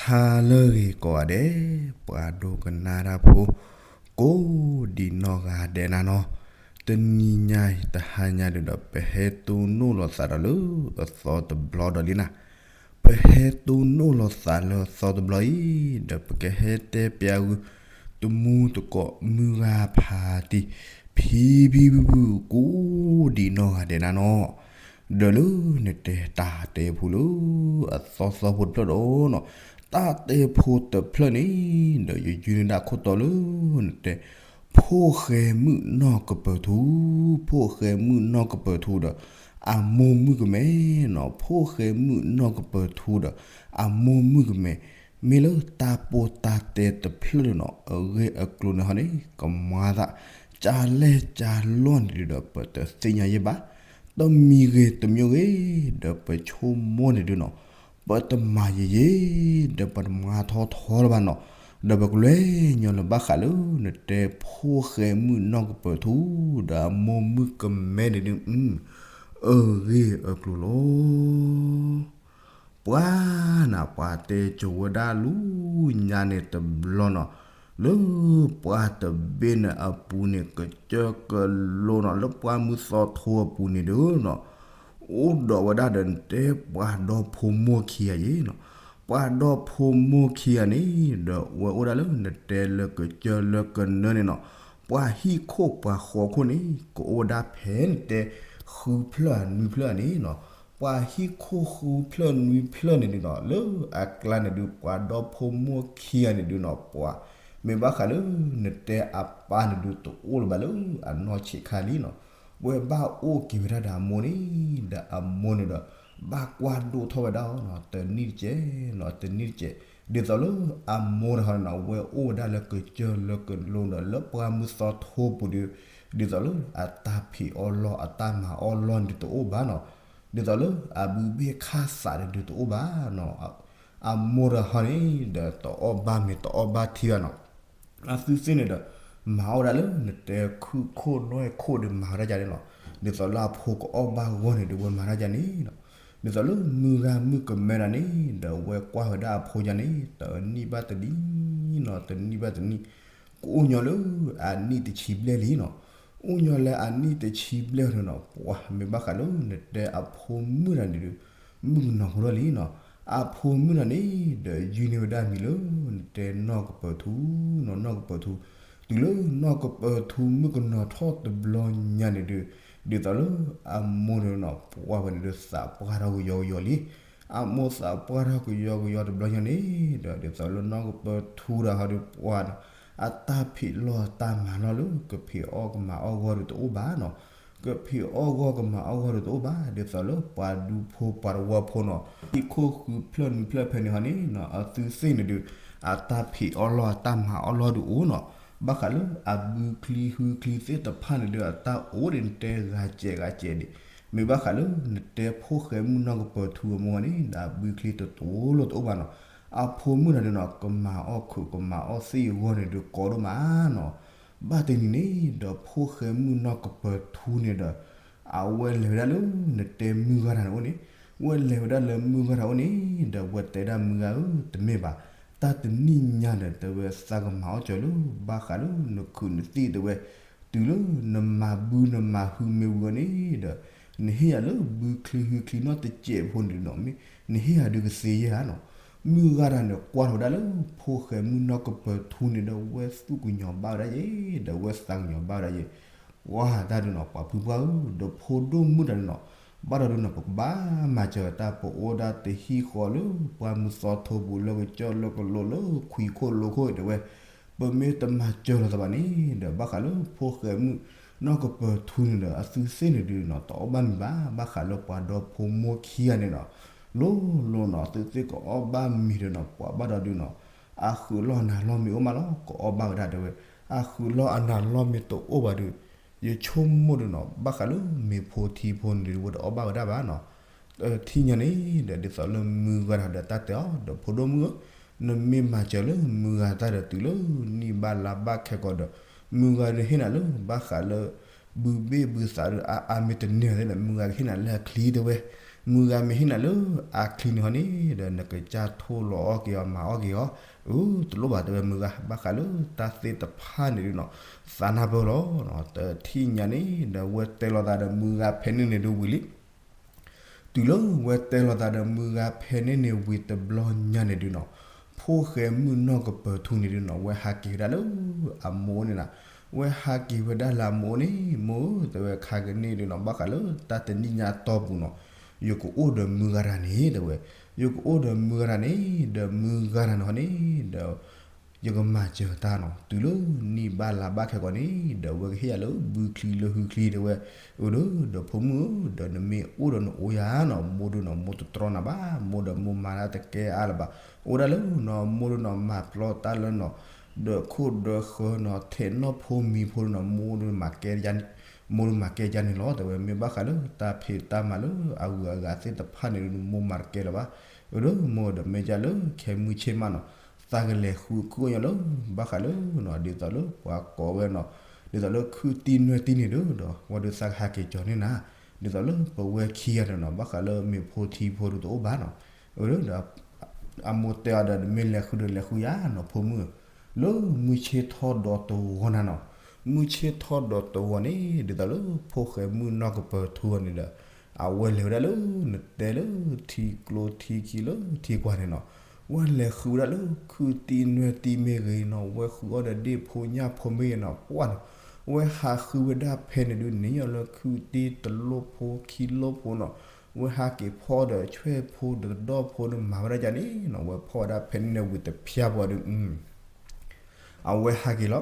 ဟါလၢအဂ့ၤကိးဂၤဒဲး, ပှၤဒိကနၣ်တၢ်ဖိ ကိးဒံးနီၢ်ဂၤဒဲးနၤနီၤ, တနံၤညါအံၤတဟါညါဒုးဒီး ပဟဲတိၢ်နီၣ်လီၤသးဒီးလၢအသီတဘျီဒီးလံနၤ, ပဟဲတိၢ်နီၣ်လီၤသးလၢအသီတဘျီအံၤ, ဒီးပကဟဲတဲပျးဂုာ် တမူတကိးမုၢ်ဂၤဖးတံၢ် ဖံဖံဖုဖု ကိးဒံးနီၢ်ဂၤဒဲးနၤနီၤ, ဒီးလၢနတဲတၢ်တဲဖိလၢ အသီသီဖိတဖျၢၣ်ဒီးနီၤ, တၢ်တဲဖိတဖျၢၣ်န့ၣ်, ဒီးယယုၢ်န့ၢ်ဒၣ်ခိၣ်တီလၢနတဲ ဖိၣ်ဃဲမုၣ်နီၢ်ကပၢၤထူ, ဖိၣ်ဃဲမုၣ်နီၢ်ကပၢၤထူဒီး အမိၢ်မုၣ်ကမဲနီၤ, ဖိၣ်ဃဲမုၣ်နီၢ်ကပၢၤထူဒီး အမိၢ်မုၣ်ကမဲ, မ့ၢ်လၢတၢ်ပိၢ်တၢ်တဲတဖျၢၣ်န့ၣ်နီၤ, အဂ့ၢ်အကျိၤန့ၣ်ဟီန့ၣ် ကမၤသး ကၢ်လဲၢ်ကၢ်လီၢ်န့ၣ်ဒုးဒီး ပတသ့ၣ်ညါယဲၢ်ဘၣ်, တမံၤဂ့ၤတမံၤဂ့ၤ, ဒီးပဆိကမိၣ်န့ၣ်ဒုးနီၤ, ပတမၤယံာ်ယံာ်, ဒီးပတမၤထီထီလၢၤဘၣ်နီၤ, ဒီးပကလဲၤညီလၢဘၣ်ဃးလၢနတဲဖိၣ်ဃဲမုၣ်နီၢ်ကပၢၤထူ ဒီးအမိၢ်မုၣ်ကမဲန့ၣ်ဒုး, အဂ့ၢ်အကျိၤလီၤ. ပှၤနၤ ပှၤတဲကိၤဝဲဒၣ်လူညါန့ၣ်တဘျီနီၤ, လၢပှၤတဘ့ၣ်န့ၣ်အပူၤန့ၣ် ကစၢၢ်ကလိနီၤ, လၢပှၢ်မုၢ်သီထိအပူၤန့ၣ်ဒုးနီၤ, အိၣ်ဒီးဝဲဒၣ်ဒီးနတဲပှၤဒီဖိမိၢ်ခံဂၤယဲနီၤ, ပှၤဒီဖိမိၢ်ခံဂၤန့ၣ်ဒီး ဝဲအိၣ်ဒၣ်လၢနတဲလၢကစၢၢ်လၢကနၢန့ၣ်နီၤ, ပှၤဟံၣ်ခိၣ်ပှၤဃီခိၣ်န့ၣ် ကအိၣ်ဝဲဒၣ်ဖဲနတဲ ဃုဖျၢၣ်နွံဖျၢၣ်န့ၣ်နီၤ, ပှၤဟံၣ်ခိၣ်ဃုဖျၢၣ်နွံဖျၢၣ်န့ၣ်ဒုးနီၤ, လၢအကျါန့ၣ်ဒုး ပှၤဒီဖိမိၢ်ခံဂၤန့ၣ်ဒုးနီၤ, ပှၤမ့ၢ်ဘၣ်ဃးလၢနတဲအပၢ်န့ၣ်ဒုး တအိၣ်လၢၤဘၣ်လၢအနီၢ်ဆံးခါလံနီၤ, ဝဲဘၣ်အိၣ်က့ၤဝဲဒၣ်ဒီးအမိၢ်န့ၣ်, ဒီးအမိၢ်န့ၣ်ဒီး ဘၣ်ကွၢ်ဒိၣ်ထီၣ်ဝဲဒၣ်အီၤနီၤ, တနံၣ်တကဲးနီၤ, တနံၣ်တကဲး, ဒ်သိးလၢအမိၢ်တဟီန့ၣ်နီၤ, ဝဲအိၣ်ဝဲဒၣ်လၢကစၢၢ်လၢကလိဒီး လၢပှၢ်မုၢ်သီထိပူၤဒုး, ဒ်သိးလၢအတၢ်ဖံးအီၣ်လီၢ် အတၢ်မၤအီၣ်လီၢ်န့ၣ်ဒုးတအိၣ်ဘၣ်နီၤ, ဒ်သိးလၢအဘုဘ့ၣ်ခၣ်သးန့ၣ်ဒုးတအိၣ်ဘၣ်နီၤ, အမိၢ်တဟီန့ၣ်ဒီး တအီၣ်ဘၣ်မ့ၤတအီၣ်ဘၣ်ထံဘၣ်နီၤ, အသုသ့ၣ်န့ၣ်ဒီး မၤအီၣ်ဝဲဒၣ်လၢနတဲခုၣ်ခိၣ်နွဲၣ်ခိၣ်ဒီး မၤဝဲဒၣ်ဒ်န့ၣ်လီၤ. ဒ်သိးလၢအဖိကအီၣ်ဘၣ်အဂီၢ်န့ၣ်ဒီး ဝဲမၤဒၣ်ဒ်န့ၣ်လီၤ. ဒ်သိးလၢမုၢ်ဂၤမုၣ်ကမဲဒၣ်န့ၣ်ဒီး ဝဲကွၢ်ဝဲဒၣ်အဖိယါန့ၣ် တနံၣ်ဘၣ်တနံၣ်နီၤ, တနံၣ်ဘၣ်တနံၣ်, ကအိၣ်ညီလၢအနံၣ်တဆံဘျဲၣ်လံနီၤ. အိၣ်ညီလၢအနံၣ်တဆံဘျဲၣ်န့ၣ်နီၤ, ပှၤမ့ၢ်ဘၣ်ဃးလၢနတဲအဖိမုၣ်တဂၤန့ၣ်ဒီး မုၣ်ကနီၤဖိထီၣ်လံနီၤ. အဖိမုၣ်တဂၤန့ၣ်ဒီး ယုၢ်န့ၢ်ဝဲဒၣ်မံၤလၢ နတဲနီၢ်ကပၢၤထူနီၤ, နီၢ်ကပၢၤထူ. တုၤလၢနီၢ်ကပၢၤထူမုၣ်ကနီၤထီၣ်တဘျီညါန့ၣ်ဒီး, ဒ်သိးလၢအမိၢ်န့ၣ်နီၤ, ပှၤဝဲန့ၣ်ဒီးသးပှၢ်ထီၣ်ကယီကယီလံ. အမိၢ်သးပှၢ်ထီၣ်ကယီကယီတဘျီညါန့ၣ်ဒီး ဒ်သိးလၢနီၢ်ကပၢၤထူတဂၤဟီဒီး ပှၤနီၤ, အတၢ်ဖံးလီၢ်တၢ်မၤလီၢ်လၢ ကဖံးအီၣ်ကမၤအီၣ်အဂီၢ်ဒီးတအိၣ်ဘၣ်နီၤ. ကဖံးအီၣ်ဂီၢ်ကမၤအီၣ်ဂီၢ်ဒီးတအိၣ်ဘၣ်, ဒ်သိးလၢပှၤဒူဖိပှၤတဝီဖိနီၤ, ဟံၣ်ခိၣ်ဃုဖျၢၣ်နွံဖျၢၣ်ဖဲန့ၣ်ဟီန့ၣ်နီၤ, အသုသ့ၣ်န့ၣ်ဒီး အတၢ်ဖံးအီၣ်လီၢ်အတၢ်မၤအီၣ်လီၢ်ဒီးအိၣ်နီၤ. ဘၣ်ဃးလၢအဘုချံဟုချံသ့ၣ်တဖၣ်န့ၣ်ဒီး အတၢ်အိၣ်ဒီးနတဲဂၤစဲးဂၤစဲးဒံး. မ့ၢ်ဘၣ်ဃးလၢနတဲဖိၣ်ဃဲမုၣ်နီၢ်ကပၢၤထူအမိၢ်န့ၣ်ဒီး အဘုချံတတိၤလိာ်တအိၣ်ဘၣ်နီၤ. အဖိမုၣ်တဂၤန့ၣ်နီၤ, ကမၤအီၣ်ခုးကမၤအီၣ်သ့ၣ်အဂီၢ်န့ၣ်ဒီး ကီဒိၣ်မးနီၤ. ဘၣ်တနံၤန့ၣ်ဒီး ဖိၣ်ဃဲမုၣ်နီၢ်ကပၢၤထူန့ၣ်ဒီး အဝဲလဲၤဝဲဒၣ်လၢ နတဲမုၢ်ဂၤတဂၤန့ၣ်အိၣ်န့ၣ်, ဝဲလဲၤဝဲဒၣ်လၢမုၢ်ဂၤတဂၤအိၣ်န့ၣ်ဒီး ဝဲတဲဒၣ်မုၢ်ဂၤဧၢ, တမ့ၢ်ဘၣ်, တၢ်တနံၣ်ညါဒီး တဲဝဲသးကမၤအီၣ်ကၢၤလၢ ဘၣ်ဃးလၢနခုးနသံၣ်တဲဝဲ, တုၤလၢနမၤဘုနမၤဟုမ့ၢ်ဝံၤအီၤန့ၣ်ဒီး နဟ့ၣ်ယၤလၢဘုချံဟုချံနီၢ်တစဲးဖိန့ၣ်နီၤ, မ့ၢ်နဟ့ၣ်ယၤဒုးကသ့ယဲၢ်ဧါနီၤ. မုၢ်ဂၤတဂၤန့ၣ် ကွၢ်ထီၣ်ဝဲဒၣ်လၢ ဖိၣ်ဃဲမုၣ်နီၢ်ကပၢၤထူန့ၣ်ဒီး ဝဲသူၣ်ကညီၤဘၣ်ဝဲဒၣ်ယဲၢ်, ဒီးဝဲသးကညီၤဘၣ်ဝဲဒၣ်ယဲၢ်. ပှၤတၢ်ဒုးနီၤ, ပှၤဖုပှၢ်ဧၢ, ဒီးဖိဒိၣ်မုၣ်တဂၤန့ၣ်နီၤ, ဘၣ်ဒီးဒုးနီၤ, ပကဘၣ်မၤစၢၤတၢ်, ပအိၣ်ဒၣ်တဟံၣ်ဃီလၢ ပှၢ်မုၢ်သီထိပူၤ လၢကစၢၢ်လၢကလိလၢခွံခိၣ်လိခိၣ်တဲဝဲ, ပမ့ၢ်တမၤစၢၤလီၤသးဘၣ်န့ၣ်ဒီး ဘၣ်ဃးလၢဖိၣ်ဃဲမုၣ်နီၢ်ကပၢၤထူန့ၣ်ဒီး အသုသ့ၣ်န့ၣ်ဒုးနီၤ, တအီၣ်ဘၣ်မ့ၤဘၣ်. ဘၣ်ဃးလၢပှၤဒီဖိမိၢ်ခံဂၤန့ၣ်နီၤ, လိၤလိၤနီၤ, သုသ့ၣ်ကအီၣ်ဘၣ်မ့ၤဒီးနီၤ, ပှၤဘၣ်ဒီးဒုးနီၤ, အဃုာ်လီၢ်အနၤလီၢ်မ့ၤအိၣ်မးလီၤ, ကအီၣ်ဘၣ်ဝဲဒၣ်တဲဝဲ. အဃုာ်လီၢ်အနၤလီၢ်မ့ၤတအိၣ်ဘၣ်ဒီး ယဆိကမိၣ်ဒီးနီၤ, ဘၣ်ဃးလၢမ့ၤဖိထံဖိန့ၣ်ဒီး ဝဲတအီၣ်ဘၣ်ဝဲဒၣ်ဘၣ်နီၤ. ထံၣ်ညါန့ၣ်ဒီး ဒ်သိးလၢမုၢ်ဂၤတဂၤဒီးတၢ်တဲအီၤဒီး ဖိဒိၣ်မုၣ်ဧၢ, နမ့ၢ်မၤစၢၤလၢမုၢ်ဂၤတၢ်ဒီး တုၤလၢနံၣ်ဘၣ်လါဘၣ်ခဲကိာ်ဒီး မုၢ်ဂၤဒီးဟ့ၣ်နၤလၢ ဘၣ်ဃးလၢ ဘုဘ့ၣ်ဘုသးဒီး အါအါမ့ၢ်တန့ၢ်သ့ဒီး မုၢ်ဂၤကဟ့ၣ်နၤလၢအချံတဲဝဲ. မုၢ်ဂၤမ့ၢ်ဟ့ၣ်နၤလၢအချံန့ၣ်ဟီန့ၣ် ဒီးနကစၢ်ထိၣ်လီၤအီၣ်က့ၤအီၤမၤအီၣ်က့ၤအီၤ, အၢ တလိၣ်ဘၣ်တဲဝဲမုၢ်ဂၤ, ဘၣ်ဃးလၢတၢ်သ့ၣ်တဖၣ်န့ၣ်ဒုးနီၤ သးနၢ်ပၢၢ်လီၤ. တထံၣ်ညါန့ၣ် ဒီးဝဲတဲလိာ်သးဒီးမုၢ်ဂၤဖဲန့ၣ်န့ၣ်ဒုးဝံၤလံ တုၤလၢဝဲတဲလိာ်သးဒီးမုၢ်ဂၤဖဲန့ၣ်န့ၣ်ဝံၤတဘျီညါန့ၣ်ဒုးနီၤ, ဖိၣ်ဃဲမုၣ်နီၢ်ကပၢၤထူန့ၣ်ဒုးနီၤ ဝဲဟးက့ၤဝဲဒၣ်လၢအမိၢ်န့ၣ်နၤ, ဝဲဟးက့ၤဝဲဒၣ်လၢအမိၢ်န့ၣ်, မိၢ်ဧၢ တဲဝဲ ခါကန့ၣ်ဒုးနီၤ ဘၣ်ဃးလၢတၢ်တနံၣ်ညါတီၢ်ပူၤနီၤ, ယကအိၣ်ဒီးမုၢ်ဂၤတဂၤန့ၣ် တဲဝဲ, ယကအိၣ်ဒီးမုၢ်ဂၤတဂၤန့ၣ် ဒီးမုၢ်ဂၤတဂၤန့ၣ်ဟီန့ၣ် ဒီး ယကမၤစၢၤတၢ်နီၤ, တုၤလၢနံၣ်ဘၣ်လါဘၣ်ခဲကိာ်န့ၣ် ဒီးဝဲကဟ့ၣ်ယၤလၢဘုချံလၢဟုချံတဲဝဲ, အၢ ဒီး ဒီးဖိမုၣ်ဧၢ ဒီးနမ့ၢ်အိၣ်ဒီးနအိၣ်ယၤနီၤ, မိၢ်ဒုးနီၤ မိၢ်တတြီနၤဘၣ်, မိၢ်ဒီးမိၢ်မၤတၢ်တကဲအါလၢၤဘၣ်, အိၣ်ဒၣ်လၢနီၤ မိၢ်ဒုးနီၤ မၤပျီတၢ်လၢနီၤ ဒီးခိၣ်ဒီးဃၢၤနီၤ ထဲးနီၣ်ဖိမံၤဖိနီၤ မိၢ်ဒုးမၤကဲ မိၢ်ဒုးမၤကဲယါန့ၣ်လီၤ တဲဝဲ, မ့ၢ်ဘၣ်ဃးလၢတၢ်ဖံးတၢ်မၤလၢအဂုၤအဂၤသ့ၣ်တဖၣ်န့ၣ်ဒုး မိၢ်မၤတကဲလၢၤဘၣ်, အၢ ဒီးမိၢ်ဒီးမ့ၢ်ယါလၢခဲမုၢ်ဆ့ၣ်မးနီၤ သးကလဲၤဃုကၢညီလၢ ဘၣ်ဃးလၢနီၤ ဒ်သိးလၢပှၤကိးဝဲနီၤ ဒ်သိးလၢခုတံၢ်နွဲၣ်တံၢ်န့ၣ်ဒုးဒီး ဝဲဒုးသးကဟးက့ၤကၠီၤန့ၢ်နၤ, ဒ်သိးလၢပဝဲခံဂၤဒီးနီၤ ဘၣ်ဃးလၢမ့ၢ်ဖိထံဖိဒုးတအိၣ်ဘၣ်နီၤ, အၢ ဒီး အမိၢ်တဲအီၤဒီး နမ့ၢ်လဲၤဃုဒီးလဲၤဃုယၤနီၤ ဖိမုၣ်ဧၢ, လၢမုၢ်ဆ့ၣ်ထီၣ်ဒီးတဂီၤနၤနီၤ, မုၢ်ဆ့ၣ်ထီၣ်ဒီးတဂီၤန့ၣ် ဒ်သိးလၢဖိၣ်ဃဲမုၣ်နီၢ်ကပၢၤထူအီၤန့ၣ်ဒီး အဝဲလဲၤဝဲဒၣ်လၢနတဲလၢထံကျိထံခံလၢထံကွၢ်န့ၣ်နီၤ, ဝဲလဲၤဃုဝဲဒၣ်လၢခုတံၢ်နွဲၣ်တံၢ်မ့ၢ်ဂ့ၤနီၤ ဝဲဃုအီၣ်ဒီးဒ့ၣ်ဖိညၣ်ဖိမ့ၢ်ဂ့ၤနီၤ ပှၢ်နီၤ, ဝဲဟးဃုဝဲဒၣ်ဖဲန့ၣ်ဒုးန့ၣ် အီၤလၢခုတံၢ်တလိၣ်ဖိခံလိၣ်ဖိနီၤ, ဝဲဟးက့ၤဖီၣ်ဒီးဆွဲၣ်ဖိဒီးတဒီၣ်ဖိဒီးမၤဝဲဒၣ်ယါန့ၣ်နီၤ ဝဲဖီၣ်ဝဲဒၣ်ဖဲန့ၣ်န့ၣ်ဝံၤတဖျါဘၣ်ဒီး အဝဲဟးက့ၤလီၤ,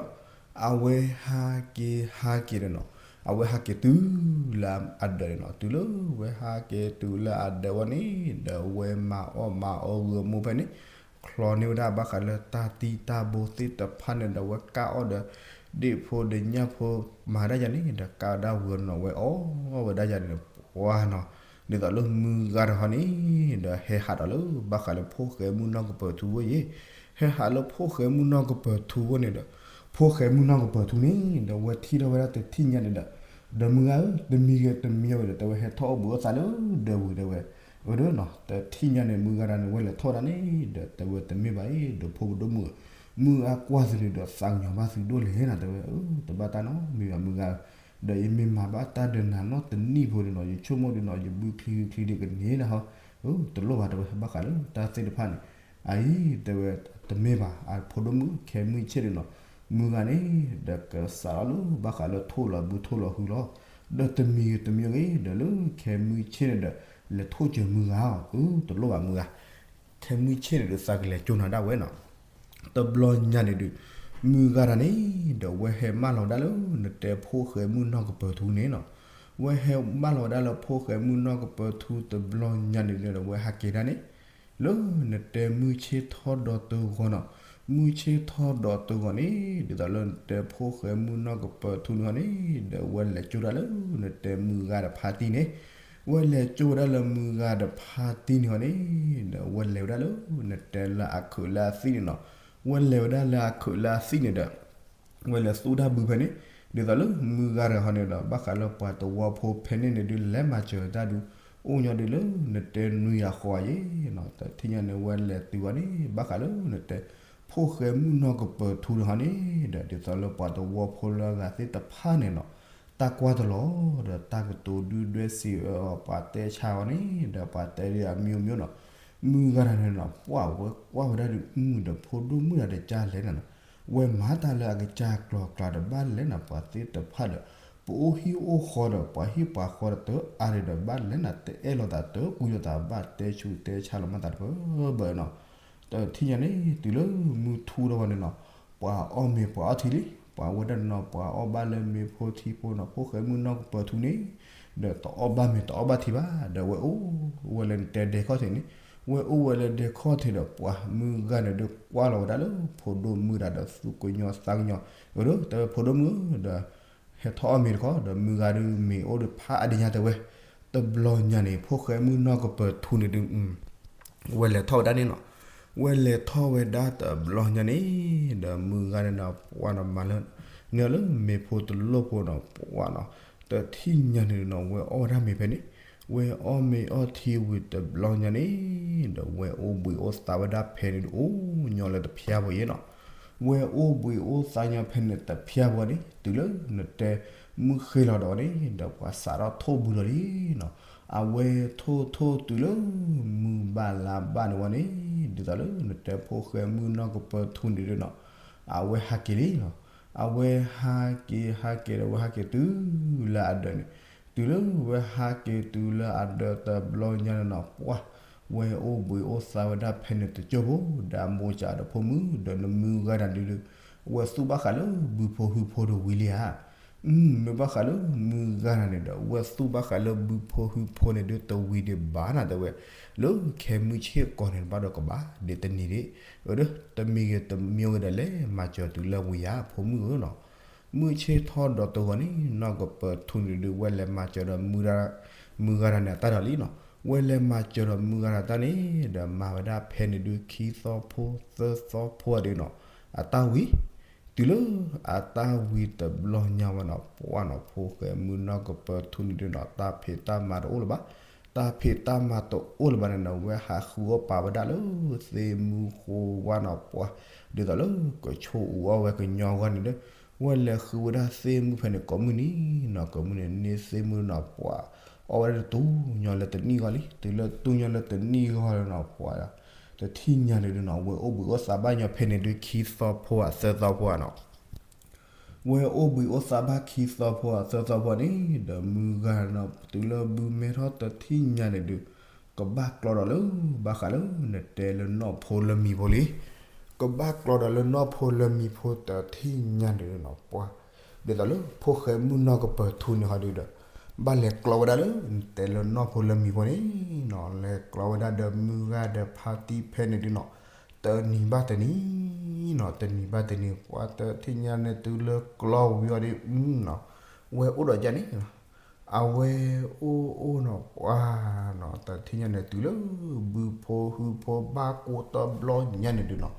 အဝဲဟးက့ၤဟးက့ၤဒီးနီၤ, အဝဲဟးက့ၤတုၤလၢအဒၢးန့ၣ်နီၤ, တုၤလၢဝဲဟးက့ၤတုၤလၢအဒၢးဝဲန့ၣ် ဒီးဝဲမၤအီၣ်မၤအီဂုာ်အမိၢ်ဖဲန့ၣ်, ချီန့ၢ်ဝဲဒၣ်ဘၣ်ဃးလၢတၢ်တံၢ်တၢ်ဘိသ့ၣ်တဖၣ်န့ၣ်ဒီး ဝဲကၢ်အီၣ်ဒီး ဒ့ၣ်ဖိဒီးညၣ်ဖိမၤဒၣ်ယါန့ၣ် ဒီးကၢ်ဝဲဒၣ်ဝံၤနီၤ ဝဲအီၣ်ဝဲဒၣ်ယါန့ၣ် ပှၢ်နီၤ, ဒ်သိးလၢမုၢ်ဂၤတဂီၤန့ၣ် ဒီးဟဲဟးဒီးလၢဘၣ်ဃးလၢဖိၣ်ဃဲမုၣ်နီၢ်ကပၢၤထူဝဲယဲၢ်, ဟဲဟးလၢဖိၣ်ဃဲမုၣ်နီၢ်ကပၢၤထူဝဲန့ၣ်ဒီး ဖိၣ်ဃဲမုၣ်နီၢ်ကပၢၤထူန့ၣ် ဒီးဝဲထံၣ်ထီၣ်ဝဲဒၣ်တထံၣ်ညါန့ၣ်ဒီး ဒီးမုၢ်ဂၤဧၢ တမံၤဂ့ၤတမံၤဂ့ၤဒီး တဲဝဲဟဲထီၣ်အိၣ်ဘှံးအိၣ်သးလၢဒၢးဝံၤတဲဝဲ, အၢ ဒီးနီၤ တထံၣ်ညါန့ၣ် မုၢ်ဂၤတဂၤန့ၣ် ဝဲလဲၤထီၣ်ဝဲဒၣ်န့ၣ် ဒီးတဲဝဲတမ့ၢ်ဘၣ်အံၤ ဒီးဖိဒိၣ်မုၣ်ဧၢ, မုၢ်အကွၢ်သုန့ၣ်ဒီးသးကညီၤဘၣ်သုဒိၣ်လဲၣ်နီၤ တဲဝဲ, အၢ တဘၣ်တၢ်နီၤ မ့ၢ်ဘၣ်မုၢ်ဂၤဧၢ, ဒီးယမ့ၢ်မၤဘၣ်တၢ်ဒီးနၤနီတနံၣ်ဖိန့ၣ်နီၤ ယဆိကမိၣ်ဒုးနီၤ ယဘုချံဟုချံဒုးကန့ၢ်နၤဟီ, အၢ တလိၣ်ဘၣ်တဲဝဲ ဘၣ်ဃးလၢတၢ်သ့ၣ်တဖၣ်န့ၣ် အအံၤ တဲဝဲ တမ့ၢ်ဘၣ် အဖိဒိၣ်မုၣ် ခဲမုၢ်ဆ့ၣ်န့ၣ်နီၤ, မုၢ်ဂၤန့ၣ် ဒီးကစးထီၣ်လၢဘၣ်ဃးလၢထိၣ်လီၤဘုထိၣ်လီၤဟုလီၤ, ဒီးတမံၤဂ့ၤတမံၤဂ့ၤ ဒီးလၢခဲမုၢ်ဆ့ၣ်န့ၣ်ဒီး လဲၤထိၣ်စၢၤမုၢ်ဂၤအီၤ, အၢ တလိၣ်ဘၣ်မုၢ်ဂၤ, ခဲမုၢ်ဆ့ၣ်န့ၣ်ဒီးသးကလဲၤကၠိနၤဒၣ်ဝဲနီၤ တဘျီညါန့ၣ်ဒုး မုၢ်ဂၤတဂၤန့ၣ် ဒီးဝဲဟဲမၢလီၤဝဲဒၣ်လၢ နတဲဖိၣ်ဃဲမုၣ်နီၢ်ကပၢၤထူန့ၣ်နီၤ, ဝဲဟဲမၢလီၤဝဲဒၣ်လၢဖိၣ်ဃဲမုၣ်နီၢ်ကပၢၤထူတဘျီညါန့ၣ်ဒီး ဝဲဟးက့ၤဒၣ်န့ၣ် လၢနတဲမုၢ်ဆ့ၣ်ထီၣ်ဒီးတဂီၤနီၤ, မုၢ်ဆ့ၣ်ထီၣ်ဒီးတဂီၤန့ၣ် ဒ်သိးလၢနတဲဖိၣ်ဃဲမုၣ်နီၢ်ကပၢၤထူန့ၣ်ဟီန့ၣ် ဒီးဝဲလဲၤကၠိဒၣ်လၢနတဲမုၢ်ဂၤတဖါတံၢ်န့ၣ်, ဝဲလဲၤကၠိဝဲဒၣ်လၢမုၢ်ဂၤတဖါတံၢ်န့ၣ်ဟီန့ၣ် ဒီးဝဲလဲၤဝဲဒၣ်လၢနတဲလၢအခးလၢအသံၣ်န့ၣ်နီၤ, ဝဲလဲၤဝဲဒၣ်လၢအခးလၢအသံၣ်န့ၣ်ဒီး ဝဲလဲၤသူဒၣ်ဘုဖဲန့ၣ်, ဒ်သိးလၢမုၢ်ဂၤတဂၤဟီန့ၣ်ဒီး ဘၣ်ဃးလၢပှၤသဝီဖိဖဲန့ၣ်န့ၣ်ဒုး လဲၤမၤစၢၤတၢ်ဒုး အိၣ်ညီဒုးလၢနတဲနွံဂၤဃီဂၤယဲၢ်နီၤ, တထံၣ်ညါန့ၣ် ဝဲလဲၤတုၤဝဲန့ၣ် ဘၣ်ဃးလၢနတဲ ဖိၣ်ဃဲမုၣ်နီၢ်ကပၢၤထူတဂၤန့ၣ်ဒီး ဒ်သိးလၢပှၤသဝီဖိလၢအဂၤသ့ၣ်တဖၣ်န့ၣ်နီၤ, တၢ်ကွၢ်တလီၤ ဒီးတၢ်ကတိၤဒုၣ်ဒွဲၣ်စံးအၢအီၤ ပှၤတဲဆါအီၤန့ၣ် ဒီးပှၤတဲဒ်အမျိုးမျိုးနီၤ, မုၢ်ဂၤတဂၤန့ၣ်နီၤ ပှၢ်ဝဲကွၢ်ဝဲဒၣ်ဒုး အုဒီးဖိဒိၣ်မုၣ်တဂၤဒီးကလဲၣ်နီၤ, ဝဲမၤတၢ်လၢအကစၢ်ကျိၤကျဲဒီးဘၣ်လဲၣ်နီၤ, ပှၤသ့ၣ်တဖၣ်ဒီး ပအိၣ်ဟံၣ်အိၣ်ဃီဒီး ပှၤဟံၣ်ပှၤဃီဒီးတအါန့ၣ်ဒီး ဘၣ်လဲၣ်နီၤ တအဲၣ်လိာ်သးတကွံလိာ်သး ဘၣ်တဲဆူးတဲဆါလီၤမးသးတပၢၢ်ဘၢနီၤ, တထံၣ်ညါန့ၣ် တုၤလၢမုၢ်ထူတဝီန့ၣ်နီၤ, ပှၤအီၣ်မ့ၤပှၤအီထံလံ, ပှၤဝဲဒၣ်န့ၣ်နီၤ ပှၤအီၣ်ဘၣ်လၢမ့ၤဖိထံဖိနီၤ, ဖိၣ်ဃဲမုၣ်နီၢ်ကပၢၤထူန့ၣ် ဒီးတအီၣ်ဘၣ်မ့ၤတအီၣ်ဘၣ်ထံဘၣ်, ဒီးဝဲအိၣ်ဝဲလၢနတဲဒဲခီၣ်ထံးန့ၣ်, ဝဲအိၣ်ဝဲလၢဒဲခီၣ်ထံးဒီး ပှၤမုၢ်ဂၤန့ၣ်ဒီးကွၢ်လီၤဝဲဒၣ်လၢဖိဒိၣ်မုၣ်တဂၤဒီးသူၣ်ကညီၤသးကညီၤ, အၢ ဒီးတဲဝဲဖိဒိၣ်မုၣ်ဒီး ဟဲထီၣ်အီၣ်မ့ၤတခီ ဒီးမုၢ်ဂၤဒုးမ့ၤအိၣ်ဒီးဖးအါဒံညါတဲဝဲ, တဘျီညါန့ၣ် ဖိၣ်ဃဲမုၣ်နီၢ်ကပၢၤထူန့ၣ်ဒုး ဝဲလဲၤထီၣ်ဝဲဒၣ်န့ၣ်နီၤ, ဝဲလဲၤထီၣ်ဝဲဒၣ်တဘျီညါန့ၣ် ဒီးမုၢ်ဂၤန့ၣ်နီၤ ပှၤနီၤမၤလၢ န့ၢ်လၢမ့ၤဖိတလိၣ်ဖိနီၤ ပှၤနီၤ, တထံၣ်ညါန့ၣ်နီၤ ဝဲအီၣ်ဝဲဒၣ်မ့ၤဖဲန့ၣ်, ဝဲအီၣ်မ့ၤအီထံဝံၤတဘျီညါန့ၣ် ဒီးဝဲအိၣ်ဘှံးအိၣ်သါဝဲဒၣ်ဖဲန့ၣ်ဒုး အိၣ်ညီလၢတဖျါဘၣ်ယဲနီၤ. ဝဲအိၣ်ဘှံးအိၣ်သါညီဖဲန့ၣ်တဖျါဘၣ်န့ၣ် တုၤလၢနတဲမုၢ်ဃ့လီၤဒီးဝဲန့ၣ် ဒီးပှၤစးထီၣ်ထိၣ်ဘုလီၤလံနီၤ. အဝဲထိၣ်ထိၣ်တုၤလၢ မုၢ်ဘၣ်လါဘၣ်န့ၣ်ဝဲန့ၣ် ဒ်သိးလၢနတဲဖိၣ်ဃဲမုၢ်နီၢ်ကပၢၤထူန့ၣ်ဒုးနီၤ အဝဲဟးက့ၤလံနီၤ. အဝဲဟးက့ၤဟးက့ၤဒီးဝဲဟးက့ၤတုၤလၢအဒၢးန့ၣ် တုၤလၢဝဲဟးက့ၤတုၤလၢအဒၢးတဘျီညါန့ၣ်နီၤ ပှၢ် ဝဲအိၣ်ဘှံးအိၣ်သါဝဲဒၣ်ဖဲန့ၣ်တကၠိၢ်ဖိ ဒီးမိၢ်ကးဒီးဖိမုၣ်ဒီးနမုၢ်ဂၤဒၣ်ဒုး ဝဲသူၣ်ဘၣ်ဃးလၢဘုဖိဟုဖိတဝံၤလံဧါ. မ့ၢ်ဘၣ်ဃးလၢမုၢ်ဂၤဒၣ်န့ၣ်ဒီး ဝဲသူၣ်ဘၣ်ဃးလၢဘုဖိဟုဖိန့ၣ်ဒုးတဝံၤဒံးဘၣ်နၤတဲဝဲ, လၢခဲမုၢ်ဆ့ၣ်ကီးန့ၣ် ဘၣ်ဒီးကဘၣ်ဒံးတနံၤဒံး, အဒီး တမံၤဂ့ၤတမံၤဂ့ၤဒီး လဲၤမၤစၢၤတုၤလၢဝံၤဧါ ဖိမုၣ်ဧၢနီၤ. မုၢ်ဆ့ၣ်ထီၣ်ဒီးတဂီၤန့ၣ် နီၢ်ကပၢၤထူန့ၣ်ဒုး ဝဲလဲၤမၤစၢၤဒီး မုၢ်ဂၤဒၣ်န့ၣ်အတၢ်ဒီးလံနီၤ. ဝဲလဲၤမၤစၢၤဒီးမုၢ်ဂၤဒၣ်တၢ်န့ၣ်ဒီး မၤဝဲဒၣ်ဖဲန့ၣ်ဒုး ခံသီဖိသၢသီဖိဒုးနီၤ အတၢ်ဝံၤ တုၤလၢအတၢ်ဝံၤတဘျီညါဝဲနီၤ ပှၢ်နီၤ ဖိၣ်ဃဲမုၢ်နီၢ်ကပၢၤထူန့ၣ်ဒုးနီၤ တၢ်ဖံးတၢ်မၤတအိၣ်လၢၤဘၣ်. တၢ်ဖံးတၢ်မၤတအိၣ်လၢၤဘၣ်န့ၣ်နီၤ ဝဲဟးဃုအီၣ်ပာ်ဝဲဒၣ်လၢသ့ၣ်မုၢ်ဃိဝါနီၤ ပှၢ် ဒ်သိးလၢကဆိအူအီၣ်ဝဲကညီဂီၢ်န့ၣ်ဒီး ဝဲလဲၤဃုဝဲဒၣ်သ့ၣ်မုၢ်ဖဲန့ၣ် ကိးမုၢ်နံၤနီၤ ကိးမုၢ်နံၤန့ၣ်သ့ၣ်မုၢ်နီၤ ပှၢ် အီၣ်ဝဲဒၣ်တတူၢ်ညီလၢတနံၣ်ဂီၢ်လံ. တုၤလၢတူၢ်ညီလၢတနံၣ်ဂီၢ်လီၤနီၤ ပှၢ် တထံၣ်ညါန့ၣ်ဒုးနီၤ ဝဲအိၣ်ဘှံးအိၣ်သါဘၣ်ညီဖဲန့ၣ်ဒုး ခံသီဖိဧါသၢသီဖိဧါနီၤ ဝဲအိၣ်ဘှံးအိၣ်သါဘၣ်ခံသီဖိဧါသၢသီဖိန့ၣ် ဒီးမုၢ်ဂၤနီၤ တုၤလၢဘုမဲထီၣ်တထံၣ်ညါန့ၣ်ဒုး ကဘၣ်ကျီဒီးလၢ ဘၣ်ဃးလၢ နတဲလၢနီၢ်ဖိလၢမံၤဖိလံ ကဘၣ်ကျီဒီးလၢနီၢ်ဖိလၢမံၤဖိတထံၣ်ညါန့ၣ်ဒုးနီၤ ပှၢ် ဒ်သိးလၢဖိၣ်ဃဲမုၢ်နီၢ်ကပၢၤထူန့ၣ်ဟီဒုးဒီး ဘၣ်လဲၤကျီဝဲဒၣ်လၢ နတဲလၢနီၢ်ဖိလၢမံၤဖိန့ၣ်နီၤ လဲၤကျီဝဲဒၣ်ဒီးမုၢ်ဂၤဒီးဖါတံၢ်ဖဲန့ၣ်ဒုးနီၤ တနံၤဘၣ်တနံၤနီၤ တနံၤဘၣ်တနံၤ ပှၢ်တထံၣ်ညါန့ၣ်တုၤလၢကျီဝံၤအီၤဒုးနီၤ ဝဲအိၣ်ဒီးကန့ၣ်နီၤ အဝဲအိၣ်အိၣ်နီၤ ပှၢ်နီၤ တထံၣ်ညါန့ၣ်တုၤလၢ ဘုဖိဟုဖိဘၣ်ကိးတဘျီညါန့ၣ်ဒုးနီၤ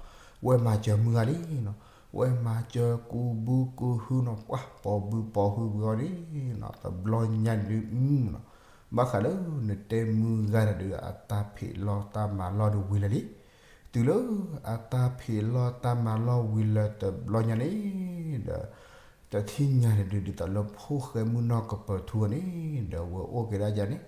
ဝဲမၤစၢၤမုၢ်ဂၤလံနီၤ ဝဲမၤစၢၤကူဘုကူဟုနီၤ ပှၢ် ပိာ်ဘုပိာ်ဟုဝံၤအီၤဒုးနီၤ တဘျီညါန့ၣ်ဒုးနီၤ ဘၣ်ဃးလၢနတဲမုၢ်ဂၤဒၣ်ဒုး အတၢ်ဖံးလီၢ်တၢ်မၤလီၢ်ဒုးဝံၤလၢာ်လံ တုၤလၢအတၢ်ဖံးလီၢ်တၢ်မၤလီၢ်ဝံၤလၢာ်တဘျီညါန့ၣ်ဒီး တထံၣ်ညါန့ၣ်ဒုး ဒ်သိးလၢဖိၣ်ဃဲမုၢ်နီၢ်ကပၢၤထူန့ၣ် ဒီးဝဲအိၣ်က့ၤဒၣ်ယၤန့ၣ်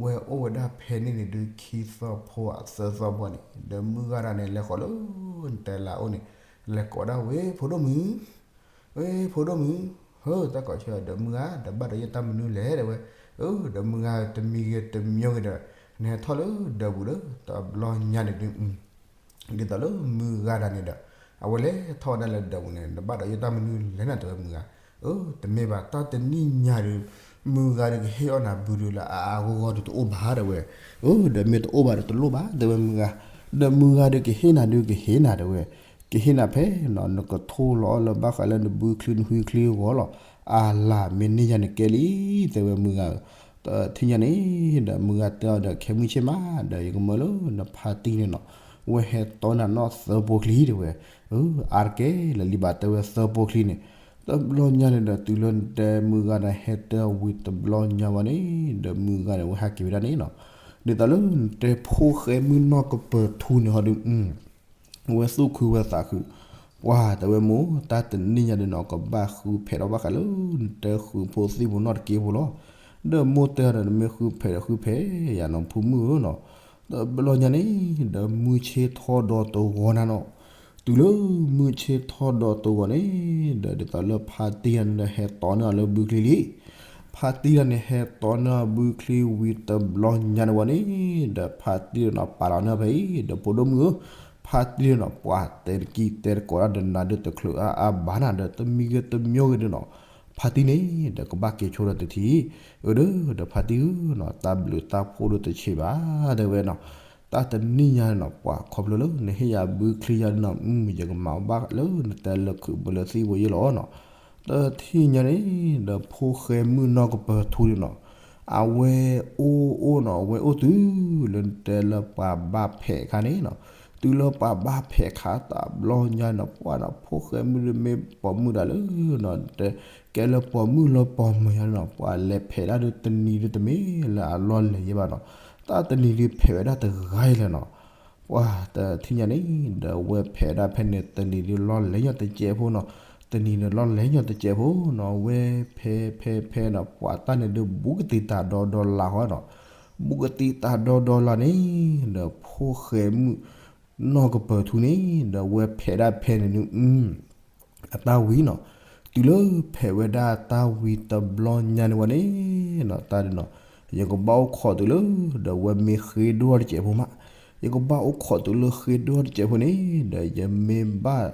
ဝဲအိၣ်ဝဲဒၣ်ဖဲန့ၣ်န့ၣ်ဒုး ခံသီဖိဧါသၢသီဖိန့ၣ် ဒီးမုၢ်ဂၤဒၣ်န့ၣ် လဲၤဃီၤလၢ နတဲလၢအအိၣ်န့ၣ် လဲၤကိးဒၣ်ဝဲ ဖိဒိၣ်မုၣ် ဝဲဖိဒိၣ်မုၣ် ဟၢ တၢ်ကိးဆၢဒီးမုၢ်ဂၤ ဒီးဘၣ်ဒီးယတၢ်မနုၤလဲၣ် တဲဝဲ, အၢ ဒီးမုၢ်ဂၤတမံၤဂ့ၤတမံၤဂ့ၤဒီး နဟဲထီၣ်လၢဒၢးပူၤလၢ တဘျီညါန့ၣ်ဒုး ဒ်သိးလၢမုၢ်ဂၤဒၣ်န့ၣ်ဒီး အဝဲလဲၤထီၣ်ဝဲဒၣ်လၢဒၢးပူၤန့ၣ် ဒီးဘၣ်ဒီးယတၢ်မနုၤလဲၣ်န့ၣ် တဲဝဲမုၢ်ဂၤ, အၢ တမ့ၢ်ဘၣ် တၢ်တနံၣ်ညါဒီး မုၢ်ဂၤဒီးကဟ့ၣ်အီၣ်နၤဘုဒုးလၢအအါဂီၢ်ဂီၢ်ဒီးတအိၣ်ဘၣ် တဲဝဲ, အၢ ဒီးမ့ၢ်တအိၣ်ဘၣ်ဒီးတလိၣ်ဘၣ် တဲဝဲမုၢ်ဂၤ, ဒီးမုၢ်ဂၤဒီးကဟ့ၣ်နၤဒုးကဟ့ၣ်နၤ တဲဝဲ, ကဟ့ၣ်နၤဖဲနီၤ နကထိလီၤအီၣ်လၢဘၣ်ဃးလၢနဘုချံနဟုချံအဂီၢ်လီၤ, အလၢ်မ့ၢ်န့ၢ်ယၤန့ၣ်ကဲလံ တဲဝဲမုၢ်ဂၤ, တထံၣ်ညါန့ၣ် ဒီးမုၢ်ဂၤတဲအီၤဒီးခဲမုၢ်ဆ့ၣ်မး ဒီးယကမၢလၢနဖါတံၢ်န့ၣ်နီၤ, ဝဲဟဲတီနၤနီၢ်သၢဖိချံ တဲဝဲ, အၢ အါတက့ၢ်လၢာ်လံဘၣ် တဲဝဲသၢဖိချံန့ၣ်, တဘျီညါန့ၣ်ဒီးတုၤလၢနတဲမုၢ်ဂၤဒီးဟဲတဲအီၤဝံၤတဘျီညါဝဲန့ၣ် ဒီးမုၢ်ဂၤန့ၣ် ဝဲဟဲက့ၤဝဲဒၣ်န့ၣ်နီၤ, ဒ်သိးလၢနတဲဖိၣ်ဃဲမုၢ်နီၢ်ကပၢၤထူန့ၣ်ဟီဒုး ဝဲသူၣ်ခုဝဲသးခု, ပှၢ်တဲဝဲမိၢ် တၢ်တနံၣ်ညါဒုးနီၤ ကဘၣ်ဃုဖဲးဒီးဘၣ်ဃးလၢ နတဲဃုဖိသံၣ်ဖိနီၢ်တက့ၢ်ဖိလီၤ, ဒီးမိၢ်တဲအီၤဒီး နမ့ၢ်ဃုဖဲးဒီးဃုဖဲးယၤနီၤ ဖိမုၣ်ဧၢနီၤ, တဘျီညါန့ၣ် ဒီးမုၢ်ဆ့ၣ်ထီၣ်ဒီးတဂီၤနၤနီၤ, တုၤလၢမုၢ်ဆ့ၣ်ထီၣ်ဒီးတဂီၤန့ၣ် ဒီးဒ်သိးလၢဖါတံၢ်န့ၣ်ဒီးဟဲတီန့ၢ်အီၤလၢဘုချံလံ ဖါတံၢ်တဂၤန့ၣ် ဟဲတီန့ၢ်ဘုချံဝံၤတဘျီညါန့ၣ်ဝဲန့ၣ် ဒီးဖါတံၢ်တဂၤန့ၣ်ပာ်လီၤန့ၢ်ဖဲအံၤ ဒီးဖိဒိၣ်မုၣ်ဧၢ, ဖါတံၢ်တဂၤန့ၣ် ပှၤတဲတကံၢ်တဲတကိးတၢ်ဒီးနၤဒီးတချုးအါအါဘၣ်နၤဒီး တမံၤဂ့ၤတမံၤဂ့ၤဒီးနီၤ, ဖါတံၢ်န့ၣ် ဒီးကဘၣ်က့ၤဆိဒီးတထံၣ်, အၢ ဒီး ဒီးဖါတံၢ်ဧၢနီၤ တၢ်ဘျုးတၢ်ဖှိၣ်ဒီးတဆံးဘၣ် တဲဝဲနီၤ, တၢ်တနံၣ်ညါန့ၣ်နီၤ ပှၤခီဖျိလၢနဟ့ၣ်ယၤဘုချံယၤန့ၣ်နီၤ ယကမၤဘၣ်လၢနတဲလၢခုးဘၣ်လၢသံၣ်ဖိယဲလီၤနီၤ တထံၣ်ညါန့ၣ် ဒီးဖိၣ်ဃဲမုၢ်နီၢ်ကပၢၤထူန့ၣ်နီၤ, အဝဲအိၣ်အိၣ်နီၤ အဝဲအိၣ်တုၤလၢနတဲလၢပှၤဘၣ်ဖဲးအခါန့ၣ်နီၤ, တုၤလၢပှၤဘၣ်ဖဲးခးတဘျီညါနီၤ ပှၢ်နီၤ ဖိၣ်ဃဲမုၣ်ဒုးမ့ၢ်ပိာ်မုၣ်ဒၣ်လၢနီၤ ကဲလၢပိာ်မုၣ်လၢပိာ်မုၣ်ညါနီၤ ပှၢ်လဲၤဖဲးဒၣ်ဒုးတနံၤဒုးတမ့ၢ်လၢအလီၢ်လဲၤယဲဘၣ်နီၤ တၢ်တနံၤဒုးဖဲးဝဲဒၣ်တဂၤအံၤလၢနီၤ ပှၢ်တထံၣ်ညါန့ၣ် ဒီးဝဲဖဲးဒၣ်ဖဲန့ၣ် တနံၤဒုးလီၢ်လဲၤညီတစဲးဖိနီၤ တနံၤဒုးလီၢ်လဲၤညီတစဲးဖိနီၤ ဝဲဖဲဖဲဖဲနီၤ ပှၢ်တၢ်န့ၣ်ဒုးဘူးကသံတၢ်ဒီဒီလါဃီနီၤ ဘူးကသံတၢ်ဒီဒီလါန့ၣ် ဒီးဖိၣ်ဃဲမုၣ်နီၢ်ကပၢၤထူန့ၣ် ဒီးဝဲဖဲးဒၣ်ဖဲန့ၣ်ဒုး အတၢ်ဝံၤနီၤ တုၤလၢဖဲးဝဲဒၣ်တၢ်ဝံၤတဘျီညါန့ၣ်ဝဲန့ၣ်နီၤ တၢ်ဒုးနီၤ ယကဘၣ်အိၣ်ခိးတုၤလၢ ဒီးဝဲမ့ၢ်ဃ့ဒိၣ်တစဲးဖိမး ယကဘၣ်အိၣ်ခိးတုၤလၢဃ့ဒိၣ်တစဲးဖိန့ၣ် ဒီးယမ့ၢ်ဘၣ်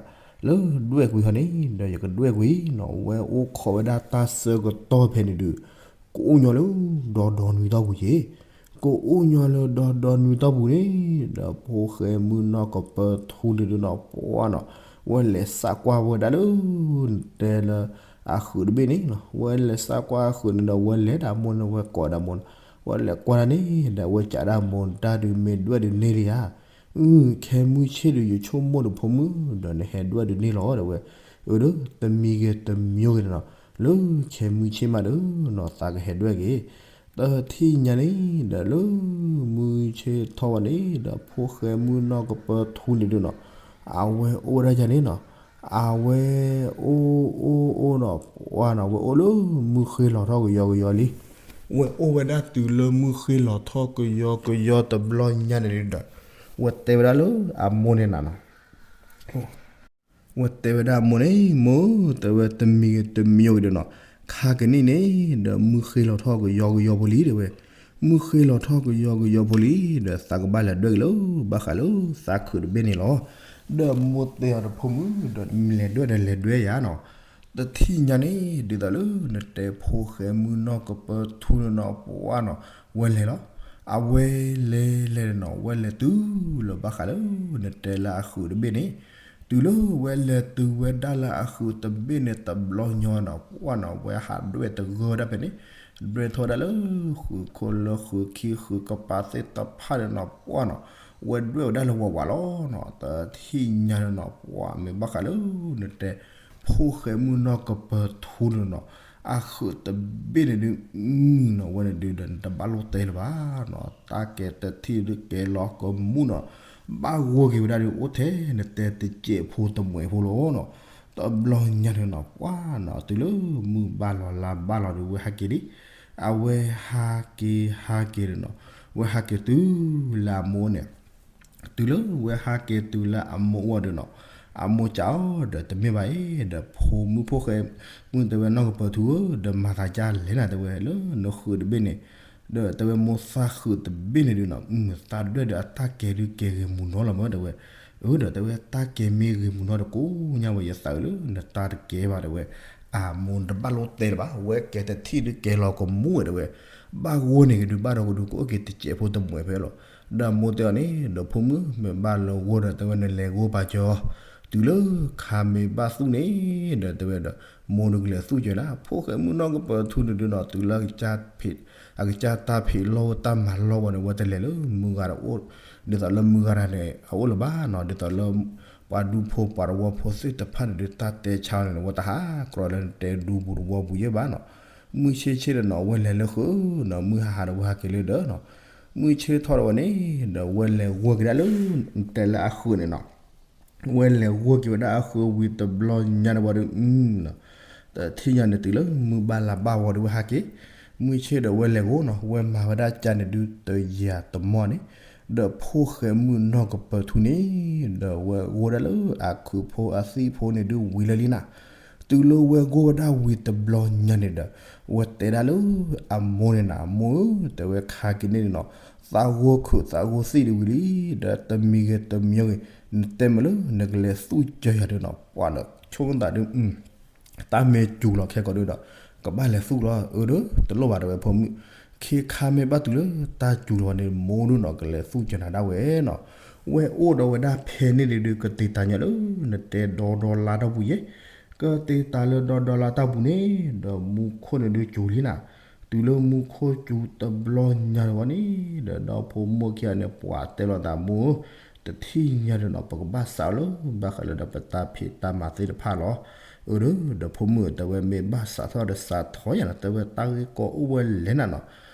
လၢဒွဲၣ်ကွံာ်ဟီန့ၣ် ဒီးယကဒွဲၣ်ကွံာ်နီၤ ဝဲအိၣ်ခိးဝဲဒၣ်တၢ်ဆၢကတီၢ်ဖဲန့ၣ်ဒုး ကအိၣ်ညီလၢဒီဒီနွံတီၢ်ပူၤယ့ၣ် ကအိၣ်ညီလၢဒီဒီနွံတီၢ်ပူၤန့ၣ် ဒီးဖိၣ်ဃဲမုၣ်နီၢ်ကပၢၤထူန့ၣ်ဒုးနီၤ ပှၢ်နီၤ ဝဲလဲၤစးကွၢ်ဝဲဒၣ်လၢ နတဲလၢ အဃုာ်တဘ့ၣ်န့ၣ်နီၤ ဝဲလဲၤစးကွၢ်အဃုာ်န့ၣ်ဒီး ဝဲလဲၤဒၣ်မိၢ်န့ၣ် ဝဲကိးဒၣ်မိၢ်န့ၣ် ဝဲလဲၤကွၢ်ဒၣ်န့ၣ် ဒီးဝဲကးဒၣ်မိၢ် တၢ်ဒုးမ့ၢ်ဒွဲၣ်ဒုးန့ၢ်လံဧါ အု ခဲမုၢ်ဆ့ၣ်ဒုး ယဆိကမိၣ်ဒီးဖိမုၣ် ဒီးနဟဲဒွဲၣ်ဒုးန့ၢ်လီၤ ဒီးဝဲ အၢ ဒီး တမံၤဂ့ၤတမံၤဂ့ၤန့ၣ်နီၤ လၢခဲမုၢ်ဆ့ၣ်မးဒီးနီၤ သးကဟဲဒွဲၣ်က့ၤ တထံၣ်ညါန့ၣ် ဒီးလၢ မုၢ်ဆ့ၣ်ထီၣ်ဝဲန့ၣ် ဒီးဖိၣ်ဃဲမုၣ်နီၢ်ကပၢၤထူန့ၣ်ဒုးနီၤ အဝဲအိၣ်ဝဲဒၣ်ယၤန့ၣ်နီၤ အဝဲအိၣ်အိၣ်အိၣ်နီၤ ပှၢ်နီၤ ဝဲအိၣ်လၢမုၢ်ဃ့လီၤထီၣ်ကယီကယီလံ ဝဲအိၣ်ဝဲဒၣ်တုၤလၢမုၢ်ဃ့လီၤထီၣ်ကယီကယီတဘျီညါန့ၣ်ဒုးဒီး ဝဲတဲဝဲဒၣ်လၢအမိၢ်န့ၣ်နၤနီၤ ဝဲတဲဝဲဒၣ်အမိၢ်န့ၣ် မိၢ် တဲဝဲတမံၤဂ့ၤတမံၤဂ့ၤဒီးနီၤ ခါကနံၣ်န့ၣ် ဒီးမုၢ်ဃ့လီၤထီၣ်ကယီကယီဖိလံ တဲဝဲ မုၢ်ဃ့လီၤထီၣ်ကယီကယီဖိလံ ဒီးသးကဘၣ်လဲၤဒွဲၣ်က့ၤလၢ ဘၣ်ဃးလၢသးခုာ်တဘ့ၣ်န့ၣ်လီၤ ဒီးမိၢ်တဲအီၤဒီးဖိမုၣ် ဒီးလဲၤဒွဲၣ်ဒီးလဲၤဒွဲၣ်ယၤနီၤ တထံၣ်ညါန့ၣ် ဒ်သိးလၢနတဲဖိၣ်ဃဲမုၣ်နီၢ်ကပၢၤထူန့ၣ်နီၤ ပှၢ်နီၤ ဝဲလဲၤလီၤ အဝဲလဲၤလဲၤနီၤ ဝဲလဲၤတုၤလၢဘၣ်ဃးလၢ နတဲလၢအဃုာ်တဘ့ၣ်န့ၣ် တုၤလၢဝဲလဲၤတုၤဝဲဒၣ်လၢအဃုာ်တဘ့ၣ်န့ၣ်တဘျီညီနီၤ ပှၢ်နီၤ ဝဲဟးဒွဲၣ်တဂၢၢ်ဒၣ်ဖဲန့ၣ် ဒွဲၣ်ထီၣ်ဝဲဒၣ်လၢ ဃုာ်ခိၣ်လၢဃုာ်ခံဃုာ်ကပၤသ့ၣ်တဖၣ်န့ၣ်နီၤ ပှၢ်နီၤ ဝဲဒွဲၣ်ဝဲဒၣ်လၢဝးဝးလီၤနီၤ တထံၣ်ညါန့ၣ်နီၤ ပှၢ်မ့ၢ်ဘၣ်ဃးလၢ နတဲ ဖိၣ်ဃဲမုၣ်နီၢ်ကပၢၤထူန့ၣ်နီၤ အဃုာ်တဘ့ၣ်န့ၣ်ဒုး နီၤ ဝဲန့ၣ်ဒုးဒီးနတဘၣ်လိၣ်တဲလၢၤဘၣ်နီၤ တၢ်ကဲတထံၣ်ဒုးကဲလီၤကမူၣ်နီၤ ဘၣ်ဂီၢ်က့ၤဝဲဒၣ်ဒုးအိၣ်ထဲ နတဲတစဲးဖိတမှဲးဖိလီၤနီၤ တဘျီညါန့ၣ်နီၤ ပှၢ်နီၤ တုၤလၢမုၢ်ဘၣ်လီၤလါဘၣ်လီၤဒုး ဝဲဟးက့ၤလံ အဝဲဟးက့ၤဟးက့ၤန့ၣ်နီၤ ဝဲဟးက့ၤတုၤလၢအမိၢ်န့ၣ် တုၤလၢဝဲဟးက့ၤတုၤလၢအမိၢ်အိၣ်ဒီးနီၤ အမိၢ်စံးအီၤဒီး တမ့ၢ်ဘၣ်အံၤ ဒီးဖိမုၣ်ဖိၣ်ဃဲ မုၢ်တဲဝဲနီၢ်ကပၢၤထူဧၢ ဒီးမၤသးဒ်လဲၣ်နၤ တဲဝဲလၢနဃုာ်တဘ့ၣ်န့ၣ် ဒီးတဲဝဲမိၢ်သးဃုာ်တဘ့ၣ်န့ၣ်ဒုးနီၤ သးဒွဲၣ်ဒီးအတၢ်ကဲဒုးကဲဂ့ၤမုၢ်နီၤလီၤမၢ တဲဝဲ အၢ ဒီးတဲဝဲတၢ်ကဲမ့ၢ်ဂ့ၤမုၢ်နီၤတကိးညါဝဲ ယသးအုးလၢနတၢ်တကဲဘၣ်တဲဝဲ အမိၢ်တဘၣ်လိၣ်တဲလၢၤဘၣ် ဝဲကဲတထံၣ်ဒုးကဲလီၤကမူၣ်ဝဲတဲဝဲ ဘၣ်ဂီၢ်န့ၣ်ကဒုးဘၣ်ဒီးကဒုးကအိၣ်က့ၤတစဲးဖိတမှဲးဖဲလီၤ ဒီးမိၢ်တဲအီၤန့ၣ် ဒီးဖိမုၣ်မ့ၢ်ဘၣ်လၢဂီၢ်ဒီးတဲဝဲနလဲၤဂီၢ်ပာ်စၢၤအီၤ တုၤလၢခါမ့ၢ်ဘၣ်သူၣ်န့ၣ် ဒီးတဲဝဲဒီး မိၢ်ဒုးကလဲၤသူၣ်စၢၤနၤ ဖိၣ်ဃဲမုၣ်နီၢ်ကပၢၤထူန့ၣ်ဒုးနီၤ တုၤလၢ အကစၢ်တၢ်ဖံးလီၢ်ဝဲတၢ်မၤလီၢ်ဝဲန့ၣ် ဝဲတလဲၤလၢမုၢ်ဂၤတအိၣ် ဒ်သိးလၢမုၢ်ဂၤတဂၤန့ၣ် အအိၣ်လၢၤဘၣ်နီၤ ဒ်သိးလၢ ပှၤဒူဖိပှၤတဝီဖိသ့ၣ်တဖၣ်န့ၣ်ဒုး တၢ်တဲဆါန့ၣ် ဝဲတဟးကြီလၢနတဲဒူပူၤတဝီပူၤယဲၢ်ဘၣ်နီၤ မုၢ်ဆ့ၣ်ဆ့ၣ်ဒီးနီၤ ဝဲလဲၤလၢဃုာ်နီၤ မုၢ်ဟါဟါဒီးဝဲဟးက့ၤလၢဒၢးနီၤ မုၢ်ဆ့ၣ်ထီၣ်ဒီးဝဲန့ၣ် ဒီးဝဲလဲၤဂီၢ်က့ၤဒၣ်လၢ တဲလၢအဃုာ်န့ၣ်နီၤ ဝဲလဲၤဂီၢ်က့ၤဝဲဒၣ်အဃုာ်ဝံၤတဘျီညါန့ၣ်ဝံၤဒီး တထံၣ်ညါန့ၣ်တုၤလၢမုၢ်ဘၣ်လါဘၣ်ဝံၤဒီးဝဲဟးက့ၤ မုၢ်ဆ့ၣ်ဒီးဝဲလဲၤဂီၢ်နီၤ ဝဲမၤဝဲဒၣ်ကၢန့ၣ်ဒုးတယၤတမီၢ်န့ၣ် ဒီးဖိၣ်ဃဲမုၣ်နီၢ်ကပၢၤထူန့ၣ် ဒီးဝဲဂီၢ်ဒၣ်လၢအခုးဖိအသံၣ်ဖိန့ၣ်ဒုးဝံၤလၢလံနၤ တုၤလၢဝဲဂီၢ်ဝဲဒၣ်ဝံၤတဘျီညါန့ၣ်ဒီး ဝဲတဲဒၣ်လၢအမိၢ်န့ၣ်နၤ အမိၢ်ဧၢ တဲဝဲခါက့ၤန့ၣ်နီၤ သးဂီၢ်ခုးသးဂီၢ်သံၣ်ဒုးဝံၤလံ ဒီးတမံၤဂ့ၤတမံၤဂ့ၤ နတဲမ့ၢ်လၢနကလဲၤသူၣ်စၢၤယၤဒုးနီၤ ပှၤဒီးဆိကမိၣ်သးဒုး တၢ်မ့ၢ်စူၤလီၤခဲကိာ်ဒုးဒီး ကဘၣ်လဲၤသူၣ်လီၤ အၢ ဒီးတလိၣ်ဘၣ်တဲဝဲဖိမုၣ် ခ့ခါမ့ၢ်ဘၣ်တုၤလၢတၢ်စူၤလီၤန့ၣ် မိၢ်ဒုးနီၤ ကလဲၤသူၣ်စၢၤနၤဒၣ်ဝဲနီၤ ဝဲအိၣ်ဒီးဝဲဒၣ်ဖဲန့ၣ်ဒုး ကတ့ၤတၢ်ညီလၢ နတဲဒီဒီလါတီၢ်ပူၤယဲၢ် ကတ့ၤတၢ်လၢဒီဒီလါတီၢ်ပူၤန့ၣ် ဒီးမူခိၣ်န့ၣ်ဒုးစူၤလံနၤ တုၤလၢမူခိၣ်စူၤတဘျီညါန့ၣ်ဝဲန့ၣ် ဒီးဒီဖိမိၢ်ခံဂၤန့ၣ် ပှၤတဲလီၤသးမိၢ်ဧၢ တထံၣ်ညါဒုးနီၤ ပကဘၣ်စးအီၤလၢ ဘၣ်ဃးလၢဒီးပတၢ်ဖံးတၢ်မၤသ့ၣ်တဖၣ်လီၤ. အၢ ဒီးဖိမုၣ် တဲဝဲမ့ၢ်ဘၣ်စးထီၣ်ဒီးစးထီၣ်ယၤနီၤ တဲဝဲတၢ်ဂ့ၢ်ကီအိၣ်ဝဲလဲၣ်နၤနီၤ.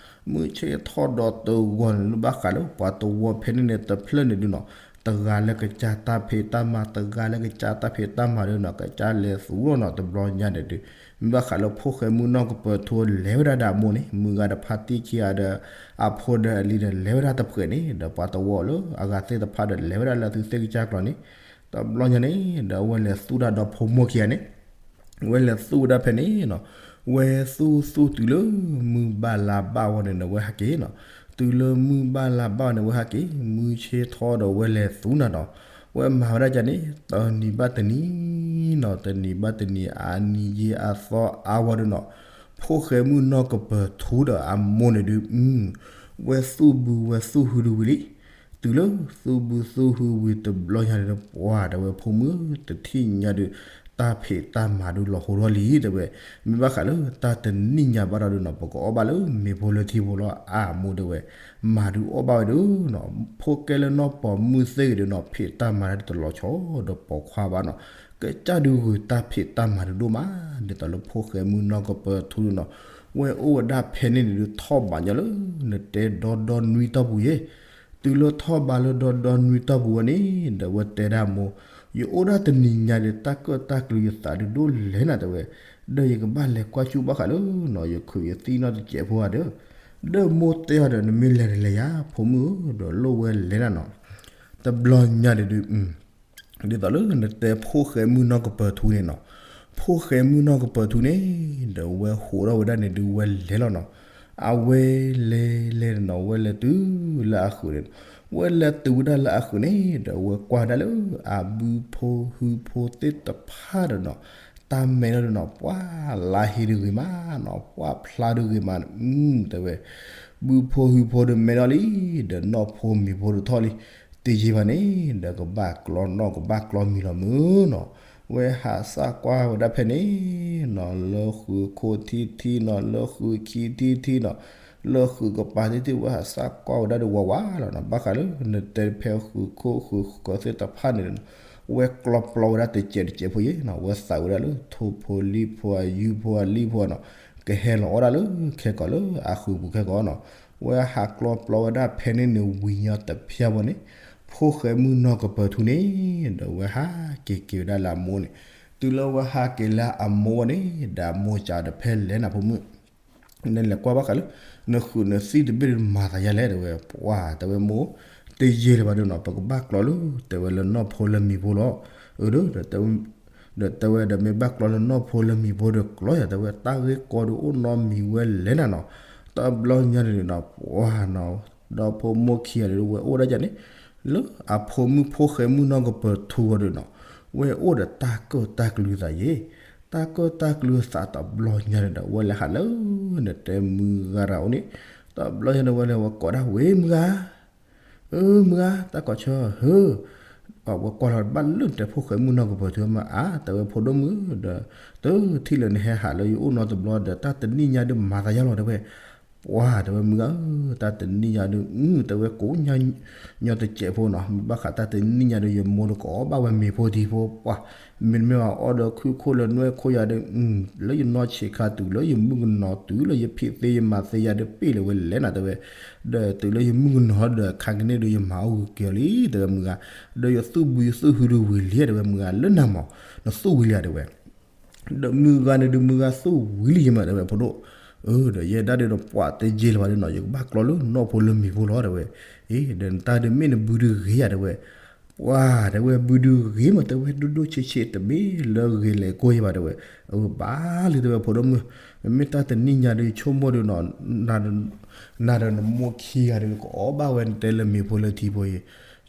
မုၢ်ဆ့ၣ်ထီၣ်ဒီးတဂီၤန့ၣ် လၢဘၣ်ဃးလၢပှၤတဝီဖဲန့ၣ်န့ၣ် တဖျၢၣ်န့ၣ်ဒုးနီၤ တဂၤလၢကစၢ်တၢ်ဖံးတၢ်မၤ တဂၤလၢကစၢ်တၢ်ဖံးတၢ်မၤဒုးနီၤ ကစၢ်လဲၤသူလီၤနီၤ တဘျီညါန့ၣ်ဒုး မ့ၢ်ဘၣ်ဃးလၢဖိၣ်ဃဲမုၣ်နီၢ်ကပၢၤထူလဲၤဝဲဒၣ်ဒီးအမိၢ်န့ၣ် မုၢ်ဂၤဒီးဖါတံၢ်ခံဂၤဒီး အဖိဒီးအလံၤဒီးလဲၤဝဲဒၣ်တဖှဲးန့ၣ် ဒီးပှၤတဝီလၢအဂၤသ့ၣ်တဖၣ်ဒီးလဲၤဝဲဒၣ်လၢအသုသ့ၣ်ကစၢ်ကျီၤန့ၣ် တဘျီညါန့ၣ် ဒီးအဝဲလဲၤသူၣ်ဒၣ်ဒီဖိမိၢ်ခံဂၤန့ၣ် ဝဲလဲၤသူၣ်ဝဲဒၣ်ဖဲန့ၣ်နီၤ ဝဲသူၣ်သူၣ်တုၤလၢမုၢ်ဘၣ်လါဘၣ်ဝဲန့ၣ်ဒီးဝဲဟးက့ၤနီၤ. တုၤလၢမုၢ်ဘၣ်လါဘၣ်ဝဲန့ၣ် ဝဲဟးက့ၤ မုၢ်ဆ့ၣ်ထီၣ်ဒီးဝဲလဲၤသူၣ်နၤနီၤ. ဝဲမၤဝဲဒၣ်ကန့ၣ် တနံၤဘၣ်တနံၤနီၤ တနံၤဘၣ်တနံၤ အနံၤယံာ်အသီအါဝဲဒုးနီၤ ဖိၣ်ဃဲမုၣ်နီၢ်ကပၢၤထူဒီးအမိၢ်န့ၣ်ဒုး ဝဲသူၣ်ဘုဝဲသူၣ်ဟုဒုးဝံၤလံ တုၤလၢသူၣ်ဘုသူၣ်ဟုဝံၤတဘျီညါန့ၣ်ဒီး ပှၤတဲဝဲဖိမုၣ် တထံၣ်ညါဒုး တၢ်ဖံးတၢ်မၤဒုးလီၤဟိထီၣ်လံ တဲဝဲ. မ့ၢ်ဘၣ်ဃးလၢတၢ်တနံၣ်ညါဘၣ်ဒီးဒုးနီၤ ပကအီၣ်ဘၣ်လၢမ့ၤဖိလၢထံဖိလီၤ အမိၢ်တဲဝဲ. မၤဒုးအီၣ်ဘၣ်ဝဲဒုးနီၤ ဖိၣ်ဃဲလၢနီၢ်ပိာ်မုၣ်သ့ၣ်ဂ့ၤဒုးနီၤ ဖံးတၢ်မၤတၢ်တလီၤဆီဒီးပိာ်ခွါဘၣ်နီၤ ကစၢ်ဒုးဂုာ်တၢ်ဖံးတၢ်မၤဒုးဒိၣ်မး ဒ်သိးလၢဖိၣ်ဃဲမုၣ်နီၢ်ကပၢၤထူဒုးနီၤ ဝဲအိၣ်ဝဲဒၣ်ဖဲန့ၣ်န့ၣ်ဒုး ထီၣ်ဘးညီလၢ နတဲဒီဒီနွံတီၢ်ပူၤယဲ တုၤလၢထီၣ်ဘးလၢဒီဒီနွံတီၢ်ပူၤဝဲန့ၣ် ဒီးဝဲတဲဒၣ်မိၢ် ယအိၣ်ဒၣ်တနံၤညါဒီး တၢ်ကၢၣ်တၢ်ကျူၤယသးဒုးဒိၣ်လဲၣ်နၤ တဲဝဲ. ဒီးယကဘၣ်လဲၤကွၢ်ဆူၣ်ဘၣ်ဃးလၢနီၤ ယခုးယသံၣ်နီၣ်တစဲးဖိဧါဒီး ဒီးမိၢ်တဲအီၤဒီး နမ့ၢ်လဲၤတလဲၤယၤ ဖိမုၣ်ဧၢ ဒီးလိၣ်ဝဲလဲၤနၤနီၤ. တဘျီညါန့ၣ်ဒုး ဒ်သိးလၢနတဲဖိၣ်ဃဲမုၣ်နီၢ်ကပၢၤထူန့ၣ်နီၤ ဖိၣ်ဃဲမုၣ်နီၢ်ကပၢၤထူန့ၣ် ဒီးဝဲဟးထီၣ်ဝဲဒၣ်န့ၣ်ဒုးဝဲလဲၤလီၤနီၤ. အဝဲလဲၤလဲၤနီၤ ဝဲလဲၤတုၤလၢအဃုာ်န့ၣ် ဝဲလဲၤတုၤဝဲဒၣ်လၢအဃုာ်န့ၣ် ဒီးဝဲကွၢ်ဒၣ်လၢအဘုဖိဟုဖိသ့ၣ်တဖၣ်ဒီးနီၤ တၢ်မဲာ်ဒီးနီၤ ပှၤလါဟ့ဒုးဂ့ၤမးနီၤ ပှၤဖျါဒုးဂ့ၤမး တဲဝဲ ဘုဖိဟုဖိဒီးမဲာ်ဒီးလံ ဒီးနီၢ်ဖိမံၤဖိဒီးထီၣ်လံ တယံာ်ဘၣ်န့ၣ် ဒီးကဘၣ်ကျီနီၢ်ကဘၣ်ကျီမံၤလီၤမုၢ်နီၤ. ဝဲဟးစၢ်ကွၢ်ဝဲဒၣ်ဖဲန့ၣ်နီၤ လၢဃုာ်ခိၣ်ထံထံနီၤ လၢဃုာ်ခံထံထံနီၤ လၢဃုာ်ကပၤထံထံ ဝဲဟးစၢ်ကွၢ်ဝဲဒၣ်ဒီးဝးဝးလီၤနီၤ. ဘၣ်ဃးလၢနတဲဖဲဃုာ်ခိၣ်ဃုာ်ကပၤသ့ၣ်တဖၣ်န့ၣ် ဝဲကျီပျီဝဲဒၣ်တစဲးတစဲးဖိယဲနီၤ ဝဲသးဝဲဒၣ်လၢထိၣ်ဖိလံၣ်ဖိအယူၢ်ဖိအလံၣ်ဖိနီၤ ကဟဲလီၤအီၣ်ဒၣ်လၢခဲကိာ်လၢအဃုာ်ပူၤခဲကိာ်နီၤ. ဝဲဟးကျီပျီဝဲဒၣ်ဖဲန့ၣ်န့ၣ် ဝံၤညီတဖျၢၣ်ဖိန့ၣ် ဖိၣ်ဃဲမုၣ်နီၢ်ကပၢၤထူန့ၣ် ဒီးဝဲဟးက့ၤက့ၤဝဲဒၣ်လၢအမိၢ်န့ၣ် တုၤလၢဝဲဟးက့ၤလၢအမိၢ်ဝဲန့ၣ် ဒီးအမိၢ်စံးဒီး ဖဲလဲၣ်နၤဖိမုၣ် နလဲၤကွၢ်ဘၣ်ဃးလၢ နဃုာ်နသံၣ်တဘ့ၣ်ဒီးမၤသးယါလဲၣ် တဲဝဲ. ပှၤတဲဝဲမိၢ် တယံာ်လၢၤဘၣ်ဒီးနီၤ ပကဘၣ်ကျီလၢ တဲဝဲလၢနီၢ်ဖိလၢမံၤဖိလီၤ. အၢ ဒီးတဲဝဲဒီးမ့ၢ်ဘၣ်ကျီလၢနီၢ်ဖိလၢမံၤဖိဒီးကျီယၤ တဲဝဲ တၢ်ဂ့ၢ်ကီဒုးအိၣ်နီတမံၤဝဲလဲၣ်နၤနီၤ. တဘျီညါန့ၣ်နီၤ ပှၤနီၤ ဒီဖိမိၢ်ခံဂၤဒီးဝဲအိၣ်ဒၣ်ယၤန့ၣ် လၢအဖိမုၣ်ဖိၣ်ဃဲမုၣ်နီၢ်ကပၢၤထူဂီၢ်ဒီးနီၤ ဝဲအိၣ်ဒီးတၢ်ကၢၣ်တၢ်ကျူၤသးယဲ တၢ်ကၢၣ်တၢ်ကျူၤသးတဘျီညါန့ၣ်ဒီး ဝဲလဲၤဟးလၢ နတဲမုၢ်ဂၤတဂၤအိၣ်န့ၣ် တဘျီညါန့ၣ် ဝဲလဲၤဝဲကိးဒၣ်ဝဲမုၢ်ဂၤ အၢ မုၢ်ဂၤ တၢ်ကိးဆၢ ဧၢ ဝဲကွၢ်လီၤဘၣ်လၢနတဲဖိၣ်ဃဲမုၣ်နီၢ်ကပၢၤထူမး အါ တဲဝဲဖိဒိၣ်မုၣ်ဒီး တထံၣ်လၢနဟဲဟးလၢယအိၣ်နီတဘျီဒီး တၢ်တနံၣ်ညါဒုးမၤသးယါလီၤ တဲဝဲ. ပှၤတဲဝဲမုၢ်ဂၤဧၢ တၢ်တနံၣ်ညါဒုး အၢ တဲဝဲကိးညါ ညီတစဲးဖိနီၤ မ့ၢ်ဘၣ်ဃးတၢ်တနံၣ်ညါဒုး ယမိၢ်ဒီးကအီၣ်ဘၣ်ဝဲမ့ၤဖိထံဖိ ပှၤ မ့တမ့ၢ်ဘၣ်အီၣ်ဒီးခုၣ်ခိၣ်လၢနွဲၣ်ခိၣ်ယၤဒီး လၢယနီၢ်ဆံးခါတုၤလၢယမုၣ်ကနီၤတုၤလၢယဖံးသ့ယမၤသ့ယၤဒီး ပ့ၢ်လၢဝဲလဲၣ်နၤ တဲဝဲ. ဒီးတုၤလၢယမုၣ်ကနီၤဒီးခါကန့ၣ်ဒီး ယမၤအီၣ်ဂုာ်က့ၤအီၤလံ တဲဝဲမုၢ်ဂၤ ဒီးယသူၣ်ဘုယသူၣ်ဟုဒုးဝံၤလံ တဲဝဲမုၢ်ဂၤ လၢနၤမး နသူၣ်ဝံၤလံ တဲဝဲ. ဒီးမုၢ်ဂၤန့ၣ်ဒုး မုၢ်ဂၤသူၣ်ဝံၤလံယမး တဲဝဲဖိဒိၣ်. အၢ ဒီးယဲဒၣ်ဒီးပှၤတယံာ်လၢၤဘၣ်ဒီးနီၤ ယကဘၣ်ကျီလၢနီၢ်ဖိလၢမံၤဖိလီၤ တဲဝဲ. အ့ ဒီးနတၢ်ဒုးမ့ၢ်နဘုဒုးဂ့ၤယၤ တဲဝဲ. ပှၤ တဲဝဲ ဘုဒုးဂ့ၤမး တဲဝဲ ဒိၣ်ဒိၣ်ဆံးဆံး တမ့ၢ်လၢဂ့ၤလဲၤကိၢ်ယဘၣ် တဲဝဲ. အၢ ဘၣ်လံ တဲဝဲဖိဒိၣ်မုၣ်, မ့မ့ၢ်တၢ်တနံၣ်ညါဒီး ဆိကမိၣ်ဒီးနီၤ နၤဒီးနမိၢ်ခံဂၤဒီး ကအီၣ်ဘၣ်ဝဲနတဲလၢမ့ၤဖိလၢထံဖိအံၤ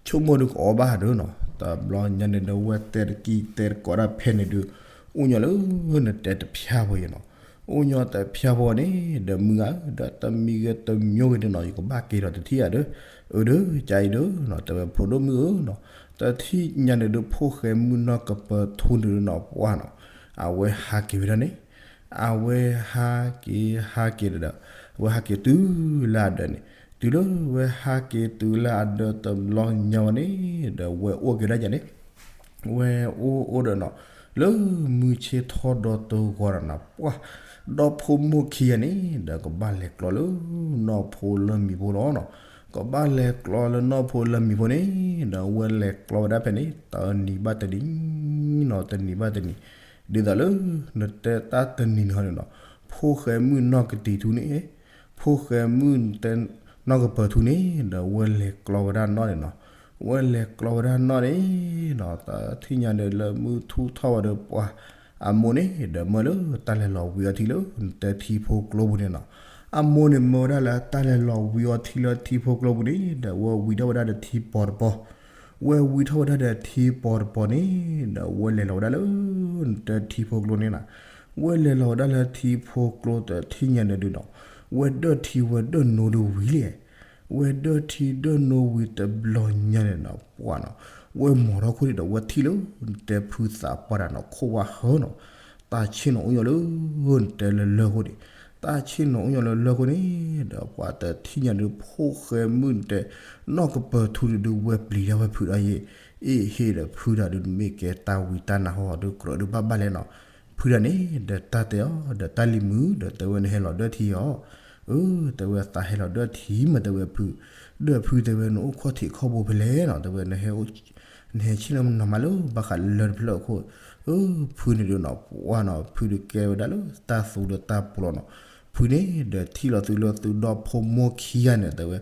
ဆိကမိၣ်ဒီးကအီၣ်ဘၣ်ဒီးနီၤ. တဘျီညါန့ၣ်ဒီး ဝဲတဲတကံၢ်တဲတကိးဒၣ်ဖဲန့ၣ်ဒီး အိၣ်ညီလၢနတဲတဖျါဖိအံၤနီၤ. အိၣ်ညီတဖျါဖိန့ၣ် ဒီးမုၢ်ဂၤ ဒီးတမံၤဂ့ၤတမံၤဂ့ၤဒီးနီၤ ယကဘၣ်က့ၤဒီးတထံၣ်ယၤဒီး အၢ ဒီး ကါအံၤဒီးနီၤ တဲဝဲဖိဒိၣ်မုၣ်ဧၢနီၤ. တထံၣ်ညါန့ၣ်ဒီး ဖိၣ်ဃဲမုၣ်နီၢ်ကပၢၤထူန့ၣ်ဒီးနီၤ ပှၤနီၤ အဝဲဟးက့ၤဝဲဒၣ်န့ၣ် အဝဲဟးက့ၤ ဟးက့ၤဒီး အဝဲဟးက့ၤတုၤလၢအဒၢးန့ၣ် တုၤလၢဝဲဟးက့ၤတုၤလၢအဒၢးတဘျီညါဝဲန့ၣ် ဒီးဝဲအိၣ်က့ၤဒၣ်ယၤန့ၣ် ဝဲအိၣ်အိၣ်ဒီးနီၤ လၢမုၢ်ဆ့ၣ်ထီၣ်ဒီတဂီၤဒီးနီၤ ပှၢ် ဒီဖိမိၢ်ခံဂၤန့ၣ် ဒီးကဘၣ်လဲၤကျီလၢနီၢ်ဖိလၢမံၤဖိလီၤနီၤ. ကဘၣ်လဲၤကျီလၢနီၢ်ဖိလၢမံၤဖိန့ၣ် ဒီးဝဲလဲၤကျီဝဲဒၣ်ဖဲန့ၣ် တနံၤဘၣ်တနံၤနီၤ တနံၤဘၣ်တနံၤ ဒ်သိးလၢ နတဲတၢ်တနံၤန့ၣ်ဟီန့ၣ်နီၤ ဖိၣ်ဃဲမုၣ်နီၢ်ကတံၤထူန့ၣ် ဖိၣ်ဃဲမုၣ်တဲ နီၢ်ကပၢၤထူန့ၣ် ဒီးဝဲလဲၤကျီဝဲဒၣ်နီၢ်န့ၣ်နီၤ. ဝဲလဲၤကျီဝဲဒၣ်နီၢ်န့ၣ်နီၤ တထံၣ်ညါဒီးလၢမုၢ်ထူၣ်ထီၣ်ဝဲဒီးပှၤ အမိၢ်န့ၣ် ဒီးမၢလၢတၢ်လဲၤလီၤဝံၤအီထံလၢ နတဲထံဖိကျိပူၤန့ၣ်နီၤ. အမိၢ်န့ၣ်မၢဝဲဒၣ်လၢတၢ်လဲၤလီၤဝံၤအီထံလၢထံဖိကျိပူၤန့ၣ် ဒီးဝဲဝံၤထီၣ်ဝဲဒၣ်ဒီးထံပီၤတပီၤ ဝဲဝံၤထီၣ်ဝဲဒၣ်ဒီးထံပီၤတပီၤန့ၣ် ဒီးဝဲလဲၤလီၤဝဲဒၣ်လၢ နတဲထံဖိကျိန့ၣ်နီၤ. ဝဲလဲၤလီၤဝဲဒၣ်လၢထံဖိကျိတထံၣ်ညါန့ၣ်ဒုးနီၤ ဝဲဒၢၣ်ထံဝဲဒၢၣ်နိဒုးဝံၤလံ ဝဲဒၢၣ်ထံဒၢၣ်နိဝံၤတဘျီညါန့ၣ်နီၤ ပှၢ်နီၤ ဝဲမိာ်ထီၣ်ခိၣ်န့ၣ်ဒီးဝဲထံၣ်လၢ နတဲဖုသးပှၢ်တၢ်နီၤ ခိၣ်ဝါဟၢနီၤ တၢ်ဆ့ၣ်နီၤအိၣ်ညီလၢ နတဲလၢလၢၢ်ခိၣ်န့ၣ် တၢ်ဆ့ၣ်နီၤအိၣ်ညီလၢလၢၢ်ခိၣ်န့ၣ် ဒီးပှၤတထံၣ်ညါဒုး ဖိၣ်ဃဲမုၣ်နတဲ နီၢ်ကပၢၤထူဒုးဒုးဝဲပျံၤဒၣ်ဝဲဖုဒီးယဲ အ့ၣ်ဟ့ၣ်ဒီးဖုတၢ်ဒုး နမ့ၢ်ကဲတၢ်ဝံတၢ်နါဟီဒီးကြၢးဒုးဘၣ်ဘၣ်လဲၣ်နီၤ. ဖုတၢ်န့ၣ် ဒီးတၢ်တဲအီၤ ဒီးတၢ်လံၤမုာ် ဒီးတဲဝဲနဟဲလီၤဒၢၣ်ထံအီၤ အၢ တဲဝဲသးဟဲလီၤဒၢၣ်ထံမး တဲဝဲဖု ဒီးဖုတဲဝဲနအိၣ်ခီၣ်ထံးခီၣ်ဘိဖဲလဲၣ်နီၤ တဲဝဲ နဟဲဆ့ၣ်နီၤမၤလၢဘၣ်ဃးလၢတဖျၢၣ်အခိၣ် အၢ ဖုန့ၣ်ဒုးနီၤ ပှၢ်နီၤ ဖုဒုးကဲဝဲဒၣ်လၢတၢ်သူဒီးတၢ်ပူၤလီၤနီၤ. ဖုန့ၣ် ဒီးထံၣ်လီၤသုလၢသုဒီဖိမိၢ်ခံဂၤန့ၣ် တဲဝဲ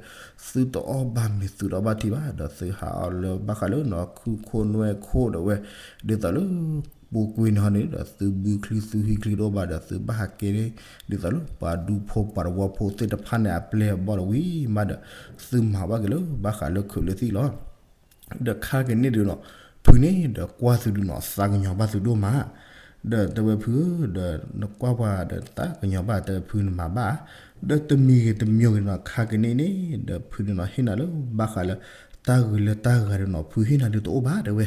သုတအီၣ်ဘၣ်မ့ၤသုတအီၣ်ဘၣ်ထံဘၣ် ဒီးသုဟးအီၤလၢဘၣ်ဃးလၢနီၤခုၣ်ခိၣ်နွဲၣ်ခိၣ်ဒီးဝဲ ဒ်သိးလၢ ပူၤကွံာ်န့ၣ်ဟီန့ၣ် ဒီးသုဘုချံသုဟံးချံတအိၣ်ဘၣ်ဒီးသုဘၣ်ဟးက့ၤန့ၣ် ဒ်သိးလၢပှၤဒူဖိပှၤတဝီဖိသ့ၣ်တဖၣ်န့ၣ် အပျဲၢ်အဘီၣ်တဝံၤမးဒီး သုမၤဘၣ်က့ၤလၢဘၣ်ဃးလၢခုးလၢသံၣ်လီၤ. ဒီးခါက့ၤန့ၣ်ဒုးနီၤ ဖုန့ၣ်ဒီးကွၢ်သုဒုးနီၤ သးကညီၤဘၣ်သုဒိၣ်မး ဒီးတဲဝဲဖုဧၢ ဒီးနကွၢ်ပှၤဒီးသးကညီၤဘၣ် တဲဝဲဖုနမၤဘၣ် ဒီးတမံၤဂ့ၤတမံၤဂ့ၤနီၤ ခါက့ၤန့ၣ်န့ၣ် ဒီးဖုန့ၣ်နီၤ ဟ့ၣ်နၤလၢဘၣ်ဃးလၢ တၢ်ဂ့ၤလၢတၢ်ဂၤဒီးနီၤ ဖုဟ့ၣ်နၤဒုးတအိၣ်ဘၣ် တဲဝဲ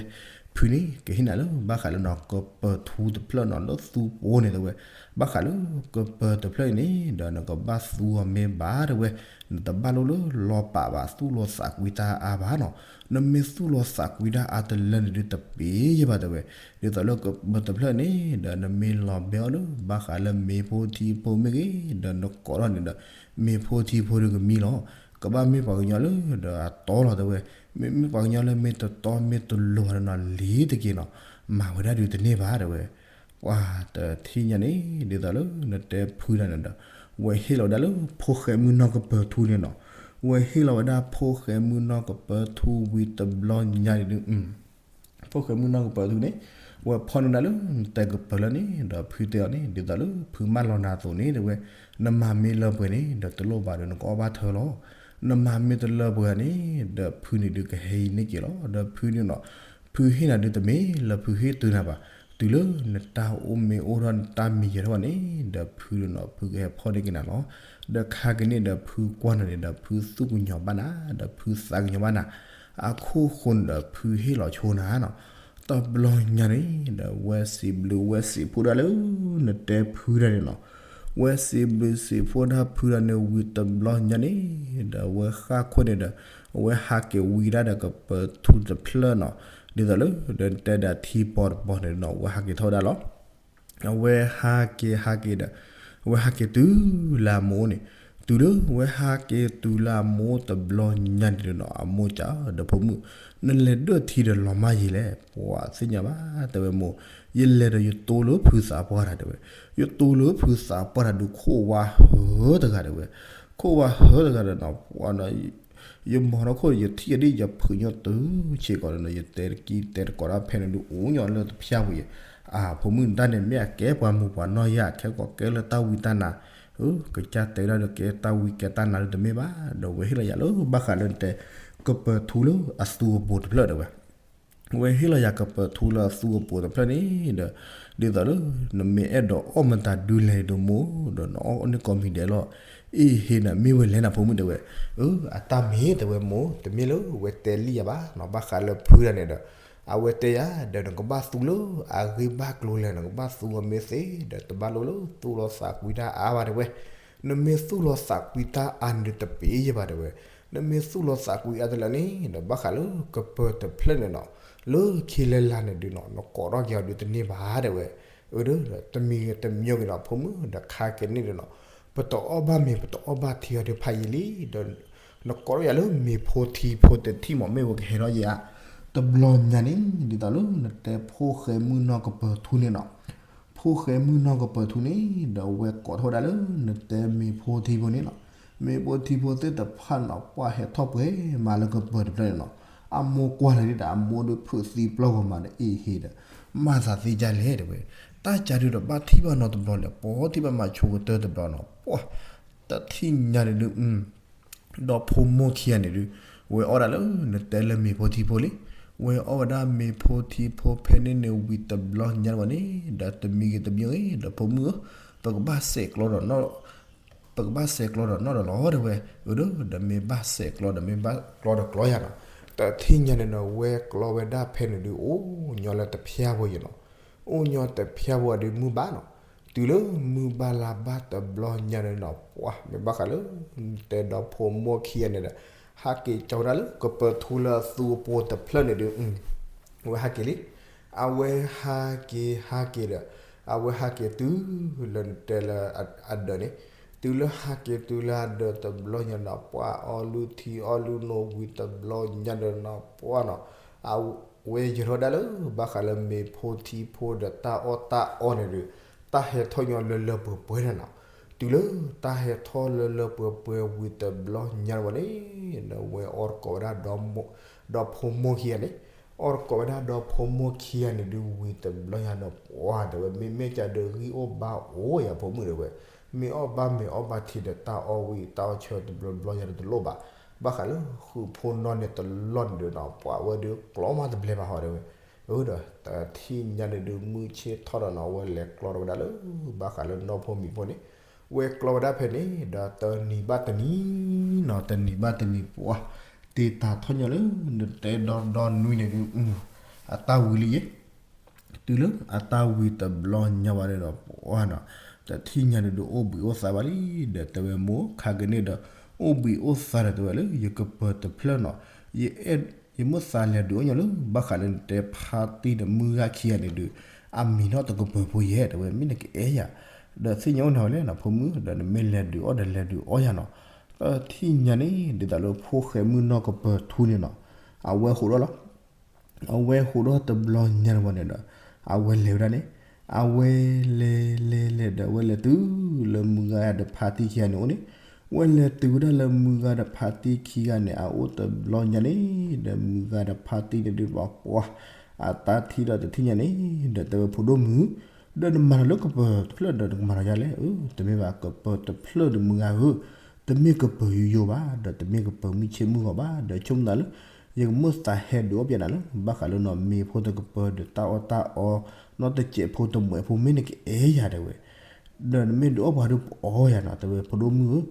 ဖုန့ၣ် ကဟ့ၣ်နၤလၢဘၣ်ဃးလၢနီၤ ကပၢၤထူတဖျၢၣ်နီၤ လၢသူပူၤန့ၣ် တဲဝဲ ဘၣ်ဃးလၢကပၢၤတဖျၢၣ်အံၤန့ၣ် ဒီးနကဘၣ်သူအီၤမ့ၢ်ဘၣ် တဲဝဲ နတဘၣ်လိၣ်လၢလီၤပာ်ဘၣ် သူၣ်လီၤသးကွံတၢ်အါဘၣ်နီၤ နမ့ၢ်သူၣ်လီၤသးကွံတၢ်အါတလၢန့ၣ်ဒုးတပ့ၤယဲဘၣ် တဲဝဲ ဒ်သိးလၢကပၢၤတဖျၢၣ်န့ၣ် ဒီးနမ့ၢ်လီၤဘဲအီၤလၢဘၣ်ဃးလၢမ့ၤဖိထံဖိမ့ၢ်ဂ့ၤ ဒီးနကိးထီၣ်န့ၣ်ဒီး မ့ၤဖိထံဖိဒုးကမံလီၤ ကဘၣ်မ့ၢ်ပှၤကညီလၢဒီးအတီလီၤ တဲဝဲ မ့မ့ၢ်ပှၤကညီလၢမ့ၢ်တတီမ့ၢ်တလိၤဘၣ်ဒီးနီၤ လံၤတက့ၢ်နီၤ မၤဝဲဒၣ်ဒုးတန့ၢ်ဘၣ် တဲဝဲ ပှၤတထံၣ်ညါန့ၣ် ဒ်သိးလၢနတဲဖုတၢ်န့ၣ်ဒီး ဝဲဟ့ၣ်လီၤဝဲဒၣ်လၢဖိၣ်ဃဲမုၣ်နီၢ်ကပၢၤထူန့ၣ်နီၤ ဝဲဟ့ၣ်လီၤဝဲဒၣ်ဖိၣ်ဃဲမုၣ်နီၢ်ကပၢၤထူဝံၤတဘျီညါန့ၣ်ဒုး ဖိၣ်ဃဲမုၣ်နီၢ်ကပၢၤထူန့ၣ် ဝဲဖီၣ်န့ၢ်ဒၣ်လၢနတဲကပၢၤလၢန့ၣ် ဒီးဖုတဲအီၤန့ၣ် ဒ်သိးလၢဖုမၢလီၤနၤအသိးန့ၣ် တဲဝဲ နမၤမ့ၢ်လၢပှဲၤန့ၣ် ဒီးတလိၣ်ဘၣ်ဒီးနကအီၣ်ဘၣ်ထၢလီၤ နမၤမ့ၢ်တလၢပှဲၤန့ၣ် ဒီးဖုန့ၣ်ဒုးကဟဲအံၤန့ၢ်က့ၤလီၤ ဒီးဖုန့ၣ်နီၤ ဖုဟ့ၣ်နၤဒုးတမ့ၢ်လၢဖုဟ့ၣ်တုၤနၤဘၣ် တုၤလၢနတၢ်အိၣ်မ့ၢ်အိၣ်ထီၣ်နတၢ်မံၤယဲၤထီၣ်ဘၣ်န့ၣ် ဒီးဖုန့ၣ်နီၤ ဖုကဟဲဖီၣ်န့ၢ်က့ၤနၤလီၤ ဒီးခါက့ၤန့ၣ်ဒီးဖုကွၢ်နၤန့ၣ်ဒီး ဖုသူၣ်ကညီၤဘၣ်နၤ ဒီးဖုသးကညီၤဘၣ်နၤ အခိၣ်ဃိန့ၣ်ဒီးဖုဟ့ၣ်လီၤဆိနၤနီၤ တဘျီညါန့ၣ် ဒီးဝဲစံးဘျုးဝဲစံးဖှိၣ်ဒၣ်လၢ နတဲဖုတၢ်န့ၣ်နီၤ ဝဲစံးဘျုးစံးဖှိၣ်ဒၣ်ဖုတၢ်န့ၣ်ဝံၤတဘျီညါန့ၣ် ဒီးဝဲဃၣ်ခိၣ်န့ၣ်ဒီး အဝဲဟးက့ၤဝံၤဒၣ်ဒီးကပၢၤထူတဖျၢၣ်နီၤ ဒ်သိးလၢ ဒီးတဲဒၣ်ထံပီၤတပီၤန့ၣ်နီၤ အဝဲဟးက့ၤထီၣ်ဝဲဒၣ်လီၤ အဝဲဟးက့ၤဟးက့ၤဒီး အဝဲဟးက့ၤတုၤလၢအမိၢ်အိၣ်န့ၣ် တုၤလၢဝဲဟးက့ၤတုၤလၢအမိၢ်တဘျီညါန့ၣ်ဒီးနီၤ အမိၢ်ကဒီးဖိမုၣ် နလဲၤဒၢၣ်ထံဒီးလီၤမၢ်ယံၤလဲၣ် ပှၤသ့ၣ်ညါဘၣ် တဲဝဲမိၢ် ယလဲၤဒီးယတိလၢဖုသးပှၢ်တၢ် တဲဝဲ ယတိလၢဖုသးပှၢ်တၢ်ဒုးခိၣ်ဝါဟၢတဂၤ တဲဝဲ ခိၣ်ဝါဟၢတဂၤဒီးနီၤ ပှၤနီၤ ယမီၤထီၣ်ခိၣ် ယထံၣ်အဒံၣ်ယဖုညိၣ်တုၤဆ့ကီးဒီးနီၤ ယတဲတကံတဲတကိးတၢ်ဖဲန့ၣ်ဒုး အိၣ်ညီလၢတဖျၢၣ်ပူၤယဲၢ် အဖိမုၣ်တၢ်န့ၣ် မ့ၢ်အကဲပှၤမုာ်ပှၤနီၢ်ယဲၢ် ခဲကီးကဲလၢတၢ်ဝံတၢ်နါ ကစၢ်တဲဒၣ်ဒီးကဲတၢ်ဝံကဲတၢ်နါဒုးတမ့ၢ်ဘၣ် ဒီးဝဲဟ့ၣ်လီၤယၤလၢဘၣ်ဃးလၢနတဲ ကပၢၤထူလၢအသူအပိၤတဖျၢၣ် တဲဝဲ ဝဲဟ့ၣ်လီၤယၤကပၢၤထူလၢအသူအပိၤတဖျၢၣ်န့ၣ်ဒီး ဒ်သိးလၢ နမ့ၢ်အဲၣ်ဒိးအီၣ်မတၤဒုလဲၣ်ဒုးမိၢ် ဒီးနအီၣ်န့ၢ်ကိးမံၤဒဲးလီၤ အ့ၣ်ဟ့ၣ်နၤမ့ၢ်ဝဲလဲၣ်နဖိမုၣ် တဲဝဲ အတၢ်မ့ၢ် တဲဝဲမိၢ် တမ့ၢ်လၢဝဲတဲလံယၤဘၣ်နီၤ ဘၣ်ဃးလၢဖုတၢ်န့ၣ်ဒီး အဝဲတဲယၤ ဒီးနကဘၣ်သူလၢအဂ့ၢ်ဘၣ်ကျိၤလဲၣ် နကဘၣ်သူအီၤမ့ၢ်သ့ ဒီးတဘၣ်လိၣ်လၢသူၣ်လီၤသးကွံတၢ်အါဘၣ် တဲဝဲ နမ့ၢ်သူၣ်လီၤသးကွံတၢ်အါန့ၣ်ဒုးတပ့ၤယဲဘၣ်တဲဝဲ, နမ့ၢ်သူၣ်လီၤသးကွံအါတလၢန့ၣ် ဒီးဘၣ်ဃးလၢကပၢၤတဖျၢၣ်န့ၣ်နီၤ, လၢခံလၢလာ်န့ၣ်ဒုးနီၤ နကိးထီၣ်က့ၤအီၤဒုးတန့ၢ်ဘၣ်တဲဝဲ, အၢဒီး တမံၤတမံၤဂ့ၤနီၤ ဖိမုၣ်ဒီးခါက့ၤန့ၣ်ဒီးနီၤ, ပတအီၣ်ဘၣ်မ့ၤ ပတအီၣ်ဘၣ်ထံအီၤဒုးဖးယံာ်လံ, ဒီး နကိးထီၣ်ယၤလၢမ့ၤဖိထံဖိတထံၣ်မး မ့ၢ်ဝဲကဟဲထီၣ်ယၤ, တဘျီညါန့ၣ် ဒ်သိးလၢနတဲဖိၣ်ဃဲမုၣ်နီၢ်ကပၢၤထူန့ၣ်နီၤ, ဖိၣ်ဃဲမုၣ်နီၢ်ကပၢၤထူန့ၣ် ဒီးဝဲကိးထီၣ်ဝဲဒၣ်လၢနတဲမ့ၤဖိထံဖိန့ၣ်နီၤ, မ့ၤဖိထံဖိသ့ၣ်တဖၣ်နီၤ ပှၤဟဲထီၣ်ပှဲၤမးလၢကပၢၤတဖျၢၣ်န့ၣ်နီၤ, အမိၢ်ကွၢ်လၢဒ်ဒီးအမိၢ်ဒုးဖုးသံပျီၢ်ဂီၤမးဒီးအ့ဟ့ဒီး မၤသးသ့ဒ်လဲၣ်တဲဝဲ, တၢ်ကါဒုးဒီးဘၣ်ထံၣ်ဘၣ်နီတဘျီလဲၣ်, ပှၤထံၣ်ဘၣ်မၤဆိကတၢၢ်တဘျီနီၤ, ပှၤ တထံၣ်ညါန့ၣ်ဒုး ဒီဖိမိၢ်ခံဂၤန့ၣ်ဒုး ဝဲအီၣ်ဒၣ်လၢနတဲလၢမ့ၤဖိထံဖိလံ, ဝဲအီၣ်ဝဲဒၣ်မ့ၤဖိထံဖိဖဲန့ၣ်န့ၣ်ဝံၤတဘျီညါဝဲန့ၣ် ဒီးတမံၤဂ့ၤတမံၤဂ့ၤ ဒီဖိမုၣ်ဧၢ, ပကဘၣ်စဲးကျီဒီး ပကဘၣ်စဲးကျီဒီးနီၢ်ဒီးလီၤတဲဝဲ, အၢဒီး ဒီးမ့ၢ်ဘၣ်စဲးကျီဒီးမ့ၢ်ဘၣ်ကျီဒီးကျီယၤနီၤ, တထံၣ်ညါန့ၣ်ဒီး ဝဲကျီဝဲဒၣ်ဖဲန့ၣ်ဒုး အိၣ်ညီလၢတဖျၢၣ်ဖိယနီၤ, အိၣ်ညီတဖျၢၣ်ဖိအဒုးမုၢ်ဘၣ်နီၤ, တုၤလၢမုၢ်ဘၣ်လါဘၣ်တဘျီညါန့ၣ်နီၤ ပှၤမ့ၢ်ဘၣ်ဃးလၢ တဲဒီဖိမိၢ်ခံဂၤန့ၣ်ဒီး ဟးက့ၤကၠီဝဲဒၣ်လၢကပၢၤထူလၢအသူအပိၤတဖျၢၣ်န့ၣ်ဒုး ဝဲဟးက့ၤလံ, အဝဲဟးက့ၤဟးက့ၤဒီး အဝဲဟးက့ၤတုၤလၢနတဲလၢအဒၢးန့ၣ်, တုၤလၢဟးက့ၤတုၤလၢအဒၢးတဘျီညါနီၤ ပှၤအီလုၢ်ထံအီလုၢ်နိဝံၤတဘျီညါဒီးနီၤ ပှၤနီၤ, အဝဲယၢၤထီၣ်ဝဲဒၣ်လၢ ဘၣ်ဃးလၢမ့ၤဖိထံဖိဒီးတၢ်အီၣ်တၢ်အီန့ၣ်ဒုး တၢ်ဟဲထီၣ်ညီလၢလၢပှဲၤပှဲၤန့ၣ်နီၤ, တုၤလၢတၢ်ဟဲထီၣ်လၢလၢပှဲၤပှဲၤဝံၤတဘျီညါဝဲန့ၣ် ဒီးဝဲအီၣ်တကိးဝဲဒၣ် ဒီဖိမိၢ်ခံဂၤန့ၣ်, အီၣ်တကိးဝဲဒၣ်ဒီဖိမိၢ်ခံဂၤန့ၣ်ဒုးဝံၤတဘျီညါဒီး ပှၤတဲဝဲ မ့မ့ၢ်ကဒီးဂံၢ်အိၣ်ဘါအိၣ်ယၤဖိမုၣ်တဲဝဲ, မ့ၢ်အီၣ်ဘါမ့ၤအီၣ်ဘါထံဒီးတၢ်အီၣ်ဝံၤတၢ်အီၣ်ဆၢတဘျီဘျီညါဒီးတလိၣ်ဘၣ်, ဘၣ်ဃးလၢဃုာ်ဖိနီၢ်န့ၣ်တလီၢ်န့ၣ်ဒုးနီၤ ပှၤဝဲဒုးကျီမးတဘျဲဘၣ်ဟီတဲဝဲ, အၢဒီး တထံၣ်ညါန့ၣ်ဒုး မုၢ်ဆ့ၣ်ထီၣ်ဒီးနီၤ ဝဲလဲၤကျီဒီးဝဲဒၣ်လၢ ဘၣ်ဃးလၢနီၢ်ဖိမံၤဖိန့ၣ်, ဝဲကျီဝဲဒၣ်ဖဲန့ၣ် ဒီးတနံၤဘၣ်တနံၤနီၤ တနံၤဘၣ်တနံၤ ပှၤ တ့တၤထီၣ်ညီလၢ နတဲဒီဒီနွံန့ၣ်ဒုး အတၢ်ဝံၤလံယဲ တုၤလၢအတၢ်ဝံၤတဘျီညါဝဲဒီး ပှၤနီၤ တထံၣ်ညါန့ၣ်ဒုး အိၣ်ဘှံးအိၣ်သါဘၣ်လံ, ဒီးတဲဝဲမိၢ်ခါက့ၤန့ၣ်ဒီး အိၣ်ဘှံးအိၣ်သါဒီးတဲဝဲလၢ ယကပၢၤတဖျၢၣ်နီၤ, ယအဲၣ် ယမိၣ်သးလဲၤဒုးအီၣ်ညီလၢ ဘၣ်ဃးလၢနတဲဖါတံၢ်ဒီးမုၢ်ဂၤခံဂၤန့ၣ်ဒုး အမံၤနီၣ်တကပၢၤဖိယဲ တဲဝဲ မ့ၢ်နကအဲၣ်ယၤ, ဒီးသ့ၣ်ညါအိၣ်နၤဝဲလဲၣ်နီၤ ဖိမုၣ် ဒီးနမ့ၢ်လဲၤဒုးအီၣ်ဒီးလဲၤဒုးအီၣ်ယၤနီၤ, တထံၣ်ညါန့ၣ် ဒ်သိးလၢဖိၣ်ဃဲမုၣ်နီၢ်ကပၢၤထူန့ၣ်နီၤ, အဝဲဟိးထီၣ်လီၤ အဝဲဟိးထီၣ်တဘျီညါန့ၣ်ဝဲန့ၣ်ဒီး အဝဲလဲၤဝဲဒၣ်န့ၣ်, အဝဲလဲၤလဲၤလဲၤဒီး အဝဲလဲၤတုၤလၢမုၢ်ဂၤဒီးဖါတံၢ်ခံဂၤန့ၣ်အိၣ်န့ၣ်, ဝဲလဲၤတုၤဝဲဒၣ်လၢမုၢ်ဂၤဒီးဖါတံၢ်ခံဂၤန့ၣ် အအိၣ်တဘျီညါန့ၣ်, ဒီးမုၢ်ဂၤဒီးဖါတံၢ်န့ၣ်ဒုး ပှၤ အတၢ်ထံၣ်ဒီးတထံၣ်ညါန့ၣ်, ဒီးတဲဝဲဖိဒိၣ်မုၣ်, ဒီးနမၤတၢ်လၢကပၢၤတဖျၢၣ်ဒီးနကမၤတၢ်ယါလဲၣ်, အၢ တမ့ၢ်ဘၣ်ကပၢၤတဖျၢၣ်ဒီးမုၢ်ဂၤဧၢ, တမ့ၢ်ကပၢၤယိယိဘၣ် ဒီးတမ့ၢ်ကပၢၤမုၢ်ဆ့ၣ်မုၢ်ဂီၤဘၣ် ဒီးဆိကမိၣ်သးလၢ ယကမိၣ်သးဟဲဒုးအီၣ်ပျဲနၤလၢ ဘၣ်ဃးလၢနီၤ မ့ၤဖိတကပၢၤဒီးတၢ်အီၣ်တၢ်အီ နီတစဲးဖိတမှဲးဖိ မ့ၢ်နကအဲၣ်ယၤတဲဝဲ, ဒီးနမ့ၢ်ဒုးအီၣ်ပှၤဒုးပအီၣ်ယၤနီၤ တဲဝဲဖိဒိၣ်မုၣ်ဧၢ,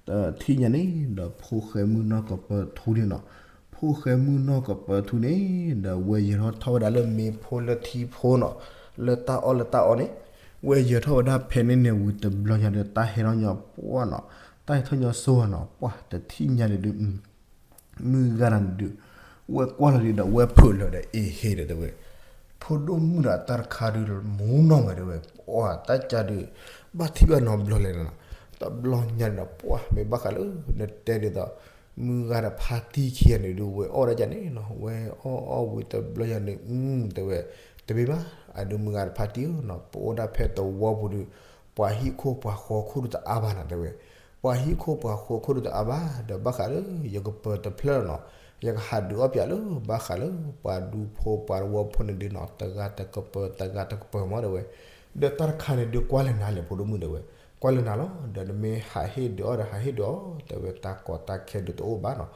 တထံၣ်ညါန့ၣ် ဒီးဖိၣ်ဃဲမုၣ်နီၢ်ကပၢၤထူန့ၣ်နီၤ, ဖိၣ်ဃဲမုၣ်နီၢ်ကပၢၤထူန့ၣ် ဒီးဝဲယၢၤထီၣ်ထီၣ်ဝဲဒၣ်လၢမ့ၤဖိလၢထံဖိနီၤ, လၢတၢ်အီၣ်လၢတၢ်အီန့ၣ်, ဝဲယၢၤထီၣ်ဝဲဒၣ်ဖဲန့ၣ်န့ၣ်ဝံၤတဘျီညါဒီး တၢ်ဟဲထီၣ်ညီပှၢ်နီၤ, တၢ်ဟဲထီၣ်ညီစိနီၤ ပှၢ်တထံၣ်ညါန့ၣ်ဒုး မုၢ်ဂၤန့ၣ်ဒုး ဝဲကွၢ်လီၤဒံးဒီး ဝဲဖုးလၢာ်ဒီးအ့ဟ့ဒီးတဲဝဲ, ဖိဒိၣ်မုၣ်ဒီးအတၢ်တခါဒုး မူနီၢ်ဝဲတဲဝဲ, ပှၢ်တၢ်ကါဒုး ဘၣ်ထံၣ်ဘၣ်နီတဘျီလဲၣ်နီၤ, တဘျီညါန့ၣ်ဒီး ပှၢ်မ့ၢ်ဘၣ်ဃးလၢ နတဲဒ်သိး မုၢ်ဂၤဒီးဖါတံၢ်ခံဂၤန့ၣ်ဒုး ဝဲအီၣ်ဒၣ်ကန့ၣ်နီၤ, ဝဲအီၣ်အီၣ်ဝံၤတဘျီညါန့ၣ် အူ တဲဝဲ, တမ့ၢ်ဘၣ် အဒုးမုၢ်ဂၤဒီးဖါတံၢ်ဧၢနီၤ, ပအိၣ်ဒၣ်ဖဲသဝီပူၤဒုး ပှၤဟံၣ်ခိၣ်ပှၤဃီခိၣ်ဒုးတအါဘၣ်နီၤ တဲဝဲ, ပှၤဟံၣ်ခိၣ်ပှၤဃီခိၣ်ဒုးတအါဘၣ် ဒီးဘၣ်ဃးလၢ ယကပၢၤတဖျၢၣ်နီၤ, ယကဟးဒုးအီၣ်ပျဲလၢ ဘၣ်ဃးလၢ ပှၤဒူဖိပှၤသဝီဖိန့ၣ်ဒုးနီၤ တဂၤတကပၢၤ တဂၤတကပၢၤမးတဲဝဲ, ဒီးတၢ်တခါန့ၣ်ဒုးကွၢ်လၢနၤလဲၣ် ဖိဒိၣ်မုၣ်တဲဝဲ, ကွၢ်လၢနၤလီၤ, ဒီးနမ့ၢ်ဟးဟ့ၣ်ဒုးအီၣ်ဒီးဟးဟ့ၣ်ဒုးအီၣ် တဲဝဲ တၢ်ကီတၢ်ခဲဒုးတအိၣ်ဘၣ်နီၤ,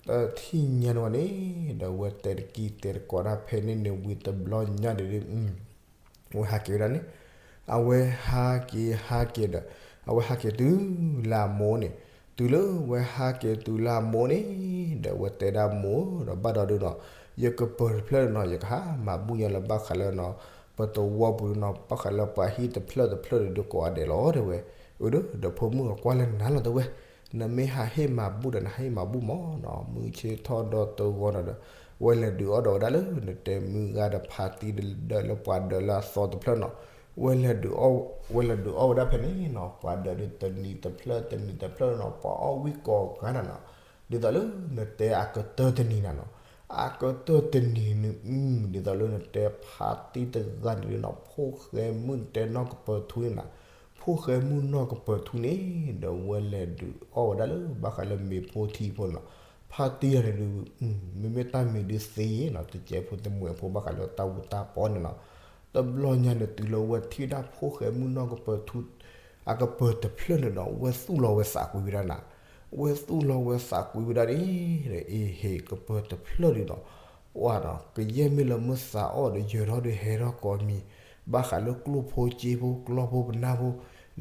တထံၣ်ညါန့ၣ်ဝဲန့ၣ် ဒီးဝဲတဲတကံၢ်တဲတကိးဒၣ်ဖဲန့ၣ်န့ၣ်ဝံၤတဘျီညါဒုး ဝဲဟးက့ၤဝဲဒၣ်န့ၣ်, အဝဲဟးက့ၤဟးက့ၤဒီး အဝဲဟးက့ၤတုၤလၢအမိၢ်န့ၣ်, တုၤလၢဝဲဟးက့ၤတုၤလၢအမိၢ်န့ၣ်, ဒီးဝဲတဲဒၣ်မိၢ်ဒီးဘၣ်ဒီးဒုးနီၤ, ယကပၢၤတဖျၢၣ်နီၤ ယကဟးမၤဘူၣ်ညီလၢဘၣ်ဃးလၢနီၤ, ပသဝီပူၤနီၤ ဘၣ်ဃးလၢပှၤဟံၣ်တဖျၢၣ်တဖျၢၣ်ဒုးကိးဂၤဒဲးလီၤတဲဝဲ, အၢ ဒီးဖိမုၣ်အကွၢ်လၢနၤလီၤတဲဝဲ, နမ့ၢ်ဟးဟ့ၣ်မၤဘူၣ်ဒီး နဟးဟ့ၣ်မၤဘူၣ်မးနီၤ, မုၢ်ဆ့ၣ်ထီၣ်ဒီတဂီၤနီၤဒီး ဝဲလဲၤဒုးအီၣ်ဒီးဝဲဒၣ်လၢ နတဲမုၢ်ဂၤဒီးဖါတံၢ်ဒီးလၢပှၤဒၢးလၢအသီတဖျၢၣ်နီၤ, ဝဲလဲၤဒုးအီၣ်ဝဲဒၣ်ဖဲန့ၣ်နီၤ, ပှၤဒၢးဒုးတနံၤတဖျၢၣ်တနံၤတဖျၢၣ်နီၤ, ပှၤအီၣ်ဝံၣ်ကိးဂၤဒဲးနီၤ, ဒ်သိးလၢနတဲအကတၢၢ်တနံၤနၤနီၤ, အကတၢၢ်တနံၤန့ၣ် ဒ်သိးလၢနတဲဖါတံၢ်တဂၤန့ၣ်နီၤ, ဖိၣ်ဃဲမုၣ်နတဲနီၢ်ကပၢၤထူန့ၣ်နီၤ, ဖိၣ်ဃဲမုၣ်နီၢ်ကပၢၤထူန့ၣ် ဒီးဝဲလဲၤဒုးအီၣ်ဝဲဒၣ်လၢဘၣ်ဃးလၢမ့ၤဖိထံဖိနီၤ, ဖါတံၢ်တဂၤန့ၣ်ဒုး မ့မ့ၢ်တၢ်မံၤဒုးသ့နီၤ, တစဲးဖိတမှဲးဖိဘၣ်ဃးလၢတၢ်အူတၢ်ပီန့ၣ်နီၤ, တဘျီညါန့ၣ်တုၤလၢဝဲထံၣ်ဝဲဒၣ်ဖိၣ်ဃဲမုၣ်နီၢ်ကပၢၤထူ အကပၢၤတဖျၢၣ်န့ၣ်ဒီး ဝဲသူၣ်လီၤဝဲသးကွံာ်ဝဲဒၣ်နၤ, ဝဲသူၣ်လီၤဝဲသးကွံာ်ဝဲဒၣ်န့ၣ်ဒီး အ့ဟ့ၣ် ကပၢၤတဖျၢၣ်ဒုးနီၤ, ပှၤနီၤ ကယဲၢ်မ့ၢ်လၢမုၢ်သးအီၣ်ဒီး ယၢၤထီၣ်ဒီးဟဲထီၣ်ကိးမံၤ, ဘၣ်ဃးလၢကျိၣ်ဖိစ့ဖိ ကျီဖိပနၢ်ဖိ နံၤ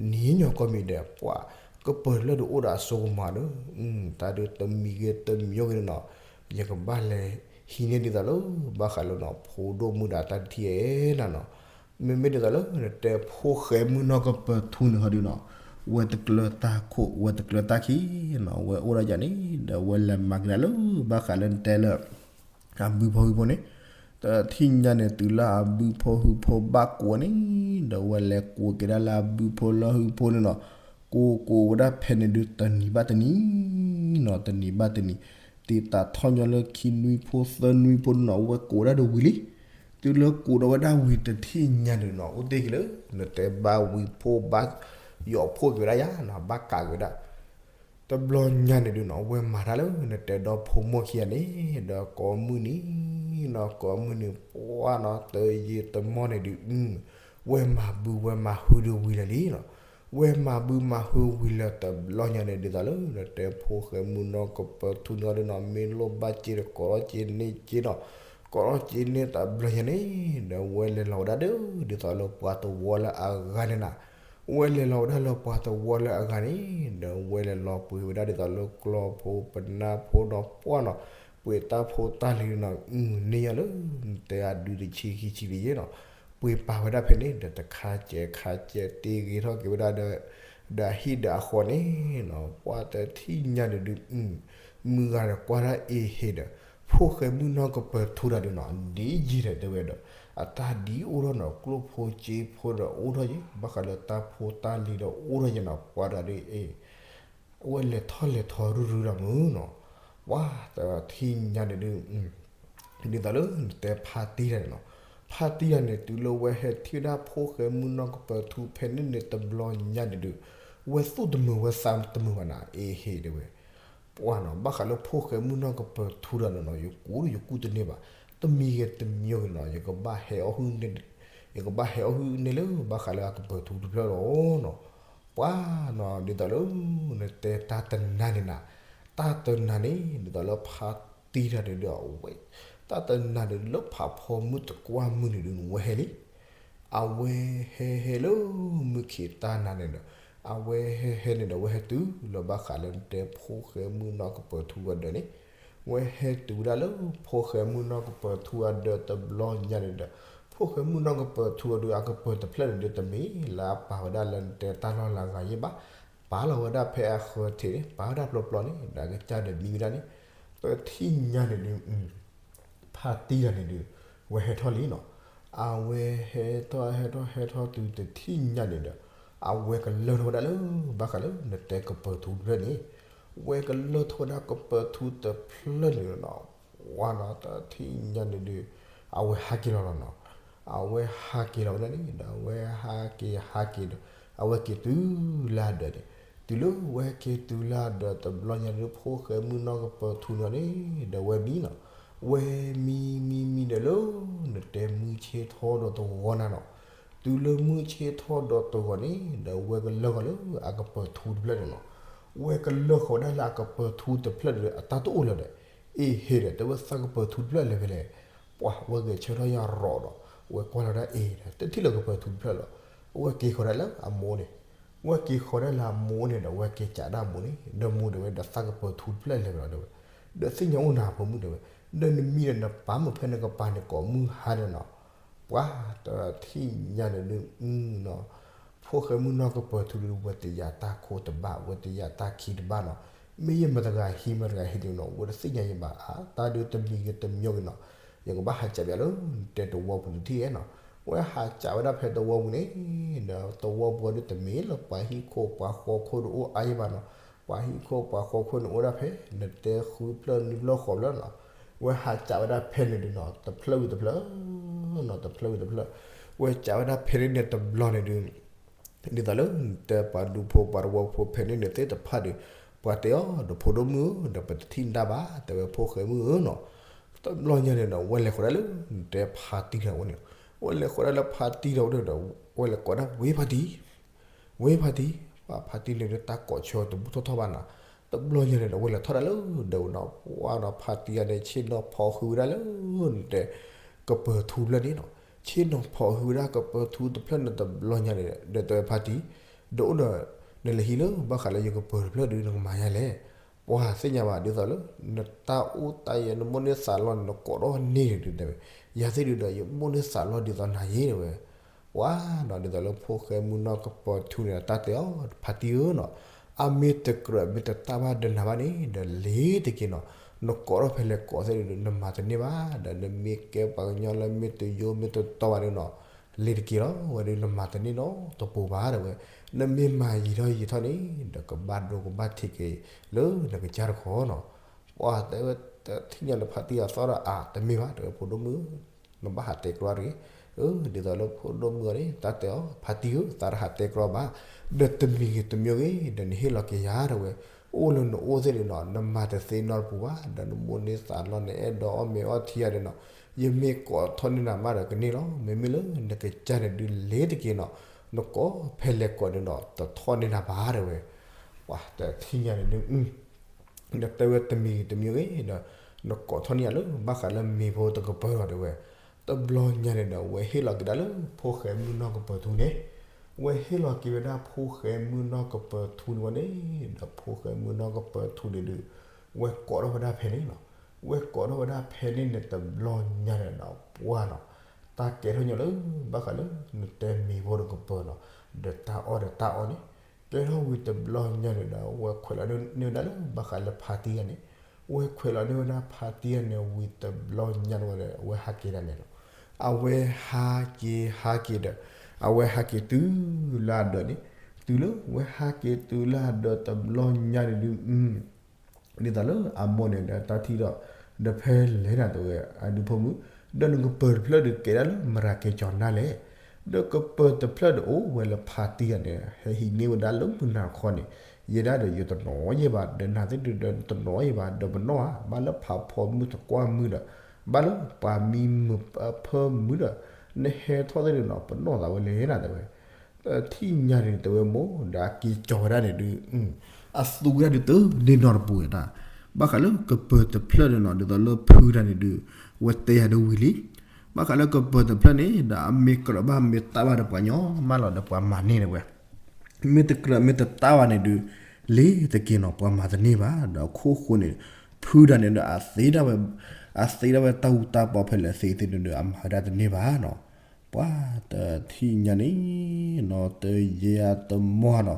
ညီကိးမံၤဒီး ပှၤကပၢၤတဖျၢၣ်ဒုးအိၣ်ဒီးအစိကမီၤဒီး, တၢ်ဒုးတမံၤဂ့ၤတမံၤဂ့ၤန့ၣ်နီၤ, ယကဘၣ်လဲၤဟံးန့ၢ်ဒ်သိးလၢ ဘၣ်ဃးလၢနီၤ ဖိဒိၣ်မုၣ်ဒီးတၢ်တထံၣ်အဲၣ်နၤနီၤ, မ့မ့ၢ်ဒ်သိးလၢနတဲဖိၣ်ဃဲမုၣ်နီၢ်ကပၢၤထူန့ၣ်ဟီဒုးနီၤ, ဝဲတကျၢၤတၢ်ခိၣ် ဝဲတကျၢၤတၢ်ခံနီၤ, ဝဲအိၣ်ဒီးယၤန့ၣ် ဒီးဝဲလဲၤမၤက့ၤဒၣ်လၢ ဘၣ်ဃးလၢနတဲလၢ အဘုဖိဟုဖိန့ၣ်, တထံၣ်ညါန့ၣ်တုၤလၢအဘုဖိဟုဖိဘၣ်ကိးန့ၣ်, ဒီးဝဲလဲၤကိးက့ၤဒၣ်လၢအဘုဖိလၢဟုဖိန့ၣ်နီၤ, ကိးကိးဝဲဒၣ်ဖဲန့ၣ်ဒုးတနံၤဘၣ်တနံၤနီၤ, တနံၤဘၣ်တနံၤ, တံာ်တာ်ထီၣ်ညီလၢခံနွံဖိသၢနွံဖိန့ၣ်နီၤ, ဝဲကိးဒၣ်ဒီးဝံၤလံ, တုၤလၢကိးဒီးဝဲဒၣ်ဝံၤတထံၣ်ညါန့ၣ်နီၤ, အိၣ်တ့ၢ်က့ၤလၢ နတဲဘၣ်ဝံၤဖိဘၣ် ယီၤဖိက့ၤဝဲဒၣ်ယါနီၤ, ဘၣ်ကးက့ၤဝဲဒၣ် တဘျီညါန့ၣ်ဒုးနီၤ, ဝဲမၤတၢ်လၢ နတဲဒီဖိမိၢ်ခံဂၤန့ၣ် ဒီးကိးမုၢ်နံၤနီၤ, ကိးမုၢ်နံၤပှၢ်နီၤ, တယံာ်တမီၢ်န့ၣ်ဒုး ဝဲမၤဘုဝဲမၤဟုဒုးဝံၤလၢာ်လံနီၤ, ဝဲမၤဘုမၤဟုဝံၤလၢာ်တဘျီညါန့ၣ် ဒ်သိးလၢ နတဲဖိၣ်ဃဲမုၣ်နီၢ်ကပၢၤထူန့ၣ်ဒီးနီၤ, မ့ၢ်လိၣ်ဘၣ်စ့ဒီး ကိးထီၣ်စ့န့ၢ်စ့နီၤ, ကိးထီၣ်စ့န့ၢ်တဘျီညါန့ၣ် ဒီးဝဲလဲၤလီၤဝဲဒၣ်ဒီး ဒ်သိးလၢပှၤသဝီလၢအဂၤန့ၣ်နၤ ဝဲလဲၤလီၤဝဲဒၣ်လၢပှၤသဝီလၢအဂၤန့ၣ် ဒီးဝဲလဲၤလီၤပှ့ၤဝဲဒၣ်ဒ်သိးလၢကျီဖိပနၢ်ဖိဒီးပှၢ်နီၤ, ပှ့ၤတၢ်ဖိတၢ်လံၤနီၤ, န့ၢ်ယၤလၢ နတဲအဒုတဆံခံဆံလံယဲနီၤ, ပှ့ၤပာ်ဝဲဒၣ်ဖဲန့ၣ် ဒီးတခါစဲးခါစဲးတ့ဂ့ၤထီၣ်က့ၤဝဲဒၣ်ဒီး ဒီးအဟံၣ်ဒီးအဃီန့ၣ်နီၤ, ပှၤတထံၣ်ညါန့ၣ်ဒုး မုၢ်ဂၤဒီးကွၢ်ဒၣ်အ့ဟ့ၣ်ဒီး ဖိၣ်ဃဲမုၣ်နီၢ်ကပၢၤထူတဂၤဒီးနီၤ, ဒ်ယံၤဒီးတဲဝဲဒီး အတၢ်ဒ်အိၣ်ထီၣ်နီၤ, ကျိၣ်ဖိစ့ဖိဒီးအိၣ်ထီၣ်ယဲ, ဘၣ်ဃးလၢတၢ်ဖိတၢ်လံၤဒီးအိၣ်ထီၣ်ယဲနီၤ, ပှၤတဂၤဒီးအ့ၣ် အဝဲလဲၤထီၣ်လဲၤထီရုၢ်ရုၢ်ဒီးမုၢ်နီၤ, ပှၤတထံၣ်ညါန့ၣ်ဒုး ဒ်သိးလၢနတဲဖါတံၢ်တဂၤန့ၣ်နီၤ, ဖါတံၢ်တဂၤန့ၣ် တုၤလၢဝဲဟဲထံၣ်ဝဲဒၣ်ဖိၣ်ဃဲမုၣ်နီၢ်ကပၢၤထူဖဲန့ၣ်န့ၣ်တဘျီညါန့ၣ်ဒုး ဝဲသူၣ်တမုာ်ဝဲသးတမုာ်ဘၣ်နၤ, အ့ဟ့ၣ်တဲဝဲ ပှၤနီၤ, ဘၣ်ဃးလၢဖိၣ်ဃဲမုၣ်နီၢ်ကပၢၤထူတဂၤန့ၣ်နီၤ, ယကူဒီးယကူတန့ၢ်ဘၣ်, တမံၤဂ့ၤတမံၤဂ့ၤနီၤ, ယကဘၣ်ဟဲအီၣ်ဟုၣ်န့ၢ်, ယကဘၣ်ဟဲအီၣ်ဟုၣ်န့ၢ်လၢဘၣ်ဃးလၢအကပၢၤထူတဖျၢၣ်လီၤနီၤ, ပှၤနီၤ, ဒ်သိးလၢ နတဲတၢ်တနၤန့ၣ်နၤ, တၢ်တနၤန့ၣ် ဒ်သိးလၢဖါတံၢ်တဂၤန့ၣ်ဒီးအဝဲ တၢ်တနၤန့ၣ်လၢဖးဖီမုၢ်တကွၢ်မုၢ်န့ၣ်ဒုး ဝဲဟဲလံ အဝဲဟဲဟဲလၢမုၢ်ခံးတၢ်နၤန့ၣ်ဒီး အဝဲဟဲဟဲန့ၣ်ဒီး ဝဲဟဲတုၤလၢဘၣ်ဃးလၢနတဲဖိၣ်ဃဲမုၣ်နီၢ်ကပၢၤထူအဒၢးန့ၣ်, ဝဲဟဲတုၤဝဲဒၣ်လၢဖိၣ်ဃဲမုၣ်နီၢ်ကပၢၤထူအဒၢးတဘျီညါန့ၣ်ဒီး ဖိၣ်ဃဲမုၣ်နီၢ်ကပၢၤထူအဒၢး အကပၢၤတဖျၢၣ်န့ၣ်ဒီး တမ့ၢ်လၢအပာ်ဝဲဒၣ်လၢနတဲတၢ်လီၢ်လၢအဂၤယဲဘၣ်, ပာ်လီၤဝဲဒၣ်ဖဲအဃၢၤထံးန့ၣ် ပာ်ဝဲဒၣ်ပျီပျီန့ၣ် ဒီးအကစၢ်ဒီးမံဝဲဒၣ်န့ၣ်, တထံၣ်ညါန့ၣ်ဒုး ဖါတံၢ်တဂၤန့ၣ်ဒုး ဝဲဟဲထီၣ်လံနီၤ, အဝဲဟဲထီၣ်ဟဲထီၣ်ဟဲထီၣ်တုၤတထံၣ်ညါန့ၣ်ဒီး အဝဲကလၢၢ်ထီၣ်ဝဲဒၣ်လၢ ဘၣ်ဃးလၢနတဲကပၢၤထူတဖျၢၣ်န့ၣ်, ဝဲကလၢၢ်ထီၣ်ဝဲဒၣ်ကပၢၤထူတဖျၢၣ်န့ၣ်နီၤ, ဝါနီၤ တထံၣ်ညါန့ၣ်ဒုး အဝဲဟးက့ၤလီၤလီၤနီၤ, အဝဲဟးက့ၤလီၤဝဲဒၣ်န့ၣ်ဒီး အဝဲဟးက့ၤဟးက့ၤဒီး အဝဲက့ၤတုၤလၢအဒၢးန့ၣ်, တုၤလၢဝဲက့ၤတုၤလၢအဒၢးတဘျီညါန့ၣ်ဒုး ဖိၣ်ဃဲမုၣ်နီၢ်ကပၢၤထူန့ၣ်န့ၣ် ဒီးဝဲမံနီၤ, ဝဲမံမံမံဒီးလၢ နတဲမုၢ်ဆ့ၣ်ထီၣ်ဒီးတဂီၤနၤနီၤ, တုၤလၢမုၢ်ဆ့ၣ်ထီၣ်ဒီးတဂီၤန့ၣ် ဒီးဝဲကလၢၢ်ဃီၤလၢအကပၢၤထူတဖျၢၣ်န့ၣ်နီၤ, ဝဲကလၢၢ်ဃီၤဝဲဒၣ်လၢအကပၢၤထူတဖျၢၣ်န့ၣ်ဒီး အတၢ်တအိၣ်လၢၤဒီး အ့ဟ့ၣ်ဒီး တဲဝဲသးကပၢၤထူတဖျၢၣ်လဲၤဖဲလဲၣ်, ပှၤဝဲဂဲၤဆၢထၢၣ်ယၤရီၤဒီး ဝဲကွၢ်လီၤဒၣ်အ့ဒီး တထံၣ်လၢကပၢၤထူတဖျၢၣ်လီၤ, အဝဲက့ၤဃီၤဒၣ်လၢအမိၢ်န့ၣ်, ဝဲက့ၤဃီၤဒၣ်လၢအမိၢ်န့ၣ်ဒီး ဝဲက့ၤကးဒၣ်အမိၢ်န့ၣ် ဒီးမိၢ်တဲဝဲဒီးသးကပၢၤထူတဖျၢၣ်လဲၤဖဲလဲၣ်ဒီးဝဲ, ဒီးသ့ၣ်ညါအိၣ်နၤဖိမုၣ်တဲဝဲ, ဒီးနမံဒီးနပာ်မုၣ်ဖဲနကပၤန့ၣ်ကိးမုၢ်ဟါဒီးနီၤ, ပှၤတထံၣ်ညါန့ၣ်ဒုး အုနီၤ, ဖိ ဖိၣ်ဃဲမုၣ်နီၢ်ကပၢၤထူဒုး ဝဲတယာ်တၢ်ခိတဘၣ် ဝဲတယာ်တၢ်ခံတဘၣ်နီၤ, မ့ၢ်ယမတဂၤဟံးမတဂၤဟံးဒုးနီၤ ဝဲတသ့ၣ်ညါယဘၣ် အါ တၢ်ဒုးတမံၤဂ့ၤတမံၤဂ့ၤနီၤ, ယကဘၣ်ဟးစးပၠးလၢ တဲသဝီပူၤတထံၣ်နီၤ, ဝဲဟးစးဝဲဒၣ်ဖဲသဝီပူၤန့ၣ် ဒီးသဝီပူၤဒုးတမ့ၢ်လၢပှၤဟံၣ်ခိၣ်ပှၤဃီခိၣ်တအိၣ်အါယဘၣ်နီၤ, ပှၤဟံၣ်ခိၣ်ပှၤဃီခိၣ်န့ၣ်အိၣ်ဒၣ်ဖဲ နတဲဃုဖျၢၣ်နွံဖျၢၣ်ဃိးဖျၢၣ်နီၤ, ဝဲဟးစးဝဲဒၣ်ဖဲန့ၣ်ဒုးနီၤ တဖျၢၣ်ဝံၤတဖျၢၣ်နီၤ တဖျၢၣ်ဝံၤတဖျၢၣ်, ဝဲစးဝဲဒၣ်ဖဲန့ၣ်န့ၣ်တဘျီန့ၣ်ဒုး ဒ်သိးလၢ တဲပှၤဒူဖိပှၤသဝီဖိဖဲန့ၣ်န့ၣ်သ့ၣ်တဖၣ်ဒီး ပှၤတဲအီၤ ဒီးဖိဒိၣ်မုၣ်ဧၢ ဒီးပတထံၣ်ဒၣ်ဘၣ် တဲဝဲဖိၣ်ဃဲမုၣ်ဧၢနီၤ, တဘျီညါန့ၣ်ဒီး ဝဲလဲၤဃီၤဒၣ်လၢ နတဲဖါတံၢ်တဂၤအအိၣ်န့ၣ်, ဝဲလဲၤဃီၤဒၣ်လၢဖါတံၢ်တဂၤအအိၣ်ဒီး ဝဲလဲၤကိးဒၣ်ဝ့ဖါတံၢ် ဝ့ဖါတံၢ်, ပှၤဖါတံၢ်န့ၣ်ဒုးတၢ်ကိးဆၢတဘူၣ်ထီၣ်ထီၣ်ဘၣ်နီၤ, တဘျီညါန့ၣ်ဒီး ဝဲလဲၤထီၣ်ဒၣ်လၢ ဒီးနီၤ ပှၤနီၤဖါတံၢ်တဂၤန့ၣ် ဆ့ၣ်နီၤဖီၣ်ဟုဝဲဒၣ်လၢ နတဲ ကပၢၤထူတဖျၢၣ်န့ၣ်နီၤ, ဆ့ၣ်နီၤဖီၣ်ဟုဝဲဒၣ်ကပၢၤထူတဖျၢၣ်န့ၣ်တဘျီညါန့ၣ် ဒီးတဲဝဲဖါတံၢ်, ဒီးအိၣ်ဒီး နလဲၤဟံးလၢဘၣ်ဃးလၢယကပၢၤတဖျၢၣ်ဒုး နကမၤယၤလဲၣ်, ပှၤသ့ၣ်ညါဘၣ်ဒ်သိးလၢ နတၢ်အိၣ်တၢ်ယဲၢ် နမိၣ်န့ၢ်သးလီၢ်န့ၣ် နကိးထီၣ်န့ၢ်န့ၣ်ဒုးတဲဝဲ, ယၤသ့ၣ်ဒုးဒီး ယမိၣ်န့ၢ်သးလီၢ်ဒ်သိးနၤယဲၢ်တဲဝဲ ပှၤနီၤ ဒ်သိးလၢဖိၣ်ဃဲမုၣ်နီၢ်ကပၢၤထူန့ၣ် တၢ်တဲအီၤ ဖါတံၢ်ဧၢနီၤ, အမ့ၢ်တကြၢးမ့ၢ်တတၢ်ဘၣ်ဒီးနၤဘၣ်န့ၣ် ဒီးလ့ၤတက့ၢ်နီၤ, နကိးထီၣ်ဖဲလဲၣ်ကိးသ့ၣ်ဒုး နမၤတန့ၢ်ဘၣ်, ဒီးနမ့ၢ်ကဲပှၤကညီလၢမ့ၢ်တယိမ့ၢ်တတီဘၣ်န့ၣ်နီၤ, လ့ၤတက့ၢ်လီၤ, ဝဲဒုးနမၤတန့ၢ်နီၤ တပူၤဘၣ်တဲဝဲ, နမ့ၢ်မၤယံာ်ထီၣ်ယံာ်ထီၣ်န့ၣ် ဒီးကဘၣ်ဒိကဘၣ်ထံးက့ၤလၢနကစၢ်တခီနီၤ, ပှၤတဲဝဲ တထံၣ်ညါလၢဖါတံၢ်အသီဒီး အါ တမ့ၢ်ဘၣ် တဲဝဲဖိဒိၣ်မုၣ် နဘၣ်ဟးတဲကြီတဂ့ၤ, ဒ်သိးလၢဖိဒိၣ်မုၣ်အီၤန့ၣ် တၢ်တဲအီၤ ဖါတံၢ်ဧၢ သးတဟးတဲကြီဘၣ်, ဒီးတမံၤဂ့ၤတမံၤဂ့ၤ ဒီးနဟ့ၣ်လီၤက့ၤယၤတဲဝဲ, အိၣ်လၢနအိၣ်သ့ၣ်န့ၣ်နီၤ နမၤတသ့နီတပူၤဘၣ်, ဒီးနမိၣ်န့ၢ်သးလီၢ် နအဲၣ်ဒိးအီၣ်မ့ၤအီထံယၤန့ၣ်နီၤ, ယမ့ၢ်ကိးထီၣ်န့ၢ်နၤမးဒီးကန့ၢ်လီၤ, မ့မ့ၢ်လၢနကစၢ်န့ၣ်ဒုးလ့ၤတက့ၢ်နီၤ, နကိးဖဲလဲၣ်ကိးန့ၣ်နီၤ တထီၣ်န့ၢ်နၤဘၣ်တဲဝဲ, ပှၤတထံၣ်ညါန့ၣ်ဒုး နတဲဝဲတမံၤတမံၤဂ့ၤဒီး နကိးထီၣ်န့ၢ်ယၤလၢဘၣ်ဃးလၢမ့ၤဖိတကပၢၤလီၤတဲဝဲ, တဘျီညါန့ၣ်ဒီး ဝဲဟ့ၣ်လီၤက့ၤဒၣ်လၢဖိၣ်ဃဲမုၣ်နီၢ်ကပၢၤထူန့ၣ်, ဝဲဟ့ၣ်လီၤက့ၤဝဲဒၣ်ဖိၣ်ဃဲမုၣ်နီၢ်ကပၢၤထူန့ၣ်ဝဲန့ၣ်, ဒီးဖိၣ်ဃဲမုၣ်နီၢ်ကပၢၤထူန့ၣ်ဒုး ဝဲကိးထီၣ်ဝဲဒၣ်ဖဲန့ၣ်နီၤ, ဝဲကိးထီၣ်ဝဲဒၣ်ဖဲန့ၣ်န့ၣ်တဘျီညါန့ၣ်ဒီး ပှၤနီၤ တၢ်ကဲထီၣ်ညီလၢ ဘၣ်ဃးလၢ နတဲမ့ၤဖိတကပၢၤနီၤ, ဒီးတၢ်အီၣ်ဒီးတၢ်အီန့ၣ် ကဲထီၣ်ဝံၤတဘျီညါန့ၣ်ဒီး ဝဲခွဲးလီၤန့ၢ်ဝဲဒၣ်လၢဘၣ်ဃးလၢဖါတံၢ်တဂၤန့ၣ်, ဝဲခွဲးလီၤန့ၢ်ဝဲဒၣ်ဖါတံၢ်တဂၤန့ၣ်ဝံၤတဘျီညါန့ၣ်ဝဲဒီး အဝဲဟးက့ၤတၢ်န့ၣ်လီၤ. အဝဲဟးက့ၤဟးက့ၤဒီး အဝဲဟးက့ၤတုၤလၢအဒၢးန့ၣ်, တုၤလၢဝဲဟးက့ၤတုၤလၢအဒၢးတဘျီညါန့ၣ်ဒုး ဒ်သိးလၢအမိၢ်န့ၣ်ဒီးတၢ်ထံၣ်ဒီး ဒီးဖဲလဲၣ်နၤတဲဝဲ အဒုးဖိမုၣ်, ဒီးနကပၢၤတဖျၢၣ်ဒုးကဲဒၣ်လၢမရၤကဲကၠီၤနၢ်လဲၣ်, ဒီးကပၢၤတဖျၢၣ်ဒုးအိၣ်ဝဲလၢဖါတံၢ်တဂၤန့ၣ် ဟဲဟံးန့ၢ်ဝဲဒၣ်လၢမုၢ်နၤခီန့ၣ်, ယဲဒၣ်ဒီးယတနီၤယဲဘၣ် ဒီးနၤသ့ၣ်ဒုးဒီးတနီၤယဲဘၣ် ဒီးပနီၣ်ဧါ ဘၣ်လၢဖးဖီမုၢ်သကွၢ်မုၢ်ဒီး ဘၣ်လၢပှၤမံမုာ်ဖၢမုာ်ဒီး နဟဲထီၣ်သ့ၣ်ဒုးနီၤ ပနီၣ်သးဝဲလဲၣ်နၤတဲဝဲ တထံၣ်ညါန့ၣ် တဲဝဲမိၢ် ဒီးအက့ၤကၠီၤဝဲဒၣ်န့ၣ်ဒုး အသူဝဲဒၣ်ဒုးတန့ၢ်နီတပူၤဝဲဒၣ်, ဘၣ်ဃးလၢကပၢၤတဖျၢၣ်န့ၣ်နီၤ ဒ်သိးလၢဖုတၢ်န့ၣ်ဒုး ဝဲတဲယၤဒုးဝံၤလံ, ဘၣ်ဃးလၢကပၢၤတဖျၢၣ်န့ၣ် ဒီးအမ့ၢ်ကြၢးဘၣ်မ့ၢ်တၢ်ဘၣ်ဒီးပှၤကညီမးလီၤ ဒီးပှၤမၤန့ၢ်န့ၣ်ဝဲ မ့ၢ်တကြၢးမ့ၢ်တတၢ်ဘၣ်န့ၣ်ဒုး လ့ၤတက့ၢ်နီၤ ပှၤမၤတန့ၢ်ဘၣ် ဒီးအခိၣ်ဃိန့ၣ် ဖုတၢ်န့ၣ်ဒီး အသ့ဒၣ်ဝဲ အသ့ဒၣ်ဝဲတၢ်ဟူတၢ်ပီဖဲလဲၣ်သ့သ့ၣ်န့ၣ်ဒီး အမၤဝဲဒၣ်တန့ၢ်ဘၣ်နီၤ, ပှၤတထံၣ်ညါန့ၣ်နီၤ တယဲအတမီၢ်နီၤ,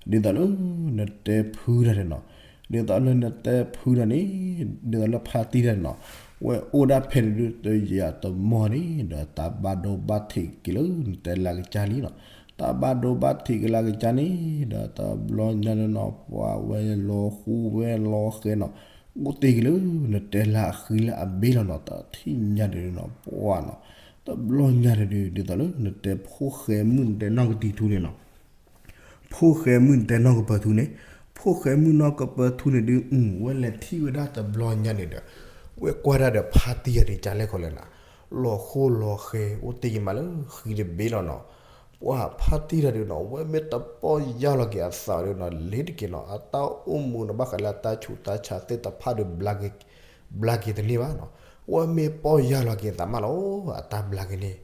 ဒ်သိးလၢနတဲဖုတၢ်န့ၣ်နီၤ, ဒ်သိးလၢနတဲဖုတၢ်န့ၣ် ဒ်သိးလၢဖါတံၢ်တၢ်န့ၣ်နီၤ, ဝဲအိၣ်ဒၣ်ဖဲန့ၣ်ဒုး တယဲအတမီၢ်န့ၣ်ဒီး တၢ်ဘၣ်ဒိဘၣ်ထံးက့ၤလၢနတဲလၢကစၢ်လံနီၤ, တၢ်ဘၣ်ဒိဘၣ်ထံးက့ၤလၢကစၢ်န့ၣ်ဒီး တဘျီညါန့ၣ်နီၤ ပှၤဝဲလီၤဃူဝဲလီၤဃဲနီၤ, အိၣ်တ့ၢ်က့ၤလၢနတဲလၢအဃံလၢအဘ့ၣ်လီၤနီၤ, တထံၣ်ညါန့ၣ်နီၤ ပှၤနီၤ, တဘျီညါန့ၣ်ဒုး ဒ်သိးလၢနတဲဖိၣ်ဃဲမုၣ်နတဲနီၢ်ကတံၤထူန့ၣ်နီၤ ဖိၣ်ဃဲမုၣ်နတဲနီၢ်ကပၢၤထူန့ၣ်, ဖိၣ်ဃဲမုၣ်နီၢ်ကပၢၤထူန့ၣ်ဒုး ဝဲလဲၤထံၣ်ဝဲဒၣ်တဘျီညါန့ၣ်ဒီး ဝဲကွၢ်ဒၣ်ဒီးဖါတံၢ်တဂၤန့ၣ် ကလဲၣ်ခီလဲၣ်နၤ, လီၤဃိလီၤဃဲ အိၣ်တ့ၢ်က့ၤမးလၢဃံတဘ့ၣ်လီၤနီၤ, ပှၤဖါတံၢ်တဂၤဒုးနီၤ ဝဲမ့ၢ်တပီၢ်ယၢ်လီၤက့ၤအသးဒုးနီၤ လ့ၤတက့ၢ်နီၤ အတၢ်အိၣ်မူနီၤ ဘၣ်ဃးလၢအတၢ်ဆူးတၢ်ဆါသ့ၣ်တဖၣ်ဒီး ဘျါက့ၤတန့ၢ်ဘၣ်နီၤ, ဝဲမ့ၢ်ပီၢ်ယၢ်လီၤက့ၤအသးမးလီၤ အတၢ်ဘျါက့ၤန့ၣ်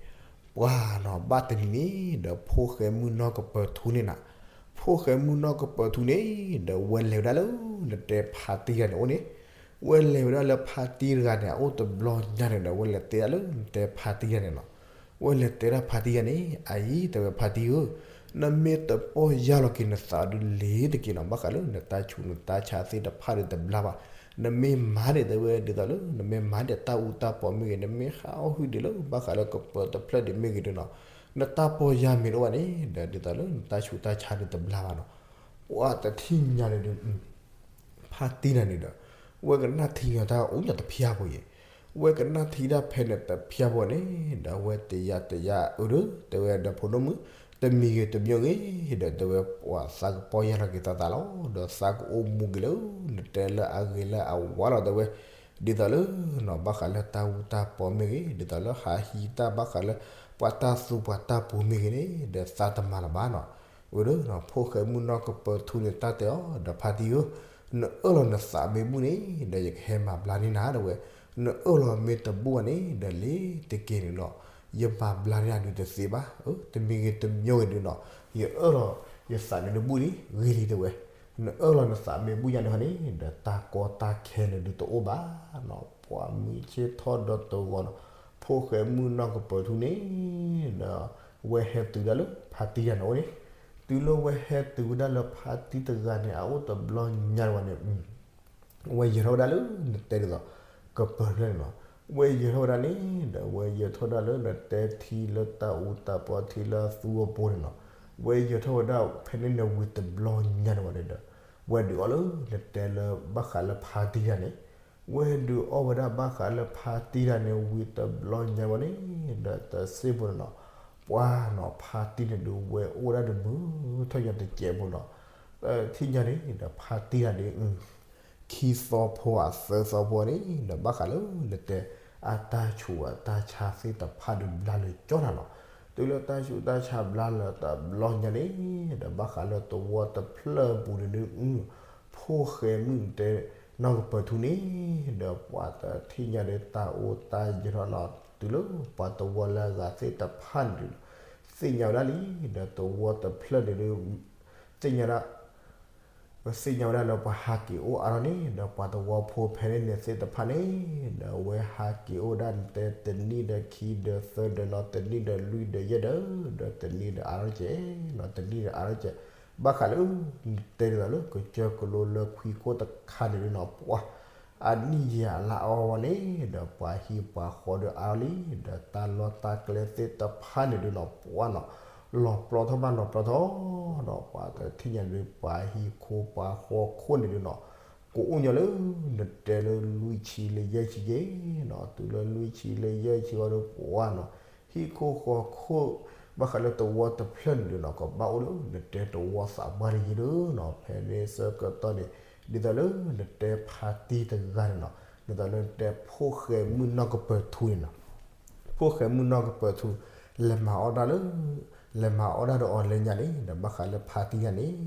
ပှၤနီၤ ဘၣ်တနံၤန့ၣ်ဒီး ဖိၣ်ဃဲမုၣ်နီၢ်ကပၢၤထူန့ၣ်နၤ, ဖိၣ်ဃဲမုၣ်နီၢ်ကပၢၤထူန့ၣ် ဒီးဝဲလဲၤဝဲဒၣ်လၢ နတဲဖါတံၢ်တဂၤန့ၣ်အိၣ်န့ၣ်, ဝဲလဲၤဝဲဒၣ်လၢဖါတံၢ်တဂၤန့ၣ် အအိၣ်တဘျီညါန့ၣ်ဒီး ဝဲလဲၤတဲဒၣ်လၢနတဲဖါတံၢ်တဂၤန့ၣ်နီၤ, ဝဲလဲၤတဲဒၣ်ဖါတံၢ်တဂၤန့ၣ် အအံၤ တဲဝဲဖါတံၢ်ဧၢ, နမ့ၢ်တပီၢ်ယၢ်လီၤက့ၤနသးဒုးလ့ၤတက့ၢ်နီၤ, ဘၣ်ဃးလၢနတၢ်ဆူးနတၢ်ဆါသ့ၣ်တဖၣ်ဒီးတဘျါဘၣ်. နမ့ၢ်မၤန့ၣ် တဲဝဲဒ်သိးလၢ နမ့ၢ်မၤဒ်တၢ်အူတၢ်ပီမ့ၢ်ဂ့ၤ, နမ့ၢ်ဟးအီၣ်ဟုၣ်ဒံးလၢဘၣ်ဃးလၢကပၢၤတဖျၢၣ်ဒံးမ့ၢ်ဂ့ၤဒုးနီၤ, နတၢ်ပီၢ်ယၢ်မ့ၢ်တအိၣ်ဘၣ်န့ၣ် ဒီးဒ်သိးလၢနတၢ်ဆူးတၢ်ဆါဒုးတဘျါဘၣ်နီၤ. ပှၤတထံၣ်ညါန့ၣ်ဒုး ဖါတံၢ်တဂၤန့ၣ်ဒီး ဝဲကနၣ်ထံက့ၤတၢ်အိၣ်ညီတဖျၢၣ်ဖိအံၤ, ဝဲကနၣ်ထံတၢ်ဖဲန့ၣ်တဖျၢၣ်ဖိန့ၣ် ဒီးဝဲတယာ်တယာ်အၢဒုး တဲဝဲဒီးဖိဒိၣ်မုၣ် တမံၤဂ့ၤတမံၤဂ့ၤ ဒီးတဲဝဲပှၤသးကပီၢ်ယၢ်လီၤက့ၤသးသးလီၤ, ဒီးသးကအိၣ်မူက့ၤလၢ နတဲလၢအဂ့ၤလၢအဝါလီၤ တဲဝဲ, ဒ်သိးလၢနီၤ ဘၣ်ဃးလၢတၢ်အူတၢ်ပီမ့ၢ်ဂ့ၤ, ဒ်သိးလၢဟးဟံးတၢ်ဘၣ်ဃးလၢ ပှၤတၢ်သူပှၤတၢ်ပူၤမ့ၢ်ဂ့ၤန့ၣ် ဒီးသးတမၤလၢၤဘၣ်နီၤ. ဝဲဒၣ်နီၤ ဖိၣ်ဃဲမုၣ်နီၢ်ကပၢၤထူန့ၣ် တၢ်တဲအီၤဒီးဖါတံၢ်ဧၢ, နအၢၣ်လီၤနသးမ့ၢ်ဘူၣ်န့ၣ် ဒီးယကဟဲမၤဘျါန့ၢ်နၤ တဲဝဲ, နအၢၣ်လီၤမ့ၢ်တဘူၣ်ဘၣ်န့ၣ် ဒီးလ့ၤတက့ၢ်န့ၣ်နီၤ ယမၤဘျါန့ၢ်နၤဒုးတသ့ဘၣ်, တမံၤဂ့ၤတမံၤဂ့ၤဒုးနီၤ ယအၢၣ်လီၤယသးန့ၣ်ဒုးဘူၣ်လံ ဂ့ၤလံတဲဝဲ, နအၢၣ်လီၤနသးမ့ၢ်ဘူၣ်ယါန့ၣ်ဟီန့ၣ် ဒီးတၢ်ကီတၢ်ခဲန့ၣ်ဒုးတအိၣ်ဘၣ်နီၤ. ပှၤမုၢ်ဆ့ၣ်ထီၣ်ဒီးတဂီၤနီၤ ဖိၣ်ဃဲမုၣ်နီၢ်ကပၢၤထူန့ၣ် ဒီးဝဲဟဲတုၤဒၣ်လၢဖါတံၢ်တဂၤန့ၣ်အအိၣ်န့ၣ်, တုၤလၢဝဲဟဲတုၤဝဲဒၣ်လၢဖါတံၢ်တဂၤန့ၣ် အအိၣ်တဘျီညါတဝဲန့ၣ် ဝဲယဲၤထီၣ်ဝဲဒၣ်လၢနတဲဒ်သိး ကပၢၤတဖျၢၣ်န့ၣ်နီၤ. ဝဲယဲၤထီၣ်ဝဲဒၣ်န့ၣ် ဒီးဝဲယဲၤထီၣ်ဝဲဒၣ်လၢနတဲထံလၢတၢ်အူတၢ်ပီထံလၢသူအပူၤန့ၣ်နီၤ. ဝဲယဲၤထီၣ်ဝဲဒၣ်ဖဲန့ၣ်န့ၣ်ဝံၤတဘျီညါန့ၣ်ဝဲန့ၣ်ဒီး ဝဲဒုးအီၣ်လၢနတဲလၢဘၣ်ဃးလၢဖါတံၢ်တဂၤန့ၣ်, ဝဲဒုးအီၣ်ဝဲဒၣ်ဘၣ်ဃးလၢဖါတံၢ်တဂၤန့ၣ်ဝံၤတဘျီညါဝဲန့ၣ် ဒီးတစ့ၢ်ဖိန့ၣ်နီၤ ပှၤနီၤ ဖါတံၢ်န့ၣ်ဒုးဝဲအိၣ်ဒၣ်တမုာ်ထီၣ်ညါတစဲးဖိနီၤ. ထံၣ်ညါန့ၣ်ဒီးဖါတံၢ်တဂၤန့ၣ် ခံသီဖိအသၢသီဖိန့ၣ်ဒီး ဘၣ်ဃးလၢနတဲ အတၢ်ဆူးအတၢ်ဆါသ့ၣ်တဖၣ်ဒုးဘျါလၢာ်ကၠီနၤနီၤ. တုၤလၢတၢ်ဆူးတၢ်ဆါဘျါလၢာ်တဘျီညါန့ၣ်ဒီး ဘၣ်ဃးလၢသဝီတဖျၢၣ်ပူၤန့ၣ်ဒုး ဖိၣ်ဃဲမုၣ်တဲ နီၢ်ကပၢၤထူန့ၣ်ဒီး ပှၤတထံၣ်ညါဒီးတၢ်အိၣ်တၢ်ယၢၤထီၣ်နီၤ တုၤလၢပှၤသဝီလၢအဂၤသ့ၣ်တဖၣ်န့ၣ်ဒုး သ့ၣ်ညါဝဲဒၣ်လံ ဒီးသဝီတဖျၢၣ်န့ၣ်ဒုး သ့ၣ်ညါဒၣ် ပသ့ၣ်ညါဝဲဒၣ်လၢပှၤဟးက့ၤအိၣ်အါထီၣ်န့ၣ် ဒီးပှၤသဝီဖိဖဲန့ၣ်န့ၣ်သ့ၣ်တဖၣ်န့ၣ် ဒီးအဝဲဟးက့ၤအိၣ်ဒၣ်နတဲတနံၣ်ဒီးခံဒီးသၢဒီးနီၤ တနံၣ်ဒီးလွံၢ်ဒီးယဲၢ်ဒီး ဒီးတနံၣ်ဒီးအါထီၣ်ကဲးနီၤ တနံၣ်ဒီးအါထီၣ်ကဲး ဘၣ်ဃးလၢ တဲဒ်သိးလၢကစၢၢ်ကလိလၢခွံခိၣ်တခါန့ၣ်ဒုးနီၤ ပှၤ အနံၣ်ယဲၢ်အလါအီၤဝဲန့ၣ် ဒီးပှၤဟံၣ်ပှၤဃီဒီးအါထီၣ်လံ ဒီးတၢ်လီၢ်တၢ်ကျဲသ့ၣ်တဖၣ်န့ၣ်ဒုးနီၤ ပှၤနီၤ လီၤပျီထီၣ်ဘၣ်လီၤပျီထီၣ်ဒီး ပှၤတထံၣ်ညါဒုး ပှၤဟံၣ်ခိၣ်ပှၤဃီခိၣ်န့ၣ်ဒုးနီၤ ကအိၣ်ညီလၢ နတဲလၢလွံၢ်ဆံလၢယဲၢ်ဆံက့ၤနီၤ တုၤလၢလွံၢ်ဆံလၢယဲၢ်ဆံဝဲဒီးပှၤနီၤ ဟံၣ်ခိၣ်ဃီခိၣ် ဘၣ်ဃးလၢသဝီတဖျၢၣ်န့ၣ်ဒုးနီၤ ကဘၣ်အိၣ်လၢနတဲသဝီသးပှၢ်တယံၤဒုးနီၤ ဖဲန့ၣ်ဆၢကတီၢ်န့ၣ် ဒ်သိးလၢနတဲဖါတံၢ်တဂၤန့ၣ်နီၤ ဒ်သိးလၢနတဲဖိၣ်ဃဲမုၣ်နီၢ်ကပၢၤထူန့ၣ်နီၤ ဖိၣ်ဃဲမုၣ်နီၢ်ကပၢၤထူ လဲၤ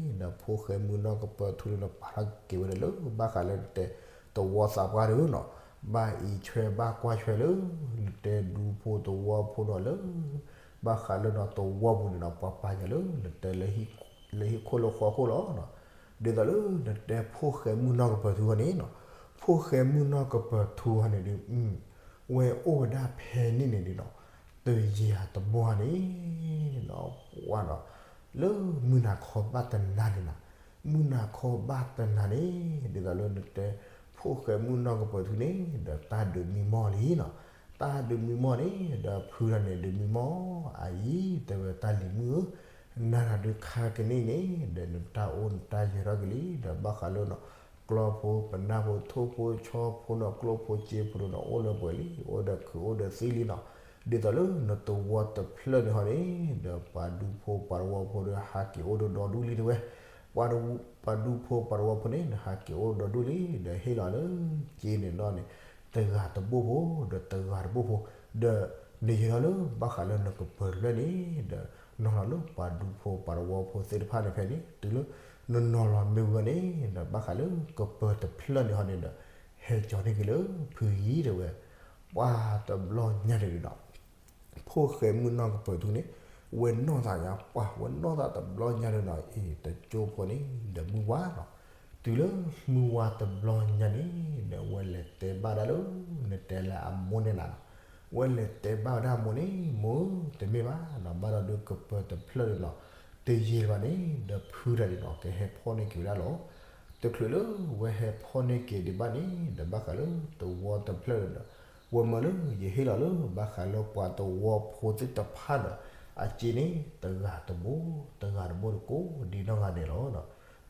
မၤအီၣ်ဒၣ်လၢ လဲၤမၤအီၣ်ဒၣ်ဒီးအီၤလၢညါန့ၣ် ဒီးဘၣ်ဃးလၢဖါတံၢ်တဂၤန့ၣ် ဒီးဖိၣ်ဃဲမုၣ်နီၢ်ကပၢၤထူန့ၣ်ဒီး ပာ်ထီၣ်က့ၤဝဲဒၣ်လၢ ဘၣ်ဃးလၢနတဲ သဝီသးပှၢ်ဒုးနီၤ ဘၣ်အံးဆွဲဘၣ်ကွၢ်ဆွဲလၢ နတဲဒူဖိသဝီဖိနီၤလၢ ဘၣ်ဃးလၢနီၤသဝီပူၤန့ၣ်နီၤ ပှၤပာ်ညါလၢ နတဲလၢ လၢဟံၣ်ခိၣ်လၢဃီခိၣ်လီၤ. ဒ်သိးလၢနတဲဖိၣ်ဃဲမုၣ်နီၢ်ကပၢၤထူအီၤန့ၣ်နီၤ ဖိၣ်ဃဲမုၣ်နီၢ်ကပၢၤထူအီၤန့ၣ်ဒုး ဝဲအိၣ်ဝဲဒၣ်ဖဲန့ၣ်န့ၣ်ဒုးနီၤ တယံာ်အတမီၢ်န့ၣ်နီၤ ပှၤနီၤ လၢမုၢ်နၤခီဘၣ်တနၤန့ၣ်နီၤ မုၢ်နၤခီဘၣ်တနၤန့ၣ် ဒ်သိးလၢနတဲ ဖိၣ်ဃဲမုၣ်နီၢ်ကပၢၤထူန့ၣ် ဒီးတၢ်ဒုးမံမီၢ်လံနီၤ တၢ်ဒုးမံမီၢ်န့ၣ် ဒီးဖုတၢ်န့ၣ်ဒုးမံမီၢ် အအံၤ တဲဝဲတၢ်လံၤမုၣ်ဧၢ နၤတၢ်ဒုးခါကန့ၣ်န့ၣ် ဒီးနတၢ်အိၣ်နတၢ်ယၢၤထီၣ်က့ၤလံ ဒီးဘၣ်ဃးလၢနီၤ ကျီဖိပနၢ်ဖိထိၣ်ဖိဆီဖိနီၤ ကျိၣ်ဖိစ့ဖိနီၤ အိၣ်လၢပှဲၤလံ အိၣ်ဒီးခုးအိၣ်ဒီးသံလံနီၤ ဒ်သိးလၢနသဝီတဖျၢၣ်န့ၣ်ဟီန့ၣ် ဒီးပှၤဒူဖိပှၤသဝီဖိဒီးဟးက့ၤအိၣ်ဒီးဒီဒူၣ်လံတဲဝဲ ပှၤဒူ ပှၤဒူဖိပှၤသဝီဖိန့ၣ် နဟးက့ၤအိၣ်ဒီဒူၣ်လံ ဒီးဟ့ၣ်လီၤလၢ က့န့ၣ်နီၤန့ၣ် တဂၤတဘိၣ်ဖိ ဒီးတဂၤတဘိၣ်ဖိ ဒီးနယဲၤထီၣ်လၢဘၣ်ဃးလၢနကပၢၤတဖျၢၣ်န့ၣ် ဒီးနီၤလီၤလၢပှၤဒူဖိပှၤသဝီဖိသ့ၣ်တဖၣ်န့ၣ်ဖဲန့ၣ် တုၤလၢ နနီၤလီၤမ့ၢ်ဝဲန့ၣ် ဒီးဘၣ်ဃးလၢကပၢၤတဖျၢၣ်န့ၣ်ဟီန့ၣ်ဒီး ဟဲကၠီၤန့ၢ်က့ၤလၢဖုအံၤတဲဝဲ ပှၤတဘျီညါန့ၣ်ဒီး ဖိၣ်ဃဲမုၣ်နီၢ်ကပၢၤထူန့ၣ် ဝဲနီၢ်သးညါ ပှၤဝဲနီၢ်သးတဘျီညါန့ၣ်ဒီး အ့ တကၠိဖိန့ၣ် ဒီးမုၢ်ဝါနီၤ တုၤလၢမုၢ်ဝါတဘျီညါန့ၣ် ဒီးဝဲလဲၤတဲဘၣ်ဒၣ်လၢ နတဲလၢအမိၢ်န့ၣ်နၤနီၤ ဝဲလဲၤတဲဘၣ်ဝဲဒၣ်အမိၢ်န့ၣ် မိၢ်ဧၢ တမ့ၢ်ဘၣ်နီၤ ဘၣ်ဒီးဒုးကပၢၤတဖျၢၣ်န့ၣ်နီၤ တယံာ်ဘၣ်န့ၣ် ဒီးဖုတၢ်န့ၣ်နီၤ ကဟဲဖီၣ်န့ၢ်က့ၤဝဲဒၣ်လီၤ. တချုးလၢဝဲဟဲဖီၣ်န့ၢ်က့ၤဒံးဘၣ်န့ၣ် ဒီးဘၣ်ဃးလၢသဝီတဖျၢၣ်န့ၣ်ဒီး ဝဲမၢလၢယဟ့ၣ်လီၤလၢ ဘၣ်ဃးလၢပှၤသဝီဖိသ့ၣ်တဖၣ်ဒီး အစ့န့ၣ် တဂၤတဘိ တဂၤတဘိတကိးဒ်နီၢ်ဂၤဒဲးလီၤ.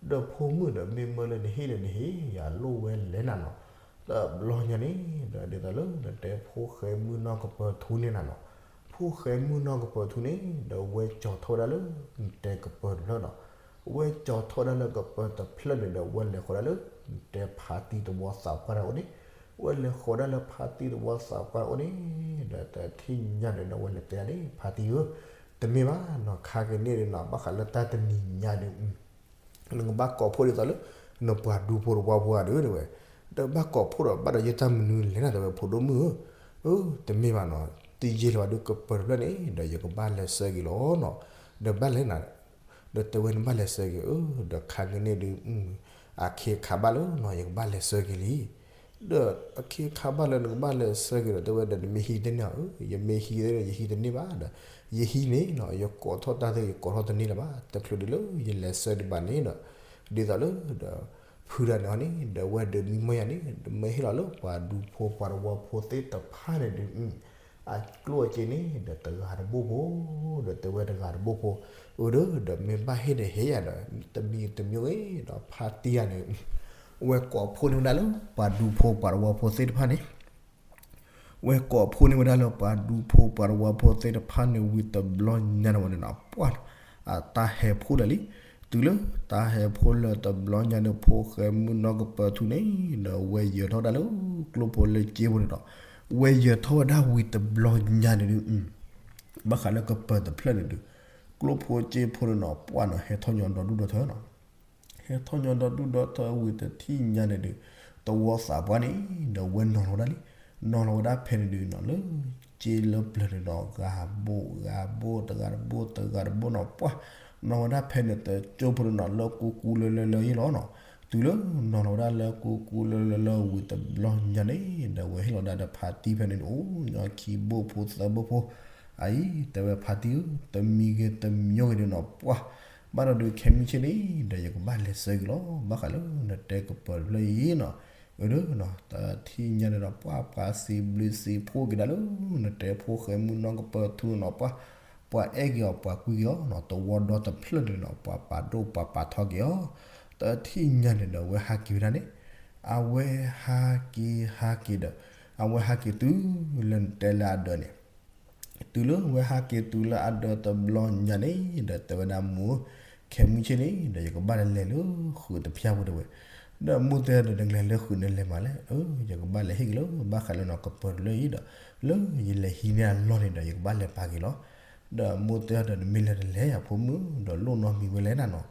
ဒီးဖိမုၣ်ဒီး မ့ၢ်မၢလၢနဟ့ၣ်ဒီးနဟ့ၣ် ယလိၣ်ဝဲလဲၤနၤနီၤ. ဒီးဘျီညါန့ၣ် ဒီးဒ်သိးလၢနတဲဖိၣ်ဃဲမုၣ်နီၢ်ကပၢၤထူန့ၣ်နၤနီၤ, ဖိၣ်ဃဲမုၣ်နီၢ်ကပၢၤထူန့ၣ် ဒီးဝဲကၠီၤထီၣ်ဝဲဒၣ်လၢ နတဲကပၢၤတဖျၢၣ်နီၤ. ဝဲကၠီၤထီၣ်ဝဲဒၣ်လၢကပၢၤတဖျၢၣ်န့ၣ်ဒီး ဝဲလဲၤဃီၤဒၣ်လၢ နတဲဖါတံၢ်သဝီသးပှၢ်တၢ်အိၣ်န့ၣ်, ဝဲလဲၤဃီၤဒၣ်လၢဖါတံၢ်သဝီသးပှၢ်အိၣ်န့ၣ် ဒီးတထံၣ်ညါန့ၣ်ဒီး ဝဲလဲၤတဲဒၣ်န့ၣ် ဖါတံၢ်ဧၢ, တမ့ၢ်ဘၣ်နီၤ, ခါကန့ၣ်ဒီးနီၤ ဘၣ်ဃးလၢတၢ်တနံၤညါဒီး နကဘၣ်ကိးဖှိၣ်ဒ်သိးလၢ နပှၤဒူဖိတဝီဖိဧါဒီး တဲဝဲ, ဒီးဘၣ်ကိးဖှိၣ်ဒီး ဘၣ်ဒီးယတၢ်မနုၤလဲၣ်နၤ တဲဝဲ ဖိဒိၣ်မုၣ်ဧၢ, အၢ တမ့ၢ်ဘၣ်နီၤ, တယံာ်လၢၤဘၣ်ဒီးကပၢၤတဖျၢၣ်န့ၣ် ဒီးယကဘၣ်လဲၤဆှၢက့ၤလီၤနီၤ, ဒီးဘၣ်လဲၤနၤ, ဒီးတဲဝဲနဘၣ်လဲၤဆှၢက့ၤ အၢ ဒီးခါကန့ၣ်ဒီး အခ့အခါဘၣ်လၢနီၤ ယကဘၣ်လဲၤဆှၢက့ၤလံ ဒီးအခ့အခါဘၣ်လၢနကဘၣ်လဲၤဆှၢက့ၤဒီး တဲဝဲဒီးနမ့ၢ်ဟံးတန့ၢ်ဧါ, ယမ့ၢ်ဟံးဒီးယဟံးတန့ၢ်ဘၣ်ဒီး ယဟံးန့ၣ်နီၤ ယကိးထီၣ်တၢ်သ့ ယကိးထီၣ်တန့ၢ်လၢၤဘၣ်, တချုးဒံးလၢယလဲၤဆှၢဒံးဘၣ်န့ၣ်ဒီး ဒ်သိးလၢဒီး ဖုဒၣ်န့ၣ်အီၤန့ၣ် ဒီးဝဲဒီးမံမီၢ်ယၤန့ၣ် ဒီးမ့ၢ်ဟ့ၣ်လီၤလၢပှၤဒူဖိပှၤတဝီဖိသ့ၣ်တဖၣ်န့ၣ်ဒီး အကျိၣ်အစ့န့ၣ် ဒီးတဂၤတဘိဖိ, ဒီးတဲဝဲတဂၤတဘိဖိ, အၢ ဒီး ဒီးမ့ၢ်ဘၣ်ဟ့ၣ်ဒီးဟ့ၣ်ယၤဒီး တမံၤတမံၤဂ့ၤဒီး ဖါတံၢ်ယၤန့ၣ် ဝဲကိးဖှိၣ်န့ၢ်ဝဲဒၣ်လၢပှၤဒူဖိပှၤတဝီဖိသ့ၣ်တဖၣ်န့ၣ် ဝဲကိးဖှိၣ်န့ၢ်ဝဲဒၣ်လၢပှၤဒူဖိပှၤတဝီဖိသ့ၣ်တဖၣ်န့ၣ် ဝံၤတဘျီညါန့ၣ်ဝဲန့ၣ်နီၤ ပှၢ် အတၢ်ဟဲဖှိၣ်လၢာ်လံ, တုၤလၢတၢ်ဟဲဖှိၣ်လၢာ်တဘျီညါန့ၣ် ဖိၣ်ဃဲမုၣ်နီၢ်ကပၢၤထူန့ၣ် ဒီးဝဲယၢၤထီၣ်ဝဲဒၣ်လၢကျိၣ်ဖိလၢစ့ဖိန့ၣ်ဒီး ဝဲယၢၤထီၣ်ဝဲဒၣ်ဝံၤတဘျီညါန့ၣ်ဒီး ဘၣ်ဃးလၢကပၢၤတဖျၢၣ်န့ၣ်ဒီး ကျိၣ်ဖိစ့ဖိန့ၣ်နီၤ ပှၢ်နီၤ ဟဲထီၣ်ညီဒီဒူၣ်ဒီထၢနီၤ ဟဲထီၣ်ညီဒီဒူၣ်ဒီထၢဝံၤတထံၣ်ညါန့ၣ်ဒီး သဝီသးပှၢ်န့ၣ် ဒီးဝဲနီၤလီၤဝဲဒၣ်လံ, နီၤလီၤဝဲဒၣ်ဖဲန့ၣ်ဒီးနီၤ လၢ စ့လၢပျၢၤန့ၣ်ဒီး ဂၤဘိၣ်ဂၤဘိၣ် တဂၤတဘိၣ်တဂၤတဘိၣ်နီၤ ပှၢ် နီၤဝဲဒၣ်ဖဲန့ၣ်တကၠိဖိန့ၣ်နီၤ လၢကူကူလၢလၢလၢယ့ၣ်လီၤနီၤ, တုၤလၢနီၤလီၤဝဲဒၣ်လၢကူကူလၢလၢလၢဝံၤတဘျီညါန့ၣ် ဒီးဝဲဟ့ၣ်လီၤဝဲဒၣ်ဒီးဖါတံၢ်ဖဲန့ၣ် အိၣ်ညီခံဘိၣ်ဖိသၢဘိၣ်ဖိ, အအံၤ တဲဝဲဖါတံၢ်ဧၢ တမံၤဂ့ၤတမံၤဂ့ၤန့ၣ်နီၤ ပှၢ် ဘၣ်ဒီးဒုးခဲမုၢ်ဆ့ၣ်န့ၣ် ဒီးယကဘၣ်လဲၤဆှၢက့ၤလီၤ ဘၣ်ဃးလၢနတဲကပၢၤတဖျၢၣ်အံၤနီၤ, အၢ ဒီး တထံၣ်ညါန့ၣ်ဒီး ပှၢ်ပှၤစံးဘျုးစံးဖှိၣ်က့ၤဒၣ်လၢ နတဲဖိၣ်ဃဲမုၣ်နီၢ်ကပၢၤထူန့ၣ်နီၤ ပှၢ် ပှၤအဲၣ်က့ၤအီၤ ပှၤကွံက့ၤအီၤနီၤ သဝီဒီတဖျၢၣ်န့ၣ်နီၤ ပှၤပာ်ဒိၣ်ပှၤပာ်ထီက့ၤအီၤ, တထံၣ်ညါန့ၣ်ဒီး အဝဲဟးက့ၤဝဲဒၣ်န့ၣ်, အဝဲဟးက့ၤဟးက့ၤဒီး အဝဲဟးက့ၤတုၤလၢနတဲလၢအဒၢးန့ၣ် တုၤလၢဝဲဟးက့ၤတုၤလၢအဒၢးတဘျီညါန့ၣ် ဒီးတဲဝဲဒၣ်မိၢ် ခဲမုၢ်ဆ့ၣ်န့ၣ် ဒီးယကဘၣ်လဲၤလၢဃုာ်တဖျၢၣ်ဖိတဲဝဲ, ဒီးမိၢ်တဲဒီးနကလဲၤလၢဃုာ်န့ၣ်လဲၤမးလဲၣ်, အၢ ယကဘၣ်လဲၤဟ့ၣ်က့ၤလၢ ဘၣ်ဃးလၢနီၤကပၢၤတဖျၢၣ်အံၤဒီး လၢယလဲၤဟံးန့ၢ်အလီၢ်န့ၣ်ဒီး ယကဘၣ်လဲၤပာ်က့ၤလီၤ, ဒီးမိၢ်တဲဒီးနမ့ၢ်လဲၤတလဲၤယဖိမုၣ် ဒီးလိၣ်နီတမံၤဝဲလဲၣ်နၤနီၤ,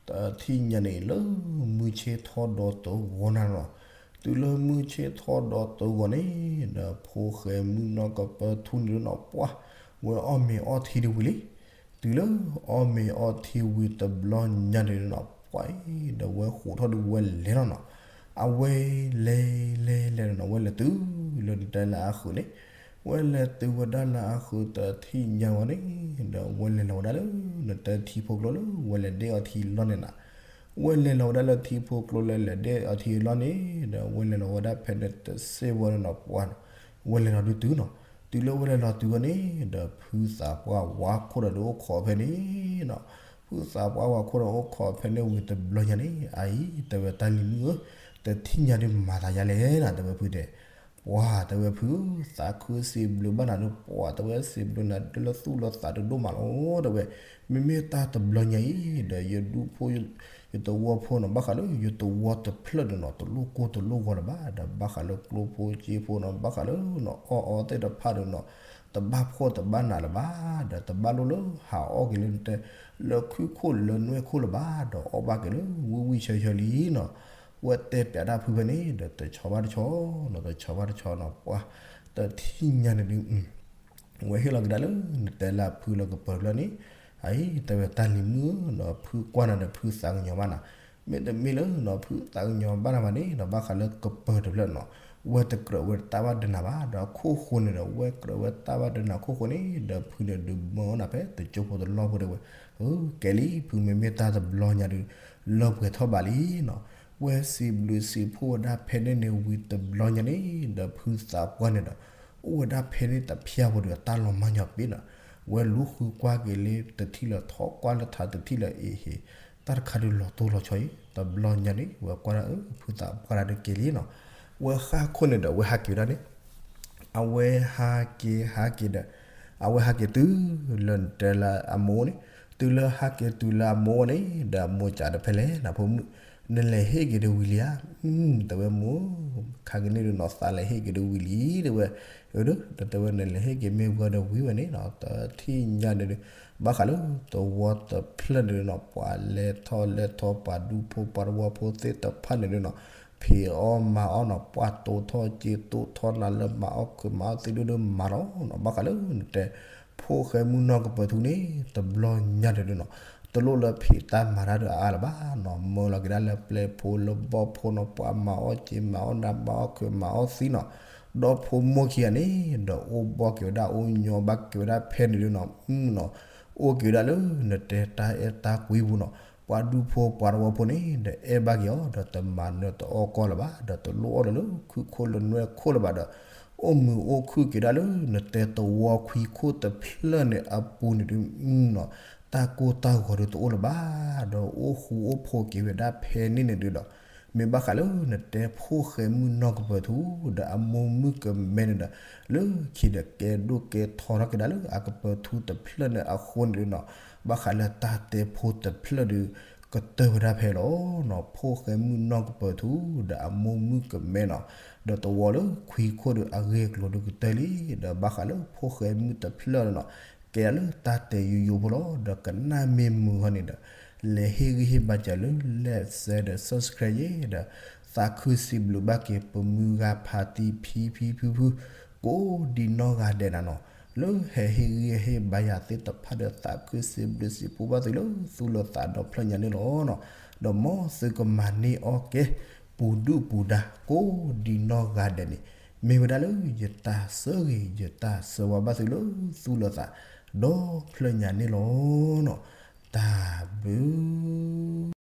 တထံၣ်ညါန့ၣ် လၢမုၢ်ဆ့ၣ်ထီၣ်ဒီးတဂီၤနၤနီၤ, တုၤလၢမုၢ်ဆ့ၣ်ထီၣ်ဒီးတဂီၤန့ၣ် ဒီးဖိၣ်ဃဲမုၣ်နီၢ်ကပၢၤထူန့ၣ်နီၤ ပှၢ် ဝဲအီၣ်မ့ၤအီထံတဝံၤလံ, တုၤလၢအီၣ်မ့ၤအီထံဝံၤတဘျီညါန့ၣ်နီၤ ပှၢ်အံၤ ဒီးဝဲဃိးထီၣ်ဒီးဝဲလဲၤလီၤနီၤ, အဝဲလဲၤလဲၤလဲၤနီၤ ဝဲလဲၤတုၤလၢနတဲလၢအဃုာ်န့ၣ်, ဝဲလဲၤတုၤဝဲဒၣ်လၢအဃုာ်တထံၣ်ညါဝဲန့ၣ်, ဒီးဝဲလဲၤလီၤဝဲဒၣ်လၢ နတဲထံဖိကျိလၢ ဝဲလဲၤဒဲးအီထံလီၢ်န့ၣ်နီၤ, ဝဲလဲၤလီၤဝဲဒၣ်လၢထံဖိကျိလၢလဲၤဒဲးအီထံလီၢ်န့ၣ်, ဒီးဝဲလဲၤလီၤဝဲဒၣ်ဖဲန့ၣ်တစ့ၢ်ဝဲန့ၣ်နီၤ ပှၢ် ဝဲလဲၤလီၤဒုးတုၤနီၤ, တုၤလၢဝဲလဲၤလီၤတုၤဝဲန့ၣ် ဒီးဖုသးပှၢ်ဝါခိၣ်ဒီးဒုးအိၣ်ခိးဖဲန့ၣ်နီၤ, ဖုသးပှၢ်ဝါခိၣ်ဒီးအိၣ်ခိးဖဲန့ၣ်ဝံၤတဘျီညါန့ၣ် အအံၤ တဲဝဲတၢ်လံၤမုၣ်ဧၢ, တထံၣ်ညါဒုးမၤသးယါလဲၣ်နီၤ တဲဝဲဖုတဲ, ပှၢ် တဲဝဲဖုဧၢ, သးခုစံးဘျုးဘၣ်နၤဒီး ပှၢ် တဲဝဲစံးဘျုးနၤဒုးလၢသူၣ်လၢသးတဒိၣ်မးလီၤ တဲဝဲ, မ့မ့ၢ်တၢ်တဘျီညါအံၤ ဒီးယဒူၣ်ဖိ ယသဝီဖိနီၤ ဘၣ်ဃးလၢယသဝီတဖျၢၣ်ဒီးနီၤ တလိၣ်ကိၢ်တလိၣ်ဂီၤလၢၤဘၣ်, ဒီးဘၣ်ဃးလၢကျိဖိစ့ဖိနီၤ ဘၣ်ဃးလၢနီၤ အီၣ်အီသ့ၣ်တဖၣ်ဒီးနီၤ တဘၣ်ဖှီၣ်တဘၣ်နးလၢၤဘၣ်, ဒီးတဘၣ်လိၣ်လၢဟးအီၣ်က့ၤလၢနတဲ လၢခုၣ်ခိၣ်လၢနွဲၣ်ခိၣ်လၢၤဘၣ်, ဒီးအီၣ်ဘၣ်က့ၤလၢဝံၣ်ဝံၣ်ဆၢဆၢလံနီၤ, ဝဲတဲပျးတၢ်ဖုဖဲန့ၣ် ဒီးတဆီဘၣ်တဆီနီၤ တဆီဘၣ်တဆီနီၤ ပှၢ် တထံၣ်ညါန့ၣ်ဒုး ဝဲဟ့ၣ်လီၤက့ၤဒၣ်လၢ နတဲလၢအဖုလၢကပၢၤတဖျၢၣ်န့ၣ်, အအံၤ တဲဝဲတၢ်လံၤမုၣ်ဧၢနီၤ ဖုကွၢ်နၤဒီးဖုသးကညီၤဘၣ်နၤ, မ့တမ့ၢ်လၢနီၤဖုသးကညီၤဘၣ်နၤဘၣ်န့ၣ်ဒီး ဘၣ်ဃးလၢကပၢၤတဖျၢၣ်နီၤ, ဝဲတကြၢးဝဲတၢ်ဘၣ်ဒိနၤဘၣ်, ဒီးခိၣ်ဃိန့ၣ်ဒီး ဝဲကြၢးဝဲတၢ်ဘၣ်ဒိနၤခိၣ်ဃိန့ၣ်ဒီး ဖုန့ၣ်ဒုးမၢအီၤနၤဖဲတကၠိဖိတလီၢ်ဖိတဲဝဲ, ကဲလံ ဖုမ့မ့ၢ်တၢ်တဘျီညါဒုး လၢပှဲၤထီၣ်ဘၣ်လံနီၤ. ဝဲစံးဘျုးစံးဖှိၣ်ဝဲဒၣ်ဖဲန့ၣ်န့ၣ်ဝံၤတဘျီညါန့ၣ်ဒီး ဖုသးပှၢ်န့ၣ်ဒီး အိၣ်ဝဲဒၣ်ဖဲန့ၣ်တဖျၢၣ်ဖိဒီး တၢ်လီၤမၢ်ညီပ့ၤနီၤ. ဝဲလူၤဃုကွၢ်က့ၤလၢတထံၣ်လၢၤ ထီၣ်ကွၢ်လၢထးတထံၣ်လၢၤ အ့ဟ့ၣ် တၢ်တခါဒုးလီၤတိၢ်လီၤဆီအံၤ တဘျီညါန့ၣ် ဝဲကွၢ်ဒၣ်အၢ ဖုသးပှၢ်ဒၣ်ဒုးကဲလံနီၤ. ဝဲဃၣ်ခိၣ်န့ၣ်ဒီး ဝဲဟးက့ၤဝဲဒၣ်န့ၣ် အဝဲဟးက့ၤဟးက့ၤဒီး အဝဲဟးက့ၤတုၤလၢနတဲလၢအမိၢ်န့ၣ်, တုၤလၢဟးက့ၤတုၤလၢအမိၢ်န့ၣ် ဒီးအမိၢ်စံးဒီး ဖဲလဲၣ် နဖိမုၣ်, နလဲၤဟ့ၣ်က့ၤဒုးဝံၤလံဧါ. တဲဝဲမိၢ်, ခါကနံၣ်ဒုးနီၤ သးလဲၤဟ့ၣ်က့ၤဒုးဝံၤလံ တဲဝဲ, ဒီးတဲဝဲ နလဲၤဟ့ၣ်က့ၤမ့ၢ်ဝံၤဒီးဝံၤဝဲန့ၣ်နီၤ. တထံၣ်ညါန့ၣ်ဒုး ဘၣ်ဃးလၢသဝီတဖျၢၣ်န့ၣ်ဒုးနီၤ ပှၤလဲၤထီၣ်လဲၤထီ ပှၤဒူဖိပှၤတဝီဖိသ့ၣ်တဖၣ်န့ၣ်ဒုးနီၤ ဖံးအီၣ်မၤအီၣ်နီၤ ပှၤတိာ်ထီၣ်စ့တိာ်ထီၣ်နၤလၢမၤအီၣ်ခုးမၤအီၣ်သံဒုးဒုးမၤလီၤနီၤ. ဘၣ်ဃးလၢနတဲ ဖိၣ်ဃဲမုၣ်နီၢ်ကပၢၤထူန့ၣ် တဘျီညါန့ၣ်ဒုးနီၤ တလိၣ်လၢဖံးတၢ်မၤတၢ်ဒုးအါလၢၤဘၣ်နီၤ. မၢလီၤက့ၤဒၣ်လၢပျဲၢ်ဖိလၢဘီၣ်ဖိနီၤ ပှၤမၤအီၣ်စ့မၤအီၣ်နၤမၤအီၣ်ခုးမၤအီၣ်သံနီၤ ဒီဖိမိၢ်ခံဂၤန့ၣ်ဒီး အိၣ်ဘီၣ်က့ၤဝဲဒၣ်အိၣ်ညီဘၣ်က့ၤဝဲဒၣ်ဖဲန့ၣ်ဒုးနီၤ နီၤ အိၣ်က့ၤဝဲဒၣ်လၢနတဲတၢ်အဲၣ်တၢ်ကွံပူၤနီၤ ပှၤဒူဖိပှၤတဝီဖိန့ၣ်ဒီး အဲၣ်ဘၣ်က့ၤအီၤဒီး တမၤနၢၤတအီၣ်ကီၢ်လၢၤဘၣ် ဒီးတလိၣ်အီၣ်လၢလၢခုၣ်ခိၣ်လၢနွဲၣ်ခိၣ်လၢၤဘၣ်ဒီး အိၣ်မုာ်အိၣ်ခုၣ်က့ၤဒၣ်လၢနတဲသဝီခွံခိၣ်တဖျၢၣ်န့ၣ်အပူၤန့ၣ်ဒုးနီၤ တၢ်ကိၢ်တၢ်ဂီၤဒုးတအိၣ်လၢၤဘၣ် ဒီးအိၣ်ဃူအိၣ်ဖိးက့ၤဝဲဒၣ်ဖဲန့ၣ်န့ၣ်ဒုးဒီး မ့ၢ်ဘၣ်ဃးလၢနတဲဖိၣ်ဃဲမုၣ်နီၢ်ကပၢၤထူ ဒီးအမိၢ်မုၣ်ကမဲန့ၣ်ဒီး လၢခံဒီးကဲဒိၣ်ကဲထီထီၣ်က့ၤဒၣ်လၢအကပၢၤထူတဖျၢၣ်န့ၣ်အဃိန့ၣ်ဒုးနီၤ ဘၣ်ဃးလၢတၢ်တဲဖိတဖျၢၣ်ဒုး ကတၢၢ်ဝဲဒၣ်ဖဲလီၤနီၤ ဖိၣ်ဃဲမုၣ်နီၢ်ကပၢၤထူ ဒီးအမိၢ်မုၣ်ကမဲနီၤ ဒီးသဝီလၢခွံခိၣ်ဒီးအဂ့ၢ်အကျိၤဒုးကတၢၢ်လံ ဒီးဘၣ်ဃးလၢဖိၣ်ဃဲမုၣ်တဖျၢၣ်န့ၣ်နီၤ ကဲဒၣ်လၢတၢ်တဲယိယိဖိလီၤ ဒီးကနၣ်မ့ၢ်မုာ်ဟီန့ၣ်ဒီး လဲၤဟ့ၣ်ဂံၢ်ဟ့ၣ်ဘါစၢၤလၢ like share ဒီး subscribe ယဲဒီး သးခုစံးဘျုးဘၣ်က့ၤပမုၢ်ဂၤဖါတံၢ်ဖံဖံဖုဖု ကိးဒံနီၢ်ဂၤဒဲးနၤနီၤ လၢဟဲဟ့ၣ်ဂံၢ်ဟ့ၣ်ဘါယၤသ့ၣ်တဖၣ်ဒီး သးခုစံးဘျုးစံးဖှိၣ်ဘၣ်သုလၢသူၣ်လၢသးဒီဖျၢၣ်ညါန့ၣ်လီၤနီၤ ဒီးမ်သုကမၤန့ၢ်အီၣ်ကဲ ပူၤဒုၣ်ပူၤဒါ ကိးဒံနီၢ်ဂၤဒဲးန့ၣ် မ့ၢ်ဝဲဒၣ်လၢယတၢ်ဆၢဂ့ၤ ယတၢ်ဆၢဝါဘၣ်သုလၢသူၣ်လၢသးဒီဖျၢၣ်ညါန့ၣ်လီၤနီၤ တၢ်ဘျုး